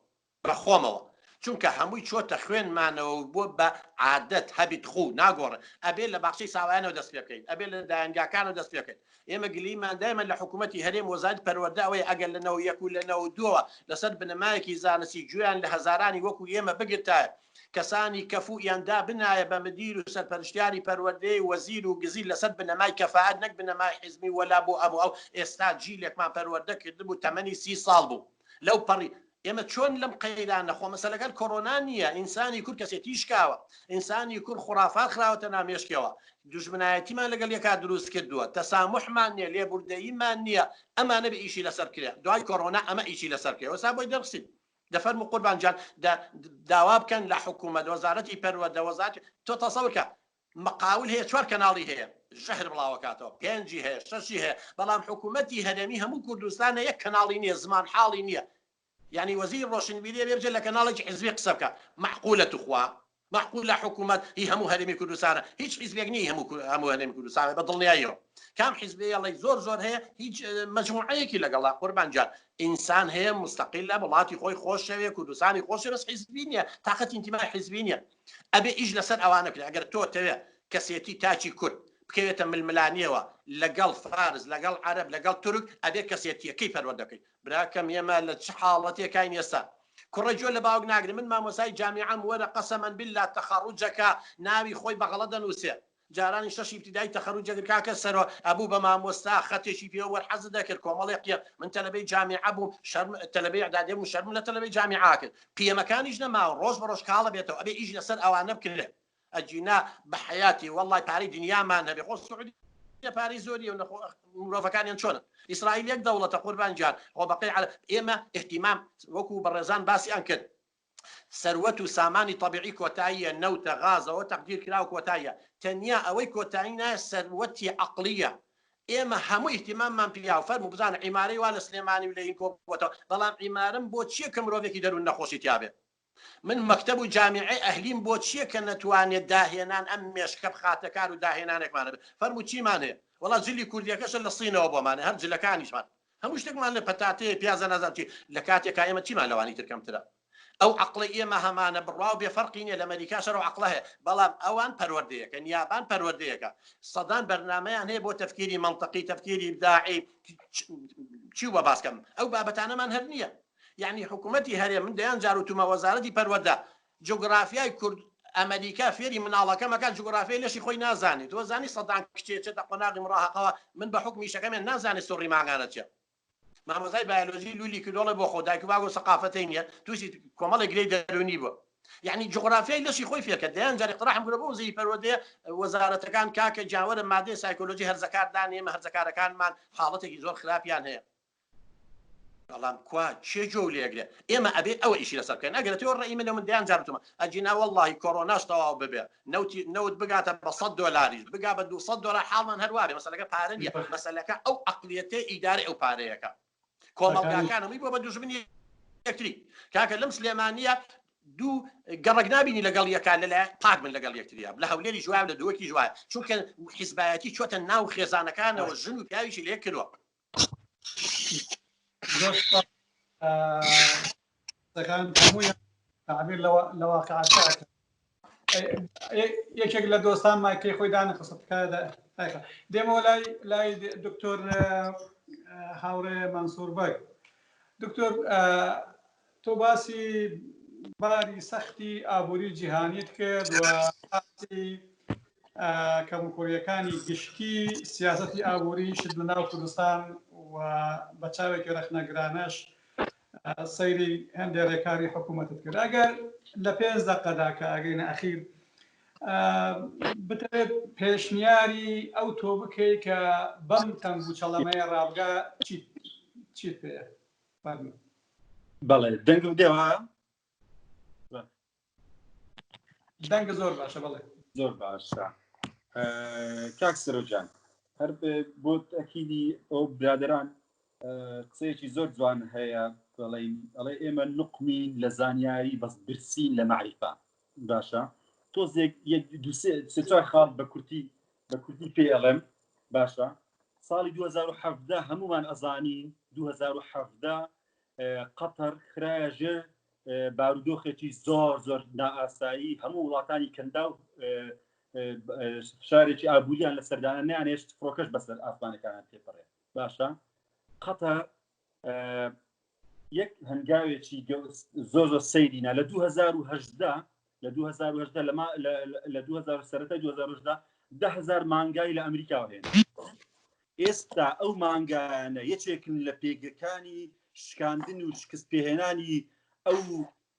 بە خۆمەوە چونکە هەمووی چۆتە خوێنمانەوە و بۆ بە عادەت هەبیت خوو ناگۆڕێ ئەبێ لە باخچەی ساوایانەوە دەست پێ بکەین ئەبێ لە دایەنگاکانەوە دەست پێ بکەین ئێمە گلەییمان دایمە لە حکوومەتی هەرێم وەزارەتی پەروەردە ئەوەیە ئەگەر لە 91 و لە 92ەوە لەسەر بنەمایەکی زانستی گوێیان لە هەزارانی وەکو ئێمە بگرتایە. کەسانی کەفوئیان دابنایە بە مدیر و سەرپەرشتیاری پەروەردەی وەزیر و گزیر لەسەر بنەمای کەفائەت نەک بنەمای حیزبی وەلا بۆ ئەم و ئەو ئێستا جیلێکمان پەروەردە کردبوو تەمەنی سی ساڵ بوو لەو پەڕی ئێمە چۆن لەم قەیرانە خۆ مەسەلەکە کۆرۆنا نییە ئینسانی کورد کەسێتی شکاوە ئینسانی کورد خوڕافات خراوەتە ناو مێشکیەوە دوژمنایەتیمان لەگەڵ یەکا دروست کردووە تەسامحمان نییە لێبوردەییمان نییە ئەمانە بێ ئیشی لەسەر کرێ دوای کۆرۆنا ئەمە ئیشی لەسەر کرێ وەسا بۆی دەرخسین دەفەرموو قوربان جان دە داوا بکەن لە حکوومەت وەزارەتی پەروەردە وەزارەتی تۆ تەسەور کە مقاول هەیە چوار کەناڵی هەیە ژەهر بڵاوەکاتەوە پێنجی هەیە شەشی هەیە بەڵام حکوومەتی هەرێمی هەموو کوردستانە یەک کەناڵی نییە زمان حاڵی نییە یعنی وەزیر ڕۆشنبیری بێ بچێت لە کەناڵێکی حزبی قسە بکە معقولە توخوا مەعقولە حکومەت هی هەموو هەرێمی کوردستانە هیچ حیزبێک نیە هەموو هەموو هەرێمی کوردستانە بە دڵنیاییەوە کام حیزبێ ئەڵێ زۆر زۆر هەیە هیچ مەجموعەیەکی لەگەڵا قوربان جان ئینسان هەیە مستەقیلە وڵاتی خۆی خۆشەوێ کوردستانی خۆشە بەس حیزبی نییە تاقەتی ئینتیمای حیزبی نییە ئەبێ ئیش لەسەر ئەوانە بکرێ ئەگەر تۆ تەوێ کەسێتی تاکی کورد بکەوێتە ململانیەوە لەگەڵ فارس لەگەڵ عەرەب لەگەڵ تورک ئەبێ کەسێتیەکەی پەروەردە بکەیت براکەم ئێمە لە چ حاڵەتێکاین ئێستا کوڕە گوێ لە باوک ناگرێ من مامۆسای جامیعەم وەرە قەسەمەن بیللا تەخەڕوجەکە ناوی خۆی بە غەڵەت دەنووسێ جارانی شەشی ئیبتیدایی تەخەروج دەکرد کاکە سەرۆ ئەبوو بە مامۆستا خەتێکی پێ وەر حەز دەکرد کۆمەڵێ قیەم من تەلەبەی جامیعە بووم شەرم تەلەبەی ئیعدادیە بووم شەرمم لە تەلەبەی جامیعە کرد قیەمەکانیش نەماوە ڕۆژ بە ڕۆژ کاڵە بێتەوە ئەبێ ئیش لەسەر ئەوانە بکرێ ئەگینا بە حەیاتی وەڵای پارەی دنیامان هەبێ خۆ سعودیە پارەی زۆریە و نەخۆ مرۆڤەکانیان چۆنن ئیسرائیل یەک دەوڵەتە قوربان گیان خۆ بەقەی عەرەب ئێمە ئیهتیمام وەکو بەڕێزان باسیان کرد سەروەت و سامانی تەبیعی کۆتاییە نەوتە غازەوە تەقدیر کراو کۆتاییە تەنیا ئەوەی کۆتایی نایە سەروەتی عەقڵیە ئێمە هەموو ئیهتیماممان پیاو فەرموو بزانە عیمارەی وا لە سلێمانی و لە هین کۆ بووەتەوە بەڵام عیمارەم بۆ چییە کە مرۆڤێکی دەروون نەخۆشی تیابێ من مەکتەب و جامیعەی ئەهلیم بۆ چیە کە نەتوانێت داهێنان ئەم مێشکە بخاتە کار و داهێنانێکمان هەبێت فەرموو چیمان هەیە وەڵا جلی کوردیەکەشە لە سینەوە بۆمان هەر جلەکانیشمان هەموو شتێکمان لە پەتاتەیە پیازە نازانم چی لە کاتێکا ئێمە چیمان لەوانی تر کەمترە ئەو عەقڵەی ئێمە هەمانە بڕواو بێ فەرقی نیە لە ئەمەریکاش هەر ئەو عەقڵە هەیە بەڵام ئەوان پەروەردەیەکە نیابان پەروەردەیەکە سەدان بەرنامەیان هەیە بۆ تەفکیری مەنتقی تەفکیری ئیبداعی چی بە باسکەم ئەو بابەتانەمان هەر نییە یەعنی حکومەتی هەرێم من دەیان جار وتومە وەزارەتی پەروەردە جوگرافیای کورد ئەمەریکا فێری مناڵەکەم ئەکات جوگرافیای لەشی خۆی نازانێت تۆ زانی سەدان کچێ چێتە قۆناغی مڕاهەقەوە من بە حوکمی ئیشەکەمیان نازانێت سوڕی مانگانە چیە مامۆستای بایۆلۆجی لولی کردۆڵێ بۆ خۆ دایک و باوک و سەقافەتەی نییە تووشی کۆمەڵێک گرێی دەروونی بووە یعنی جوگرافیای لەشی خۆی فێرکە دەیان جار اقتراحم کردوە بۆ وەزیری پەروەردەیە وەزارەتەکان کاکە گیان وەرە مادەی سایکۆلۆجی هەرزەکار دانێ ئێمە هەرزەکارەکانمان حاڵەتێکی زۆر خراپیان هەیە بەڵام کوا کێ گوێ لێگرێ ئێمە ئەبێ ئەوە ئیشی لەسەر بکەین ئەگەر تۆ ڕێی منە من دەیان جار وتومە ئەگینا وەڵڵاهی کۆرۆناش تەواو ببێ نەوتی نەوت بگاتە بە 100 دۆلاریش بگا بە 200 دۆلار حاڵمان هەر وابێ مەسەلەکە پارە نییە مەسەلەکە ئەو عەقڵیەتەی ئیدارەی ئەو پارەیەکە کۆمەڵگاکان هەمووی بووە بە دوژمنی یەکتری کاکە لەم سلێمانیە دوو گەڕەک نابینی لەگەڵ یەکا لەلایەن پاک بن لەگەڵ یەکتریا لە هەولێریش وایە لە دهۆکیش وایە چونکە حیزبایەتی چۆتە ناو خێزانەکانەوە ژن و پیاویشی لێک کردووە زۆر سوپاس. قسەکان هەموویان تعبیر لە واقعەکە ئەکەن. یەکێک لە دۆستان مایکەی خۆی دانەخستە تکایە دایخە. دێمەوە لای لای دکتۆر هاوڕێ مەنسوور بەگ. دکتۆر تۆ باسی باری سەختی ئابووری جیهانیت کرد و باسی کەموکوڕییەکانی گشتی سیاسەتی ئابووریشت لە ناو کوردستان و بە چاوێکی ڕەخنەگرانەش سەیری هەندێ ڕێکاری حکوومەتت کرد. ئەگەر لە پێنج دەقەدا کە ئەگەینە ئەخیر بتەوێت پێشنیاری ئەو تۆ بکەی کە بەم تەنگ و چەڵەمەیە ڕابگا چیت چیت پێیە؟ فەرموو. بەڵێ دەنگم دێوە؟ دەنگە زۆر باشە بەڵێ زۆر باشە کاک سەرۆجان هەر بۆ ئەکیدی ئەو برادران قسەیەکی زۆر جوان هەیە بڵین ئەڵێ ئێمە نقمین لە زانیاری بەس برسین لە معریفە باشە تۆزێک یەک دوسێ چوار خاڵ بە کورتی بە کوردی پێ ئەڵێم باشە ساڵی 2017 هەمومان ئەزانین 2017 قەتەر خرایە ژێر بارودۆخێکی زۆر زۆر نائاسایی هەموو وڵاتانی کەندا و فشارێکی ئابووریان لە سەردانە نیانێشت فڕۆکەش بەسەر ئاسمانەکانیان تێپەڕێ باشە قەتەر یەک هەنگاوێکی زۆر زۆر سەیرینا لە 2010 لە 2018 لە 2000 سەرەتای 2018 دههزار مانگای لە ئەمریکاوە هێنا ئێستا ئەو مانگایانە یەکێکن لە پێگەکانی شکاندن و شکست پێهێنانی ئەو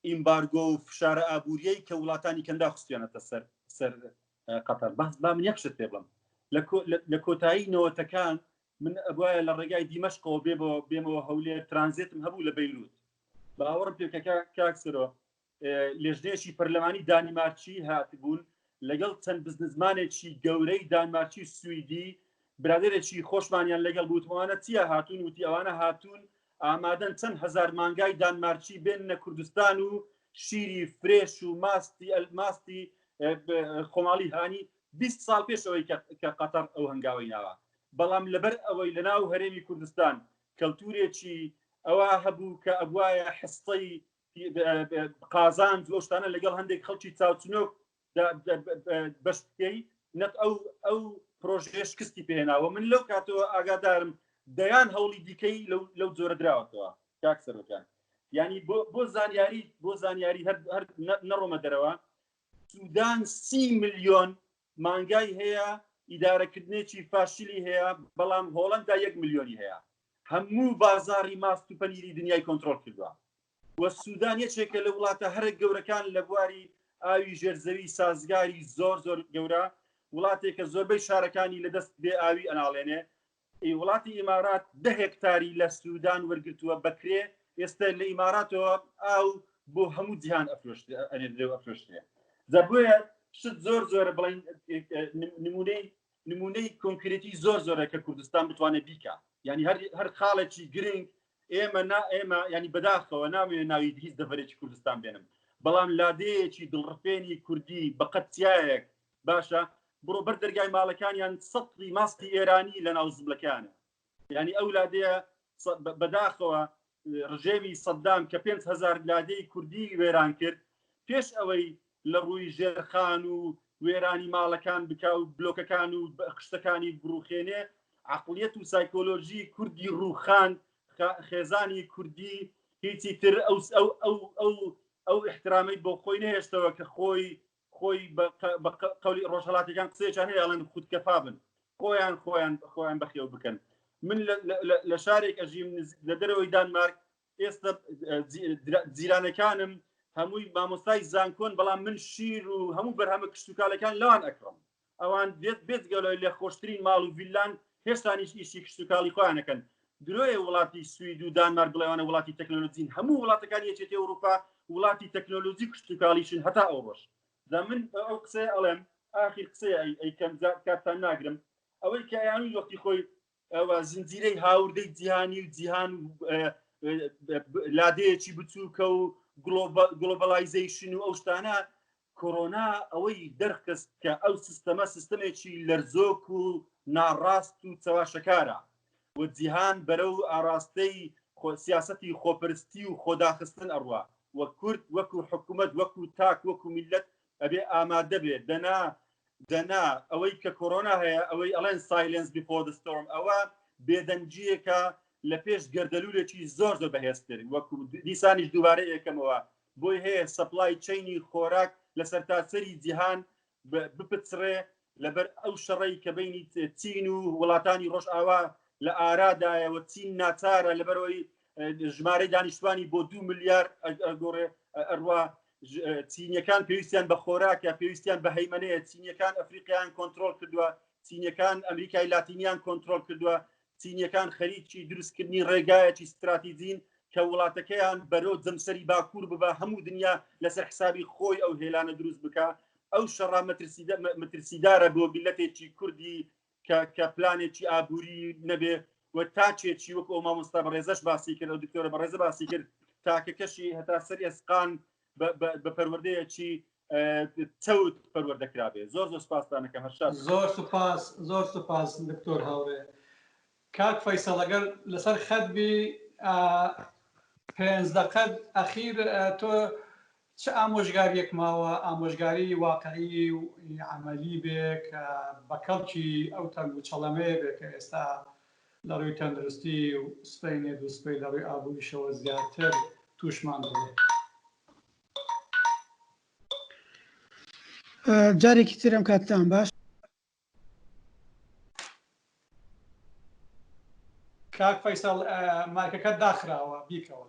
ئیمبارگۆ و فشارە ئابووریەی کە وڵاتانی کەندا خستویانەتە سەر سەر قەتەر. باس با من یەک شت پێ بڵێم لە کۆتایی نەوەتەکان من ئەبواە لە ڕێگای دیمەشقەوە بێمەوە بێمەوە هەولێر ترانزێتم هەبوو لە بەیروت باوەڕم پێ کە کاک سرۆ لێژنەیەکی پەرلەمانی دانیمارکی هاتبوون لەگەڵ چەند بزنزمانێکی گەورەی دانمارکی و سویدی برادێکی خۆشمانیان لەگەڵ بوتمانە چییە هاتوون وتی ئەوانە هاتوون ئامادەن چەند هزار مانگای دانمارکی بێننە کوردستان و شیری فرێش و ماستی ماستی خۆماڵی هانی 20 ساڵ پێش ئەوەی کە قەتەر ئەو هەنگاوی ناوە بەڵام لەبەر ئەوەی لەناو هەرێمی کوردستان کەلتورێکی ئەوە هەبوو کە ئەبواە حستەی قازانج ئەو شتانە لەگەڵ هەندێک خەڵکی چاوچنۆک بەش بکەی نەک ئەو ئەو پرۆژەیە شکستی پێهێناوە من لەو کاتەوە ئاگادارم دەیان هەوڵی دیکەی لەو جۆرە دراوەتەوە کاک سەرۆکان ینی بۆ زانیاری بۆ زانیاری هەر نەڕۆمە دەرەوە سودان سی ملیۆن مانگای هەیە ئیدارەکردنێکی فاشلی هەیە بەڵام هۆڵندا یەک ملیۆنی هەیە هەموو بازاری ماست و پەنیری دنیای کۆنتترۆل کردووە و سودان یەکێکە لە وڵاتە هەرە گەورەکان لە بواری ئاوی ژێرزەوی سازگاری زۆر زۆر گەورە وڵاتێکە زۆربەی شارەکانی لە دەست بێ ئاوی ئەناڵێنێ وڵاتی ئیمارات دە هێکتاری لە سودان وەرگتووە بەکرێ ئێستا لە ئیماراتەوە ئاو بۆ هەموو جیهان ئەفرۆشتێ ئەفرۆشتێ جا بۆیە شت زۆر زۆرە بڵین نمونەی نمونەی کۆنکرێتی زۆر زۆرە کە کوردستان بتوانێت بیکە یعنی هەر هەر خاڵێکی گرنگ ئێمە نا ئێمە ینی بەداخەوە نامەوێ ناوی هیچ دەڤەرێکی کوردستان بێنم بەڵام لادێیەکی دڵڕفێنی کوردی بەقەت چیایەک باشە بڕۆ بەر دەرگای ماڵەکانیان سەتڵی ماستی ئێرانی لە ناو زبلەکانە یعنی ئەو لادەیە بەداخەوە ڕژێمی سەدام کە 5هزار لادەی کوردی وێران کرد پێش ئەوەی لە ڕووی ژێرخان و وێرانی ماڵەکان بکا و بلۆکەکان و خشتەکانی بڕوخێنێ عقلیەت و سایکۆلۆژی کوردی ڕووخان خێزانی کوردی هیچی تر ئەو ئەو ئەو ئەو ئەو احترامەی بۆ خۆی نەهێشتەوە کە خۆی خۆی بە قەولی ڕۆژهەڵاتیەکان قسەیەکیان هەیە ئەڵێن خودکەفا بن خۆیان خۆیان خۆیان بەخێو بکەن من لە شارێک ئەژیم لە دەرەوەی دانمارک ئێستا جیرانەکانم هەمووی مامۆستای زانکۆن بەڵام من شیر و هەموو بەرهەمە کشتتوکالەکان لەوان ئەکڕم ئەوان بێت بێجگەلەوەی لە خۆشترین ماڵ و ڤیلان هێشتانیش ئیشی کشتتوکاڵی خۆیانەکەن درۆیە وڵاتی سوید و دانمارک بڵێوانە وڵاتی تەکنۆلۆژین هەموو وڵاتەکانی یەکێتی ئەوروپا وڵاتی تەکنۆلۆژی کشتتوکاڵیشن هەتا ئەو ڕۆژ جا من ئەو قسەیە ئەڵێم ئاخیر قسەیە ئەیکەم کاتتان ناگرم ئەوەی کە ئەیانوی وەختی خۆی ئەوە زنجیرەی هاوردەی جیهانی و جیهان لادەیەکی بچووکە و گلۆبەلایزەیشن و ئەو شتانە کۆرۆنا ئەوەی دەرخست کە ئەو سیستەمە سیستەمێکی لەرزۆک و ناڕاست و چەواشەکارە و جیهان بەرەو ئاراستەی سیاسەتی خۆپەرستی و خۆداخستن ئەڕوا و کورد وەکو حکومەت وەکو تاک وەکو میللەت ئەبێ ئامادە بێ دەنا دەنا ئەوەی کە کۆرۆنا هەیە ئەوەی ئەڵێن silence before the storm ئەوە بێدەنگییەکە لە پێش گەردەلوولێکی زۆر زۆر بەهێزتر وەکو دیسانیش دووبارە یەکەمەوە بۆی هەیە supply chain ی خۆراک لە سەرتاسەری جیهان بپچڕێ لەبەر ئەو شەڕەی کە بینی چین و وڵاتانی ڕۆژئاوا لە ئارادایەوە چین ناچارە لەبەرەوەی ژمارەی دانیشتوانی بۆ دو ملیار ئەگۆڕێ ئەڕوا چینیەکان پێویستیان بە خۆراکە پێویستیان بە هەیمنەیە چینیەکان ئەفریقیان کۆنتترۆل کردووە چینیەکان ئەمریکای لاتینیان کۆنتترۆل کردووە چینیەکان خەریکی دروستکردنی ڕێگایەکی ستراتیجین کە وڵاتەکەیان بەرەو جەمسەری باکوور ببا هەموو دنیا لەسەر حسابی خۆی ئەو هێلانە دروست بکا ئەو شەڕە مەترسیدارە بۆ میللەتێکی کوردی کە کە پلانێکی ئابووری نەبێ و تاکێکی وەک ئەو مامۆستا بەڕێزەش باسی کرد ئەو دکتۆرە بەڕێزە باسی کرد تاکەکەشی هەتا سەر ئێسقان بە پەروەردەیەکی چەوت پەروەردە کرابێ زۆر زۆر سپاستانەکەم هەر شاد زۆر سوپاس زۆر سوپاس دکتۆر هاوڕێ کاک فەیسەڵ ئەگەر لەسەر خەت بی پێنج دەقەت ئەخیر تۆ چ ئامۆژگاریەک ماوە ئامۆژگاری واقعی و عەمەلی بێ کە بە کەڵکی ئەو تەنگ و چەڵەمەیە بێ کە ئێستا لە ڕووی تەندروستی و سبەینێ دووسبەی لە ڕووی ئابووریشەوە زیاتر تووشمان دەبێ؟ جارێکی تر ئەم کاتتان باش. کاک فەیسەڵ مایکەکەت داخراوە بیکەوە.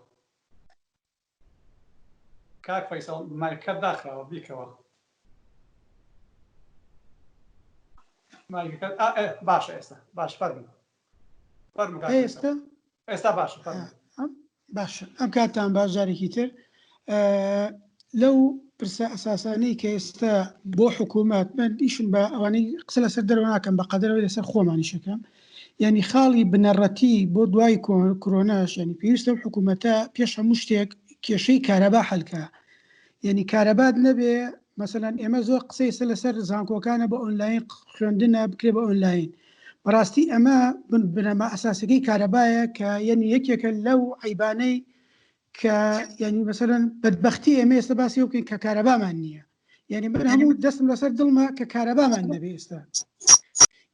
کاک فەیسەڵ مایکەکەت داخراوە بیکەوە. مایکەکەت باشە ئێستا باش فەرموو. فەرموو کاک ئێستا ئێستا باشە فەرموو. باشە ئەم کاتتان باش جارێکی تر لەو پرسە ئەساسانەی کە ئێستا بۆ حکوومەت من ئیشم بە ئەوانەی قسە لەسەر دەرەوە ناکەم بە قەدەرەوەی لەسەر خۆمانیشەکەم یعنی خاڵی بنەڕەتی بۆ دوای کرۆناش یعنی پێویستە ئەو حکوومەتە پێش هەموو شتێک کێشەی کارەبا حەلکە یعنی کارەبات نەبێ مەسەلەن ئێمە زۆر قسەی ئێستا لەسەر زانکۆکانە بە ئۆنلاین خوێندنە بکرێ بە ئۆنلاین بەڕاستی ئەمە بن بنەما ئەساسەکەی کارەبایە کە یعنی یەکێکە لەو عیبانەی کە یعنی مەسەلەن بەدبەختی ئێمە ئێستا باسی ئەوە بکەین کە کارەبامان نییە یعنی من هەموو دەستم لەسەر دڵمە کە کارەبامان نەبێ ئێستا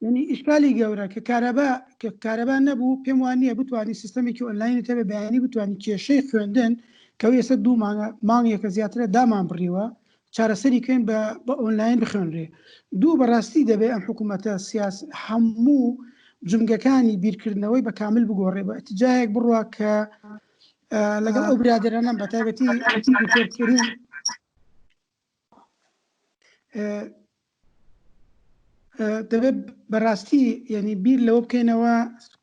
یعنی ئیشکالی گەورە کە کارەبا کە کارەبا نەبوو پێم وان نییە بتوانانی سیستەمێکی ئۆنلاینت هەبێ بەیانی بتوانانی کێشەی خوێندن کە ئێستا دوو مانگە مانگێکە زیاترە دامان بڕیوە چارەسەری کەین بە بە ئۆنلاین بخوێنرێ دوو بەڕاستی دەبێ ئەم حکوومەتە سیاس هەموو جمگەکانی بیرکردنەوەی بە کامل بگۆڕێ بە ئەتجاهێک بڕوا کە لەگەڵ ئەو برادەرانم بە تایبەتی دکتۆر کەریم دەبێت بەڕاستی یعنی بیر لەوە بکەینەوە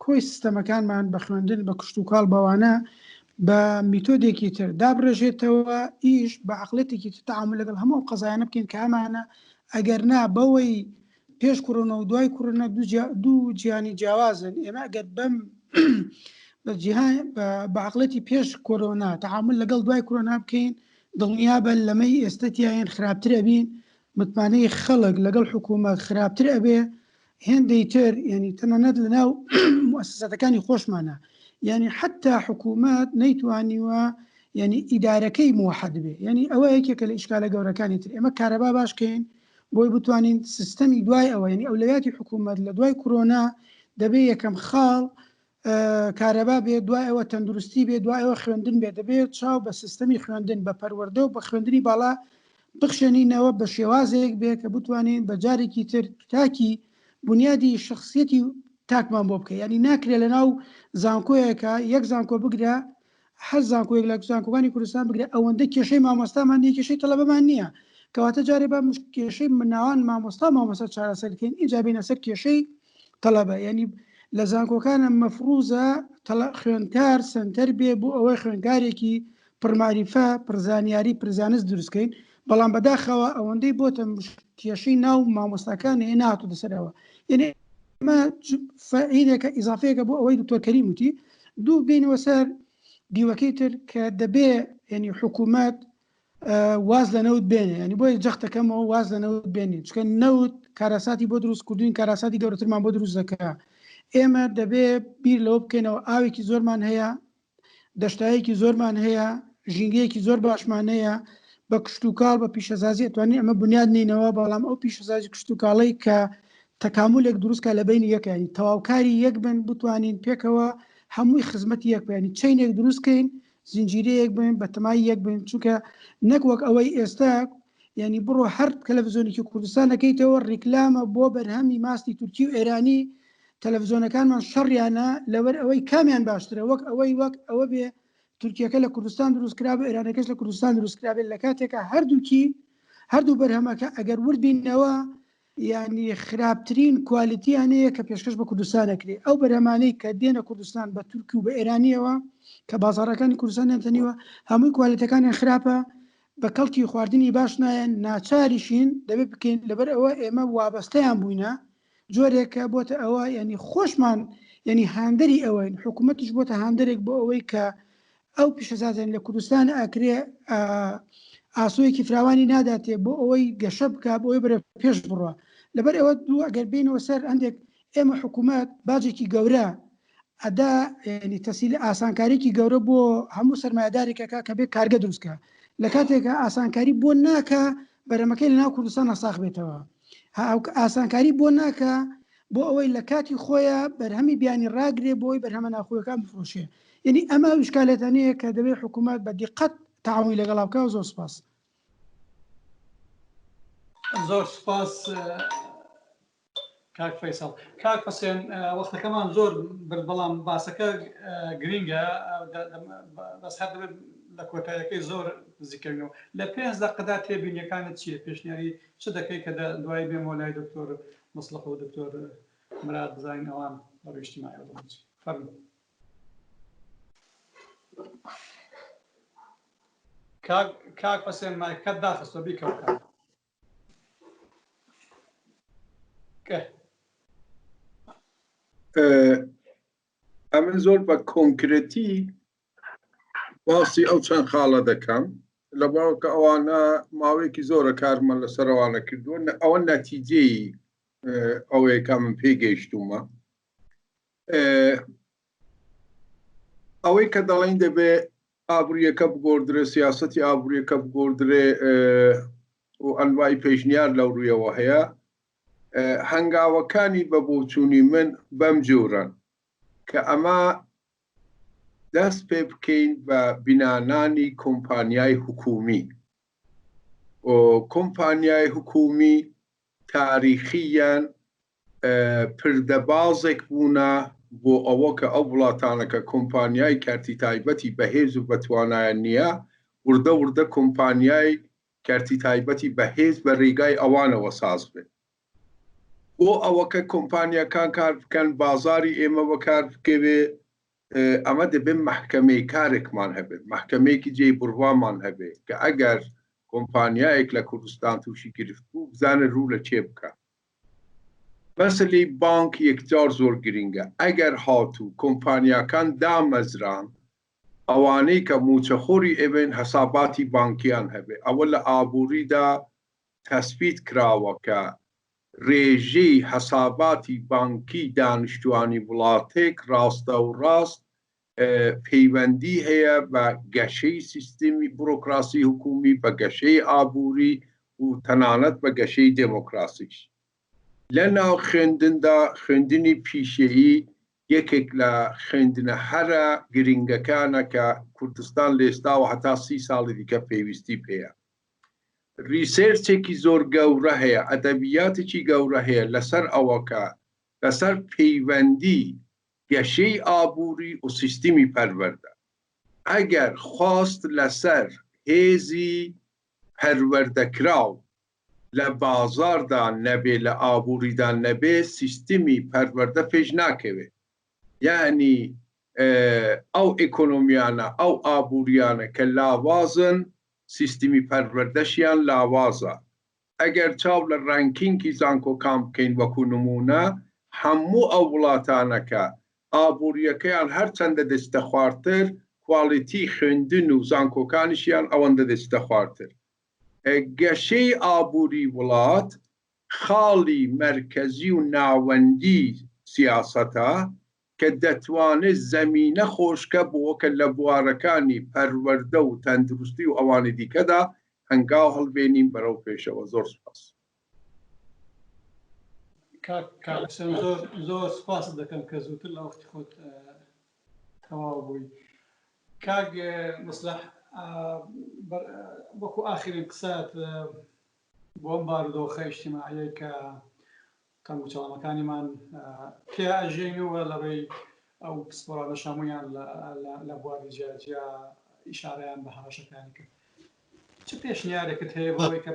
کۆی سیستەمەکانمان بە خوێندن بە کشتتوکاڵ بەوانە بە میتۆدێکی تر دابڕێژێتەوە ئیش بە عقلێتێکی تر تعامل لەگەڵ هەموو ئەو قەزایانە بکەین کە ئەمانە ئەگەر نا بەوەی پێش کوڕۆنە و دوای کوڕۆنە دوو جیهانی جیاوازن ئێمە ئەگەر بەم بە جیهان بە عقلێتی پێش کۆرۆنا تعامل لەگەڵ دوای کۆرۆنا بکەین دڵنیابە لەمەی ئێستە تیاین خراپتر ئەبین، متمانەی خەڵک لەگەڵ حکوومەت خراپتر ئەبێ، هێندەی تر یانی تەنانەت لەناو موئەسەساتەکانی خۆشمانا یانی حەتتا حکوومەت نەیتوانیوە یانی ئیدارەکەی موەحەد بێ یانی ئەوە یەکێکە لە ئیشکالە گەورەکانی تر ئێمە کارەبا باش کەین بۆی بتوانین سیستەمی دوای ئەوە یانی ئەولەویاتی حکوومەت لە دوای کورۆنا دەبێ یەکەم خاڵ کارەبا بێ، دوای ئەوە تەندروستی بێ، دوای ئەوە خوێندن بێ، دەبێ چاو بە سیستەمی خوێندن، بە پەروەردە و بە خوێندنی باڵا بخشێنینەوە بە شێوازێک بێ کە بتوانین بە جارێکی تر تاکی بونیادی شەخسیەتی تاکمان بۆ بکەی یانی ناکرێ لە ناو زانکۆیەکە یەک زانکۆ بگرە هەر زانکۆیەک لە زانکۆکانی کوردستان بگرە ئەوەندە کێشەی مامۆستامان نیە کێشەی تەڵەبەمان نییە کەواتە جارێ با کێشەی مناوان مامۆستا مامۆستا چارەسەر بکەین ئینجا بینە سەر کێشەی تەڵەبە یعنی لە زانکۆکانە مەفروزە خوێندکار سنتەر بێ بۆ ئەوەی خوێندکارێکی پڕماریفە پرزانیاری پرزانست دروستکەین بەڵام بەداخەوە ئەوەندەی بۆتە کێشەی ناو مامۆستاکان هەیە نهاتوو دەسەرەوە یعنی ئەمە فعیلێکە ئیزافەیەکە بۆ ئەوەی دکتۆر کەریم وتی دوو بینەوە سەر دیوەکەی تر کە دەبێ یعنی حکوومەت واز لە نەوت بێنێ ینی بۆیە جەختەکەمەوە واز لە نەوت بێنین چکە نەوت کارەساتی بۆ دروست کردوین کارەساتی گەورەترمان بۆ دروست دەکا ئێمە دەبێ بیر لەوە بکەینەوە ئاوێکی زۆرمان هەیە دەشتایەکی زۆرمان هەیە ژینگەیەکی زۆر باشمان هەیە بە کشتوکاڵ بە پیشەسازی ئەتوانین ئەمە بنیاد نینەوە بەڵام ئەو پیشەسازی کشتوکاڵی کە تەکامولێک دروستکە لە بینی یەکانی تەواوکاری یەک بن بتوانین پێکەوە هەمووی خزمەتی یەک بینی چینێک دروستکەین زنجیرەیەک بن بەتەمای یەک بن چونکە نەک وەک ئەوەی ئێستا یعنی بڕۆ هەر تەلەڤزیۆنێکی کوردستان دەکەیتەوە ڕیکلامە بۆ بەرهەمی ماستی تورکی و ئێرانی تەلەڤزیۆنەکانمان شەڕیانە لەوەر ئەوەی کامیان باشترە وەک ئەوەی وەک ئەوە بێ تورکیەکە لە کوردستان دروست کرابێ ئێرانەکەش لە کوردستان دروست کرابێت لە کاتێکا هەردووکی هەردوو بەرهەمەکە ئەگەر ورد بینەوە یانی خراپترین کوالیتیان هەیە کە پێشکەش بە کوردستان ئەکرێ ئەو بەرهەمانەی کە دێنە کوردستان بە تورکی و بە ئێرانیەوە کە بازاڕەکانی کوردستانیان تەنیوە هەمووی کوالێتەکانیان خراپە بە کەڵکی خواردنی باش نایەن ناچاریشین دەبێت بکەین لەبەر ئەوە ئێمە وابەستەیان بووینە جۆرێکە بۆتە ئەوە ینی خۆشمان ینی هاندەری ئەوەین حکوومەتیش بۆتە هاندەرێک بۆ ئەوەی کە ئەو پیشەسازیان لە کوردستان ئەکرێ ئاسۆیەکی فراوانی ناداتێ بۆ ئەوەی گەشە بکە بۆ ئەوەی بەرە پێش بڕە لەبەر ئەوە دوو ئەگەر بینەوە سەر هەندێک ئێمە حکوومەت باجێکی گەورە ئەدا ینی تەسیل ئاسانکاریکی گەورە بۆ هەموو سەرمایەدارێکەکە کە بێ کارگە دروستکە لە کاتێکە ئاسانکاری بۆ ناکە بەرەمەکەی لە ناو کوردستان ساخ بێتەوە ئاسانکاری بۆ ناکە بۆ ئەوەی لە کاتی خۆیان بەرهەمی بیانی ڕاگرێ بۆی بەرهەمە ناخۆیەکان بفرۆشێ یعنی ئەمە ئەو ئیشکالێتانەیە کە دەبێت حکوومەت بە دیقەت تەعامولی لەگەڵا بکا زۆر سپاس. زۆر سپاس کاک فەیسەڵ. کاک حوسێن وەختەکەمان زۆر برد بەڵام باسەکە گرینگە بەس هەر دەبێت لە کۆتاییەکەی زۆر نزیکەوینەوە لە پێنج دەقەدا تێبینیەکانت چییە پێشنیاری چ دەکەی کە دوای بێمەوە لای دکتۆر مصلح و دکتۆر مراد بزانین ئەوان لە ڕووی ئیجتیماعیەوە دەڵێن چی فەرموو کاک کاک حوسێن مایکەکەت داخستوە بیکەوە کاک ئەمن زۆر بە کۆنکرێتی باسی ئەو چەند خاڵە دەکەم لە باوکە ئەوانە ماوەیەکی زۆرە کارمان لەسەر ئەوانە کردووە ئەوە نەتیجەی ئەوەیە کە من پێی گەیشتوومە ئەوەی کە دەڵێن دەبێ ئابووریەکە بگۆردرێ سیاستی ئابووریەکە بگۆردرێ و ئەنوای پێشنیار لەو ڕوویەوە هەیە هەنگاوەکانی بە بۆچوونی من بەم جۆرەن کە ئەمە دەست پێ بکەین بە بینانانی کۆمپانیای حکومی و کۆمپانیای حکومی تاریخییەن پردەبازێک بوونە بۆ ئەوە کە ئەو وڵاتانە کە کۆمپانیای کەرتی تایبەتی بەهێز و بەتوانایان نییە، وردە وردە کۆمپانیای کەرتی تایبەتی بەهێز بە رێگای ئەوانەوە ساز بێت. بۆ ئەوە کە کۆمپانیاکان کار بکەن، بازاری ئێمە بەکار بکەوێ، ئەمە دەبێ مەحکەمەی کارێکمان هەبێت، مەحکەمەیەکی جێی بڕوامان هەبێ کە ئەگەر کۆمپانیایەک لە کوردستان تووشی گرفت بوو، بزانێ روو لە کێ بکا. مەسەلەی بانک یەکجار زۆر گرینگە، ئەگەر هاتوو کۆمپانیاکان دامەزران، ئەوانەی کە مووچەخۆری ئێمەن حەساباتی بانکیان هەبێ، ئەوە لە ئابووریدا تەسبیت کراوە کە رێژەی حەساباتی بانکی دانیشتوانی وڵاتێک راستەوڕاست پەیوەندی هەیە بە گەشەی سیستمی بورۆکراسی حکومی، بە گەشەی ئابووری و تەنانەت بە گەشەی دێمۆکراسیش. لە ناو خوێندندا خوێندنی پیشەیی یەکێک لە خوێندنە هەرە گرینگەکانە کە کوردستان لە ئێستاوە هەتا سی ساڵی دیکە پێویستی پێیە. research ێکی زۆر گەورە هەیە، ئەدەبیاتێکی گەورە هەیە لەسەر ئەوە کە لەسەر پەیوەندی گەشەی ئابووری و سیستمی پەروەردە. ئەگەر خواست لەسەر هێزی پەروەردەکراو لە بازاڕدا نەبێ، لە ئابووریدا نەبێ، سیستمی پەروەردە پێش ناکەوێ. یەعنی ئەو ئێکۆنۆمیانە، ئەو ئابووریانە کە لاوازن، سیستمی پەروەردەشیان لاوازە. ئەگەر چاو لە ranking ی زانکۆکان بکەین وەکو نموونە، هەموو ئەو وڵاتانە کە ئابوورییەکەیان هەرچەندە دەچتە خوارتر، quality خوێندن و زانکۆکانیشیان ئەوەندە دەچتە خوارتر. گەشەی ئابووری وڵات خاڵی مەرکەزی و ناوەندی سیاسەتە کە دەتوانێت زەمینە خۆشکە بۆ کە لە بوارەکانی پەروەردە و تەندروستی و ئەوانی دیکەدا هەنگاو هەڵبێنین بەرەو پێشەوە. زۆر سوپاس. کاک کاک حسێن زۆر زۆر سوپاست دەکەم کە زووتر لە وەختی خۆت تەواو بووی. کاک مصلح وەکو ئاخرین قسەت بۆ ئەم بارودۆخە ئیجتیماعیەی کە تەنگ و چەڵەمەکانیمان تیا ئەژێین و لە ڕێی ئەو پسپۆرانەش هەموویان لە بواری جیاجیا ئیشارەیان بە هەڕەشەکانی کرد چ پێشنیارێکت هەیە بۆ ئەوەی کە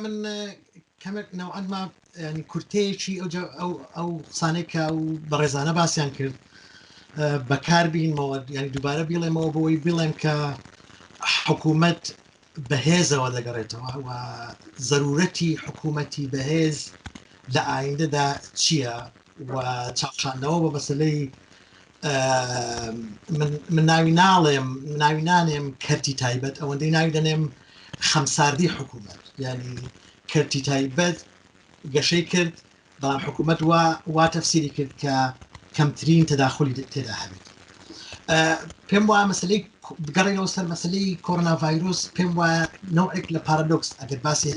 من کەمێک نەوعەن ما ینی کورتەیەکی ئەو ئەو ئەو قسانەی کە ئەو بەڕێزانە باسیان کرد بەکار بینمەوە ینی دووبارە بیڵێمەوە بۆی بڵێم کە حکوومەت بەهێزەوە دەگەڕێتەوە و زەرورەتی حکوومەتی بەهێز لە ئایندەدا چییە و چاخشاندنەوە بە مەسلەی من ناوی ناڵێم ناوی نانێم کەرتی تایبەت ئەوەندەی ناوی دەنێم خەمساردی حکوومەت ینی کەرتی تایبەت گەشەی کرد بەڵام حکوومەت وا وا تەفسیری کرد کە کەمترین تەداخلی تێدا هەبێت پێم وایە مەسلەی بگەڕێنەوە سەر مەسلەی کۆرۆنا ڤایرۆس پێم وایە نەوعێک لە پارادۆکس ئەگەر باسی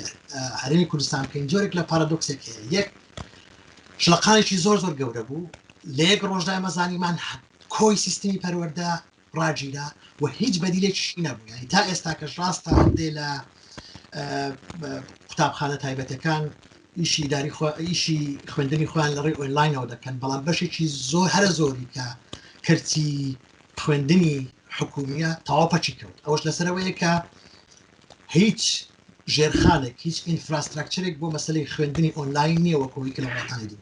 هەرێمی کوردستان بکەین جۆرێک لە پارادۆکسێک هەیە یەک شڵەقانێکی زۆر زۆر گەورە بوو لە یەک ڕۆژدا ئێمە زانیمان کۆی سیستمی پەروەردە ڕاگیرا و هیچ بەدیلێکیشی نەبوو یانی تا ئێستا کەش ڕاستە هەندێ لە. قوتابخانە تایبەتەکان ئیشی داری ئیشی خوێندنی خۆیان لە ڕێی ئۆنلاینەوە دەکەن بەڵام بەشێکی زۆر هەرە زۆری کە کەرتی خوێندنی حکومیە تەواو پەکی کەوت ئەوەش لەسەرەوەیە کە هیچ ژێرخانێک هیچ infrastructure ێک بۆ مەسلەی خوێندنی ئۆنلاین نییە وەکەوەی کە لە وڵاتانی دی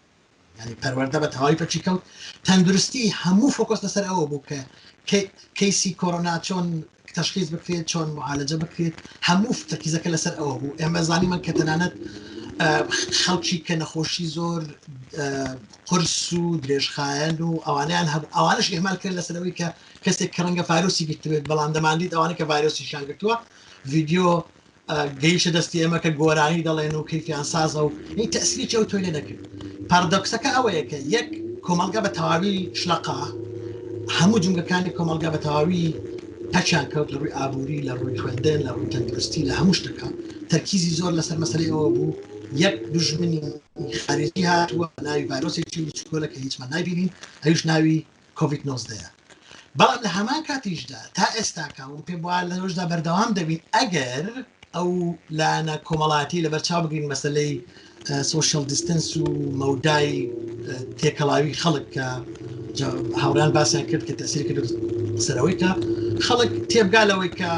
ینی پەروەردە بە تەواوی پەکی کەوت تەندروستی هەموو focus لەسەر ئەوە بوو کە کەیسی کۆرۆنا چۆن تەشخیص بکرێت چۆن معالەجە بکرێت هەموو تەرکیزەکە لەسەر ئەوە بوو ئێمە زانیمان کە تەنانەت خەڵکی کە نەخۆشی زۆر قرس و درێژخایەن و ئەوانیان هەبوو ئەوانش ئیهمال کرد لەسەرەوەی کە کەسێک کە ڕەنگە ڤایرۆسی گرتبێت بەڵام دەماندیت ئەوانە کە ڤایرۆسیشیان گرتووە ڤیدیۆ گەیشتە دەستی ئێمە کە گۆرانی دەڵێن و کەیفیان سازە و هیچ تەسریی ئەو تۆی لێ نەکرد پارادۆکسەکە ئەوەیە کە یەک کۆمەڵگا بە تەواوی شلەقا هەموو جومگەکانی کۆمەڵگا بە تەواوی پەکیان کەوت لە ڕووی ئابووری لە ڕووی خوێندن لە ڕووی تەندروستی لە هەموو شتەکە تەرکیزی زۆر لەسەر مەسەلەی ئەوە بوو یەک دوژمنی خارجی هاتووە ناوی ڤایرۆسێکی بچکۆلە کە هیچمان نایبینین ئەویش ناوی کۆڤید 19 بەڵام لە هەمان کاتیشدا تا ئێستاکە و پێم وایە لەوەشدا بەردەوام دەبین ئەگەر ئەو لایەنە کۆمەڵایەتی لەبەر چاو بگرین مەسلەی social distance و مەودای تێکەڵاوی خەڵک کە هاوڕیان باسیان کرد کە تەسیر کرد سەرەوەی کە خەڵک تێبگا لەوەی کە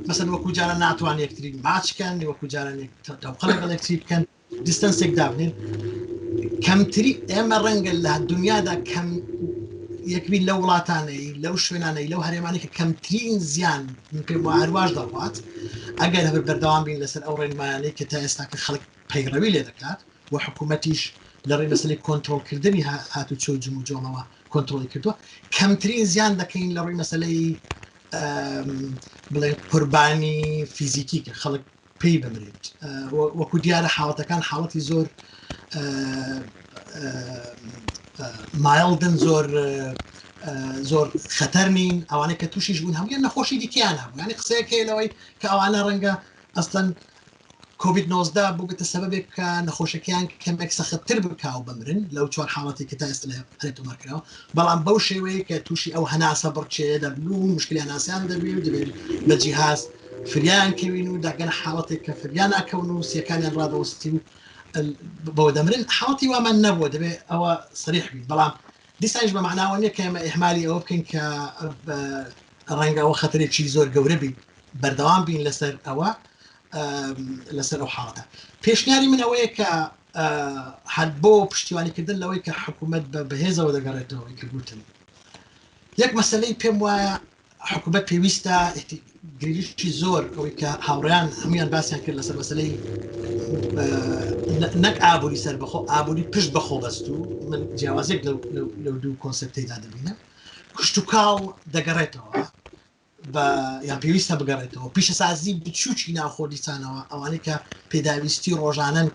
مەسەن وەکو جارە ناتوان یەکتری ماچکەن وەکو جاران تەوقە لەگەڵ یەکتری بکەن distance ێک دابنێن کەمتری ئێمە ڕەنگە لە دنیادا کەم یەکبین لەو وڵاتانەی لەو شوێنانەی لەو هەرێمانی کە کەمترین زیان من پێم وایە هەرواش دەڕوات ئەگەر هەر بەردەوام بین لەسەر ئەو ڕێنمایانەی کە تا ئێستا کە خەڵک پەیڕەوی لێ دەکات و حکوومەتیش لە ڕێی مەسەلەی کۆنترۆڵکردنی هاتوچۆ و جموجۆڵەوە کۆنترۆڵی کردووە کەمترین زیان دەکەین لە ڕووی مەسەلەی بڵێ قوربانی فیزیکی کە خەڵک پێی بمرێت وەکو دیارە حاڵەتەکان حاڵەتی زۆر mild ن زۆر زۆر خەتەر نین ئەوانەی کە تووشیش بوون هەمویان نەخۆشی دیکەیان هەبوو ینی قسەیەک هەیە لەوەی کە ئەوانە ڕەنگە ئەسڵەن کۆڤید 19 بووبێتە سەبەبێک کە نەخۆشەکەیان کەمێک سەختتر بکا و بمرن لەو چوار حاڵەتی کە تا ئێستا لە هەرێم تۆمار کراوە بەڵام بەو شێوەیە کە تووشی ئەو هەناسە بڕچەیە دەبن و مشکلی هەناسیان دەبێ و دەبێت بە جیهاز فریان کەوین و دەگەنە حاڵەتێک کە فریا ناکەون و سیەکانیان ڕادەوەستی و بەوە دەمرن حاڵەتی وامان نەبووە دەبێت ئەوە سەریح بین بەڵام دیسانیش بە معناوە نییە کە ئێمە ئیهمالی ئەوە بکەین کە ڕەنگە ئەوە خەتەرێکی زۆر گەورە بیت بەردەوام بین لەسەر ئەوە لەسەر ئەو حاڵەتە پێشنیاری من ئەوەیە کە هەر بۆ پشتیوانیکردن لەوەی کە حکوومەت بە بەهێزەوە دەگەڕێتەوە کە گوتم یەک مەسلەی پێم وایە حکوومەت پێویستە گرنگی زۆر ئەوەی کە هاوڕیان هەمویان باسیان کرد لەسەر مەسلەی نەک ئابووری سەر بەخۆ ئابووری پشت بەخۆ بەستوو من جیاوازێک لەو دوو concept ەیدا دەبینم کشتوکاڵ دەگەڕێتەوە بە یان پێویستە بگەڕێتەوە پیشەسازی بچووکی ناوخۆ دیسانەوە ئەوانەی کە پێداویستی ڕۆژانەن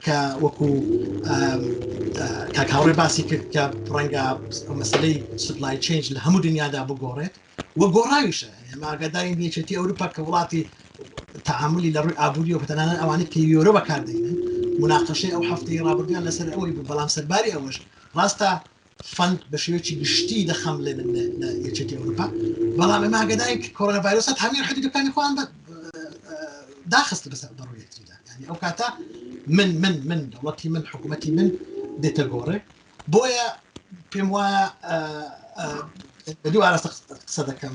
کە وەکو کاک هاوڕێ باسی کرد کە ڕەنگە مەسلەی supply chain لە هەموو دنیادا بگۆڕێت و گۆڕاویشە ئێمە ئاگادارین یەکێتی ئەوروپا کە وڵاتی تعاملی لە ڕووی ئابووری و تەنانەت ئەوانەی کە یۆرۆ بەکاردێنن مناقەشەی ئەو هەفتەی ڕابردوویان لەسەر ئەوەی بوو بەڵام سەرباری ئەوەش ڕاستە fund بە شێوەیەکی گشتی دەخەملێنن لە یەکێتی ئەوروپا بەڵام ئێمە ئاگادارین کە کۆرۆنا ڤایرۆس هات هەموو حدودەکانی خۆیان داخست بەسەر بەڕووی یەکتریدا یعنی ئەو کاتە من من من دەوڵەتی من حکوومەتی من دێتە گۆڕێ بۆیە پێم وایە بە دوو ئاراستە قسە دەکەم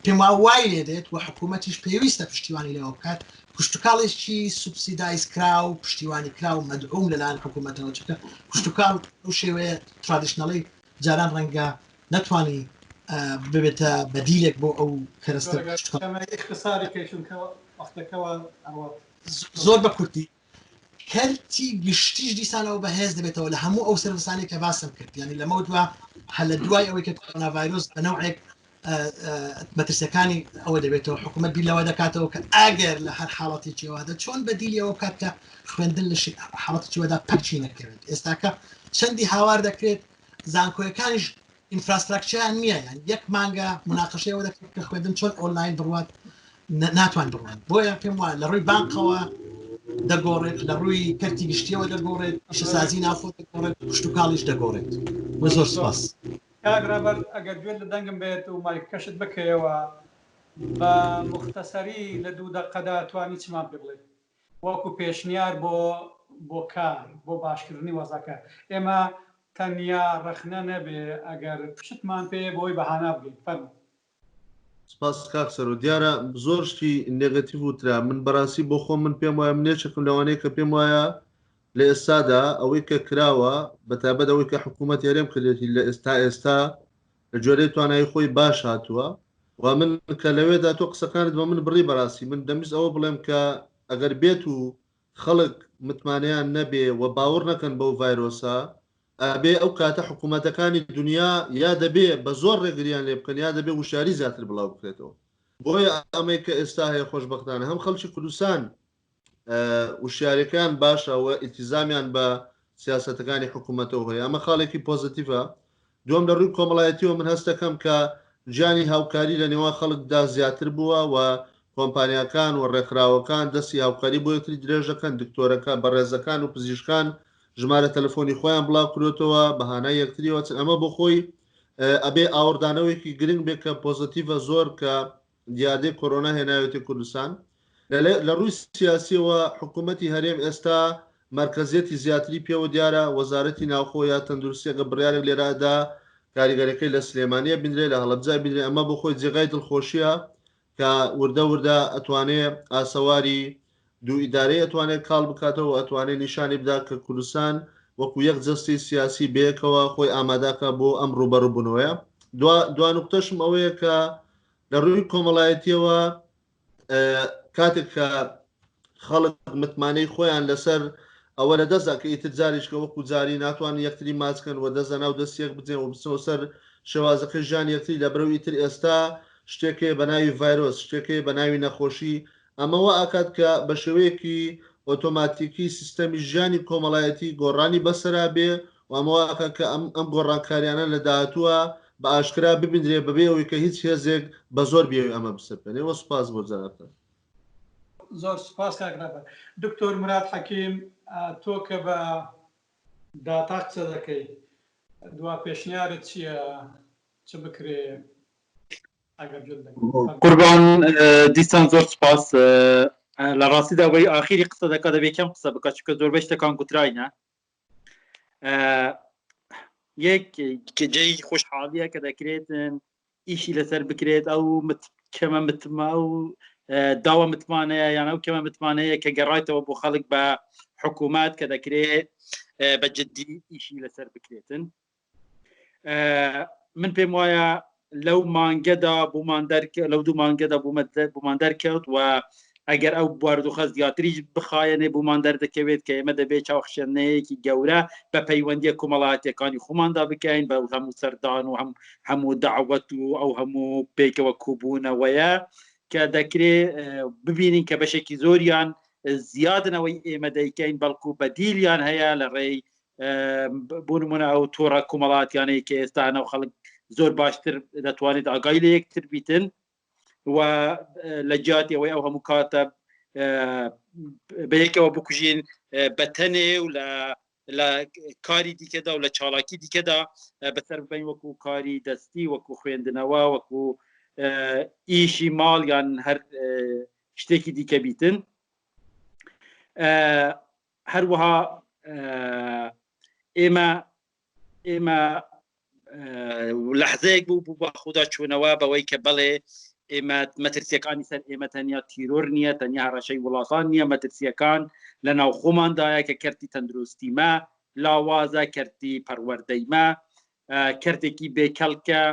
پێم وایە وای لێ دێت و حکوومەتیش پێویستە پشتیوانی لەوە بکات کشتوکاڵێکی subsidize کراو پشتیوانی کراو مەدعوم لەلایەن حکوومەتەوە چونکە کشتوکاڵ ئەو شێوەیە traditional ەی جاران ڕەنگە نەتوانی ببێتە بەدیلێک بۆ ئەو کەرەستە زۆر بە کورتی کەرتی گشتیش دیسانەوە بەهێز دەبێتەوە لە هەموو ئەو service انەی کە باسم کرد یعنی لەمە دوا هەر لە دوای ئەوەی کە کۆرۆنا ڤایرۆس بە نەوعێک مەترسیەکانی ئەوە دەبێتەوە حکوومەت بیر لەوە دەکاتەوە کە ئەگەر لە هەر حاڵەتێکی وادە چۆن بەدیلی ئەوە بکات کە خوێندن لە حاڵەتێکی وەدا پەرچی نەکەوێت ئێستاکە چەندی هاوار دەکرێت زانکۆیەکانیش infrastructure یان نییە یان یەک مانگە مناقەشەیەوە دەکرێت کە خوێندن چۆن ئۆنلاین بڕوات ناتوان بڕوات بۆیە پێم وایە لە ڕووی بانقەوە دەگۆڕێت لە ڕووی کەرتی گشتیەوە دەگۆڕێت پیشەسازی ناوخۆ دەگۆڕێت کشتوکاڵیش دەگۆڕێت و زۆر سپاس. کاک ڕابەر ئەگەر گوێت لە دەنگم بێت و مایکەکەشت بکەیەوە. بە موختەسەری لە دوو دەقەدا توانی چمان پێ بڵێ وەکو پێشنیار بۆ بۆ کار بۆ باشکردنی وەزعەکە ئێمە تەنیا ڕەخنە نەبێ ئەگەر شتمان پێیە بۆی بە هانا بگەین فەرموو. سپاس کاک سەرۆ دیارە زۆر شتی نێگەتیڤ وترا من بەڕاستی بۆ خۆم من پێم وایە من یەکێکم لەوانەیە کە پێم وایە لە ئێستادا ئەوەی کە کراوە بەتایبەت ئەوەی کە حکوومەت هەرێم کردێتی لە ئێستا ئێستا لە جۆرەی توانایی خۆی باش هاتووە و من کە لەوێدا تۆ قسەکانت بە من بڕی بەڕاستی من دەمویست ئەوە بڵێم کە ئەگەر بێت و خەڵک متمانەیان نەبێ و باوڕ نەکەن بەو ڤایرۆسە ئەبێ ئەو کاتە حکوومەتەکانی دنیا یا دەبێ بە زۆر ڕێگریان لێ بکەن یا دەبێ وشیاری زیاتر بڵاو بکرێتەوە بۆیە ئەمەی کە ئێستا هەیە خۆشبەختانە هەم خەڵکی کوردستان وشیاریەکەیان باشە و ئیلتیزامیان بە سیاسەتەکانی حکوومەتەوە هەیە ئەمە خاڵێکی پۆزیتیڤە دووەم لە ڕووی کۆمەڵایەتیەوە من هەستەکەم کە گیانی هاوکاری لە نێوان خەڵکدا زیاتر بووە و کۆمپانیاکان و ڕێکخراوەکان دەستی هاوکاری بۆ یەکتری درێژ دەکەن دکتۆرەکە بەڕێزەکان و پزیشکان ژمارە تەلەفۆنی خۆیان بڵاو کرۆتەوە بە هانای یەکتریەوە چن ئەمە بۆ خۆی ئەبێ ئاوڕدانەوەیەکی گرنگ بێ کە پۆزەتیڤە زۆر کە دیاردەی کۆرۆنا هێناوێتی کوردستان. لە ڕووی سیاسیەوە حکوومەتی هەرێم ئێستا مەرکەزیەتی زیاتری پێوە دیارە، وەزارەتی ناوخۆ یا تەندروستی ئەگەر بڕیارێک لێرە ئەدا کاریگەرەکەی لە سلێمانی ئەبینرێ لە هەڵەبجە ئەبینرێ ئەمە بۆ خۆی جێگای دڵخۆشیە کە وردە وردە ئەتوانێ ئاسەواری دوو ئیدارەی ئەتوانێ کاڵ بکاتەوە و ئەتوانێ نیشانی بدا کە کوردستان وەکو یەک جەستەی سیاسی بەیەکەوە خۆی ئاماداکا بۆ ئەم ڕووبەڕووبوونەوەیە. دوا دوا نوکتەشم ئەوەیە کە لە ڕووی کۆمەڵایەتیەوە کاتێک کە خەڵک متمانەی خۆیان لەسەر ئەوە لە دەستدا کە ئیتر جاریشکە وەکو جاری ناتوانن یەکتری ماچکەن و دەست لەناو دەست یەک بجێن و بچنەوە سەر شێوازەکەی ژیان یەکتری لەبەرەو ئیتر ئێستا شتێک هەیە بە ناوی ڤایرۆس شتێک هەیە بە ناوی نەخۆشی ئەمە وا ئەکات کە بە شێوەیەکی ئۆتۆماتیکی سیستەمی ژیانی کۆمەڵایەتی گۆڕانی بەسەرا بێ و ئەمە وا ئەکات کە ئەم ئەم گۆڕانکاریانە لە داهاتووە بە ئاشکرا ببیندرێ بەبێ ئەوەی کە هیچ هێزێک بە زۆر بیەوێ ئەمە بسەپێنێ و سوپاس بۆ جەنابتان. زۆر سوپاس کاک ڕابەر. دکتۆر موراد حەکیم تۆ کە بە داتا قسە دەکەی دوا پێشنیارت چییە چ بکرێ؟ قوربان دیسان زۆر سپاس لە ڕاستیدا بەی ئاخیری قسە دەکات دەبێ کەم قسە بکات چونکە زۆربەی شتەکان گوتراینە یەک جێی خۆشحاڵیە کە دەکرێتن ئیشی لەسەر بکرێت ئەو کەمە متمە ئەو داوا متمانەیە یان ئەو کەمە متمانەیە کە گەڕایتەوە بۆ خەڵک بە حکوومەت کە دەکرێت بە جددی ئیشی لەسەر بکرێتن من پێم وایە لەو مانگەدا بۆمان دەرک لەو دوو مانگەدا بۆمان دەرکەوت و ئەگەر ئەو باردوخە زیاتریش بخایەنێ بۆمان دەردەکەوێت کە ئێمە دەبێت چاوخشێنەیەکی گەورە بە پەیوەندیە کۆمەڵاتیەکانی خۆماندا بکەین بە هەموو سەردان و هەم هەموو داوەت و ئەو هەموو پێکەوە کۆبوونەوەیە کە دەکرێ ببینین کە بەشێکی زۆریان زیادنەوەی ئێمە دەیکەین بەڵکو بەدیلیان هەیە لە ڕێی بۆ نمونە ئەو تۆڕە کۆمەڵاتیانەی کە ئێستا ناو خەڵک زۆر باشتر دەتوانێت ئاگای لە یەکتر بیتن و لە جیاتی ئەوەی ئەو هەموو کاتە بە یەکەوە بکوژین بە تەنێ و لە لە کاری دیکەدا و لە چاڵاکی دیکەدا بەسەر ببین وەکو کاری دەستی وەکو خوێندنەوە وەکو ئیشی ماڵ یان هەر شتێکی دیکە بیتن هەروەها ئێمە ئێمە لەحزەیەک بوو بوو بە خوددا چوونەوە بەوەی کە بەڵێ ئێمە مەترسیەکانی سەر ئێمە تەنیا تیرۆر نییە تەنیا هەڕەشەی وڵاتان نییە مەترسیەکان لە ناو خۆماندایە کە کەرتی تەندروستیمە لاوازە کەرتی پەروەردەیمە کەرتێکی بێکەڵکە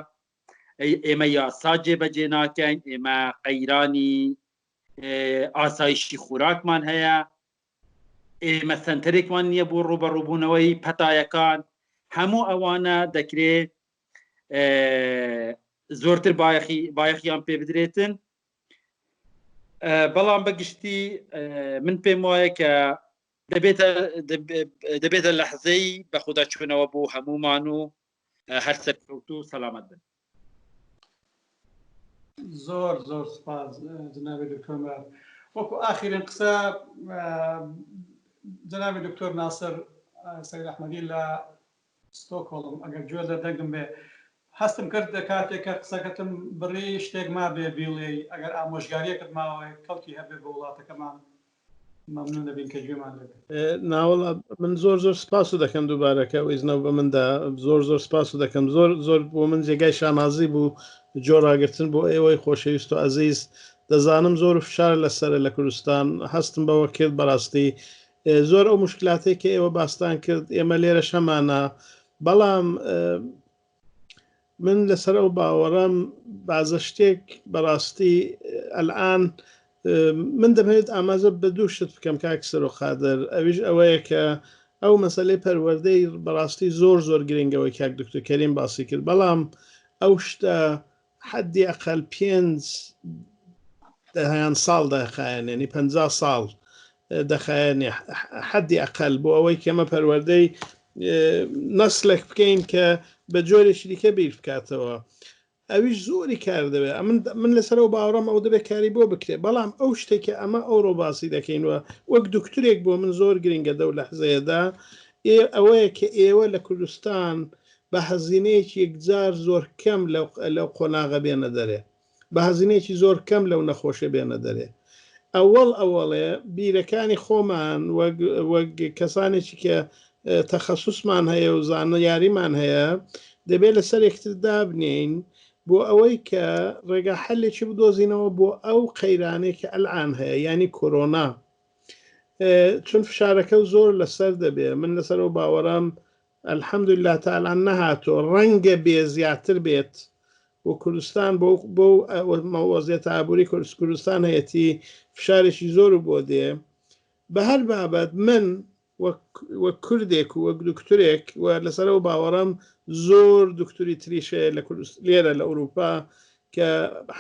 ئێمە یاسا جێبەجێ ناکەین ئێمە قەیرانی ئاسایشی خۆراکمان هەیە ئێمە سەنتەرێکمان نییە بۆ ڕوبەڕووبوونەوەی پەتایەکان هەموو ئەوانە دەکرێ زۆرتر بایەخی بایەخیان پێ بدرێتن بەڵام بەگشتی من پێم وایە کە دەبێتە دەبێتە لەحزەی بەخۆدا چوونەوە بۆ هەمومان و هەر سەرکەوتوو و سەلامەت بن. زۆر زۆر سپاس جنابی دکتۆر مراد وەکو ئاخرین قسە جنابی دکتۆر ناسر سید ئەحمەدی لە ستۆکهۆڵم ئەگەر گوێ لە دەنگم بێ. هەستم کرد کاتێک کە قسەکەتم بڕی شتێک مابێ بیڵێی، ئەگەر ئامۆژگارییەکت ماوە کەڵکی هەبێ بۆ وڵاتەکەمان مەمنون دەبین کە گوێمان لێ بێت. ناوەڵا من زۆر زۆر سپاس و دەکەم دووبارە کە ئەو ئیزنەو بە من دا زۆر زۆر سپاس و دەکەم زۆر زۆر بۆ من جێگای شانازی بوو جۆ ڕاگرتن بۆ ئێوەی خۆشەویست و ئەزیز دەزانم زۆر و فشار لەسەرە لە کوردستان هەستم بەوە کرد بەڕاستی زۆر ئەو مشکلاتەی کە ئێوە باستان کرد ئێمە لێرەش هەمانە بەڵام من لەسەر ئەو باوەڕم بازە شتێک بەڕاستی ئەلان من دەمەوێت ئاماژە بە دوو شت بکەم کاک سەرۆک قادر ئەویش ئەوەیە کە ئەو مەسلەی پەروەردەی بەڕاستی زۆر زۆر گرنگەوەی کاک دکتۆر کەریم باسی کرد بەڵام ئەو شتە حەدی ئەقل پێنج دەیان ساڵ دەخایەنێ ینی 50 ساڵ دەخایەنێ حەدی ئەقل بۆ ئەوەی کەمە پەروەردەی نەسلێک بکەین کە بە جۆرێکی دیکە بیر بکاتەوە ئەویش زۆری کار دەوێت ئەمن من لەسەرەوە باوەڕم ئەو دەبێت کاری بۆ بکرێت بەڵام ئەو شتێکە ئەمە ئەوڕۆ باسی دەکەین وە وەک دکتورێک بۆ من زۆر گرنگە دەو لەحزەیەدا ئەوەیە کە ئێوە لە کوردستان بە هەزینەیەکی یەکجار زۆر کەم لەو قۆناغە بێنە دەرێ بە هەزینەیەکی زۆر کەم لەو نەخۆشیە بێنە دەرێ ئەوەڵ ئەوەڵێ بیرەکانی خۆمان وەک وەک کەسانێکی کە تەخەسوسمان هەیە و زانیاریمان هەیە دەبێت لەسەر یەکتر دابنێین بۆ ئەوەی کە ڕێگا حەلێکی بدۆزینەوە بۆ ئەو قەیرانەی کە ئەلعان هەیە یانی کۆرۆنا چون فشارەکە زۆر لەسەر دەبێ من لەسەر ئەو باوەڕام الحمدللە تا الان نەهاتووە ڕەنگە بێ زیاتر بێت و کوردستان بۆ بۆ وەزیەتە ئابووری کوردستان هەیەتی فشارێکی زۆر و بۆ دێ بە هەر بابەت من وەک کوردێک و وەک دکتورێک و لەسەر ئەو باوەڕم زۆر دکتوری تریشەیە لە کوردست لێرە لە ئەوروپا کە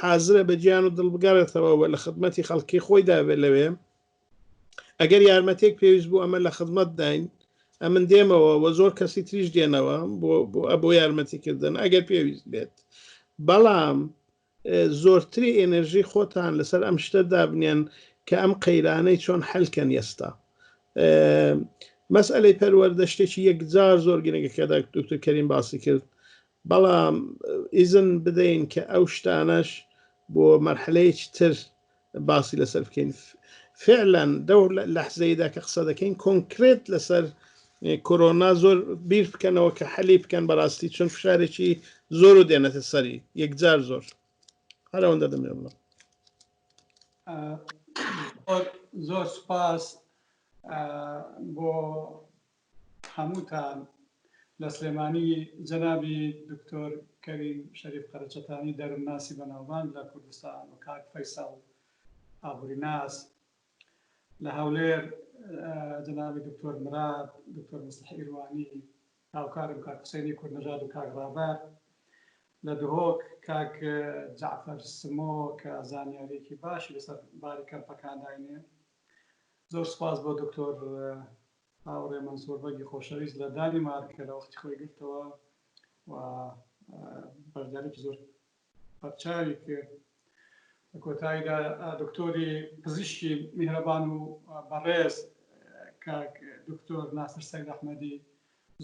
حازرە بە گیان و دڵ بگەڕێتەوە و لە خدمەتی خەڵکی خۆی دابێت لەوێ ئەگەر یارمەتێک پێویست بوو ئەمە لە خدمەت داین ئەمن دێمەوە و زۆر کەسی تریش دێنەوە بۆ بۆ یارمەتی کردن ئەگەر پێویست بێت بەڵام زۆرتری ئێنێرژی خۆتان لەسەر ئەم شتە دابنێن کە ئەم قەیرانەی چۆن حەلکەن ئێستا مەسئلەی پەروەردە شتێکی یەکجار زۆر گرنگە کە دکتۆر کەریم باسی کرد بەڵام ئیزن بدەین کە ئەو شتانەش بۆ مەرحەلەیەکی تر باسی لەسەر بکەین فعلا دەو لەحزەیدا کە قسە دەکەین کۆنکرێت لەسەر کۆرۆنا زۆر بیر بکەنەوە کە حەلی بکەن بەڕاستی چون فشارێکی زۆر و دێنێتە سەری یەکجار زۆر هەر ئەوەندە دەمەوێت بڵێم. زۆر زۆر سوپاس بۆ هەمووتان لە سلێمانی جەنابی دکتۆر کەریم شەریف قەرەچەتانی دەروونناسی بەناوبانگ لە کوردستان و کاک فەیسەڵ ئابووریناس لە هەولێر جەنابی دکتۆر مراد دکتۆر مصلح ئیروانی هاوکارم کاک حوسێنی کوردنەژاد و کاک ڕابەر لە دهۆک کاک جەعفەر سمۆ کە زانیاریەکی باشی لەسەر باری کەمپەکان داینێ زۆر سوپاس بۆ دکتۆر هاوڕێ مەنسوور بەگی خۆشەویست لە دانیمارک کە لە وەختی خۆی گرتەوە و بەشداریی زۆر بەرچاوی کرد. لە کۆتاییدا دکتۆری پزیشکی میهرەبان و بەڕێز کاک دکتۆر ناسر سەید ئەحمەدی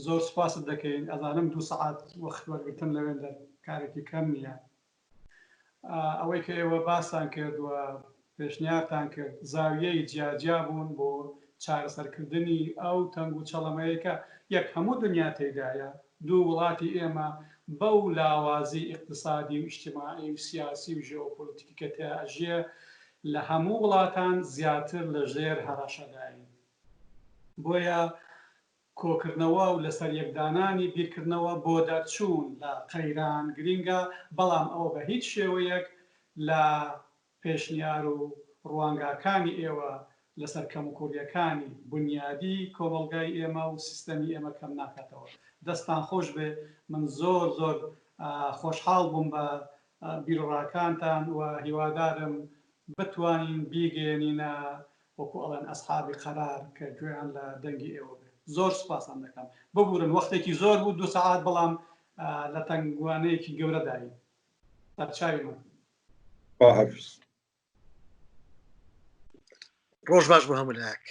زۆر سوپاست دەکەین. ئەزانم دوو سەعات وەخت وەرگرتن لەوێندەر کارێکی کەم نییە. ئەوەی کە ئێوە باستان کرد و پێشنیارتان کرد زاویەی جیاجیا بوون بۆ چارەسەرکردنی ئەو تەنگ و چەڵەمەیە کە یەک هەموو دنیا تێیدایە، دوو وڵاتی ئێمە بەو لاوازی ئیقتسادی و ئیجتیماعی و سیاسی و ژێئۆپۆلیتیکی کە تیا ئەژیێ لە هەموو وڵاتان زیاتر لە ژێر هەڕەشەداین. بۆیە کۆکردنەوە و لەسەر یەکدانانی بیرکردنەوە بۆ دەرچوون لە قەیران گرینگە، بەڵام ئەوە بە هیچ شێوەیەک لە پێشنیار و ڕوانگاکانی ئێوە لەسەر کەموکوڕییەکانی بونیادی کۆمەڵگای ئێمە و سیستەمی ئێمە کەم ناکاتەوە. دەستتان خۆش بێ، من زۆر زۆر خۆشحاڵ بووم بە بیروڕاکانتان و هیوادارم بتوانین بیگەیەنینە وەکو ئەڵێن ئەسحابی قەرار کە گوێیان لە دەنگی ئێوە بێ. زۆر سوپاستان دەکەم. ببورن وەختێکی زۆر بوو دوو سەعات بەڵام لە تەنگوانەیەکی گەورەداین. بەرچاوی من. خواحافیز. ڕۆژ باش بۆ هەموو لایەک.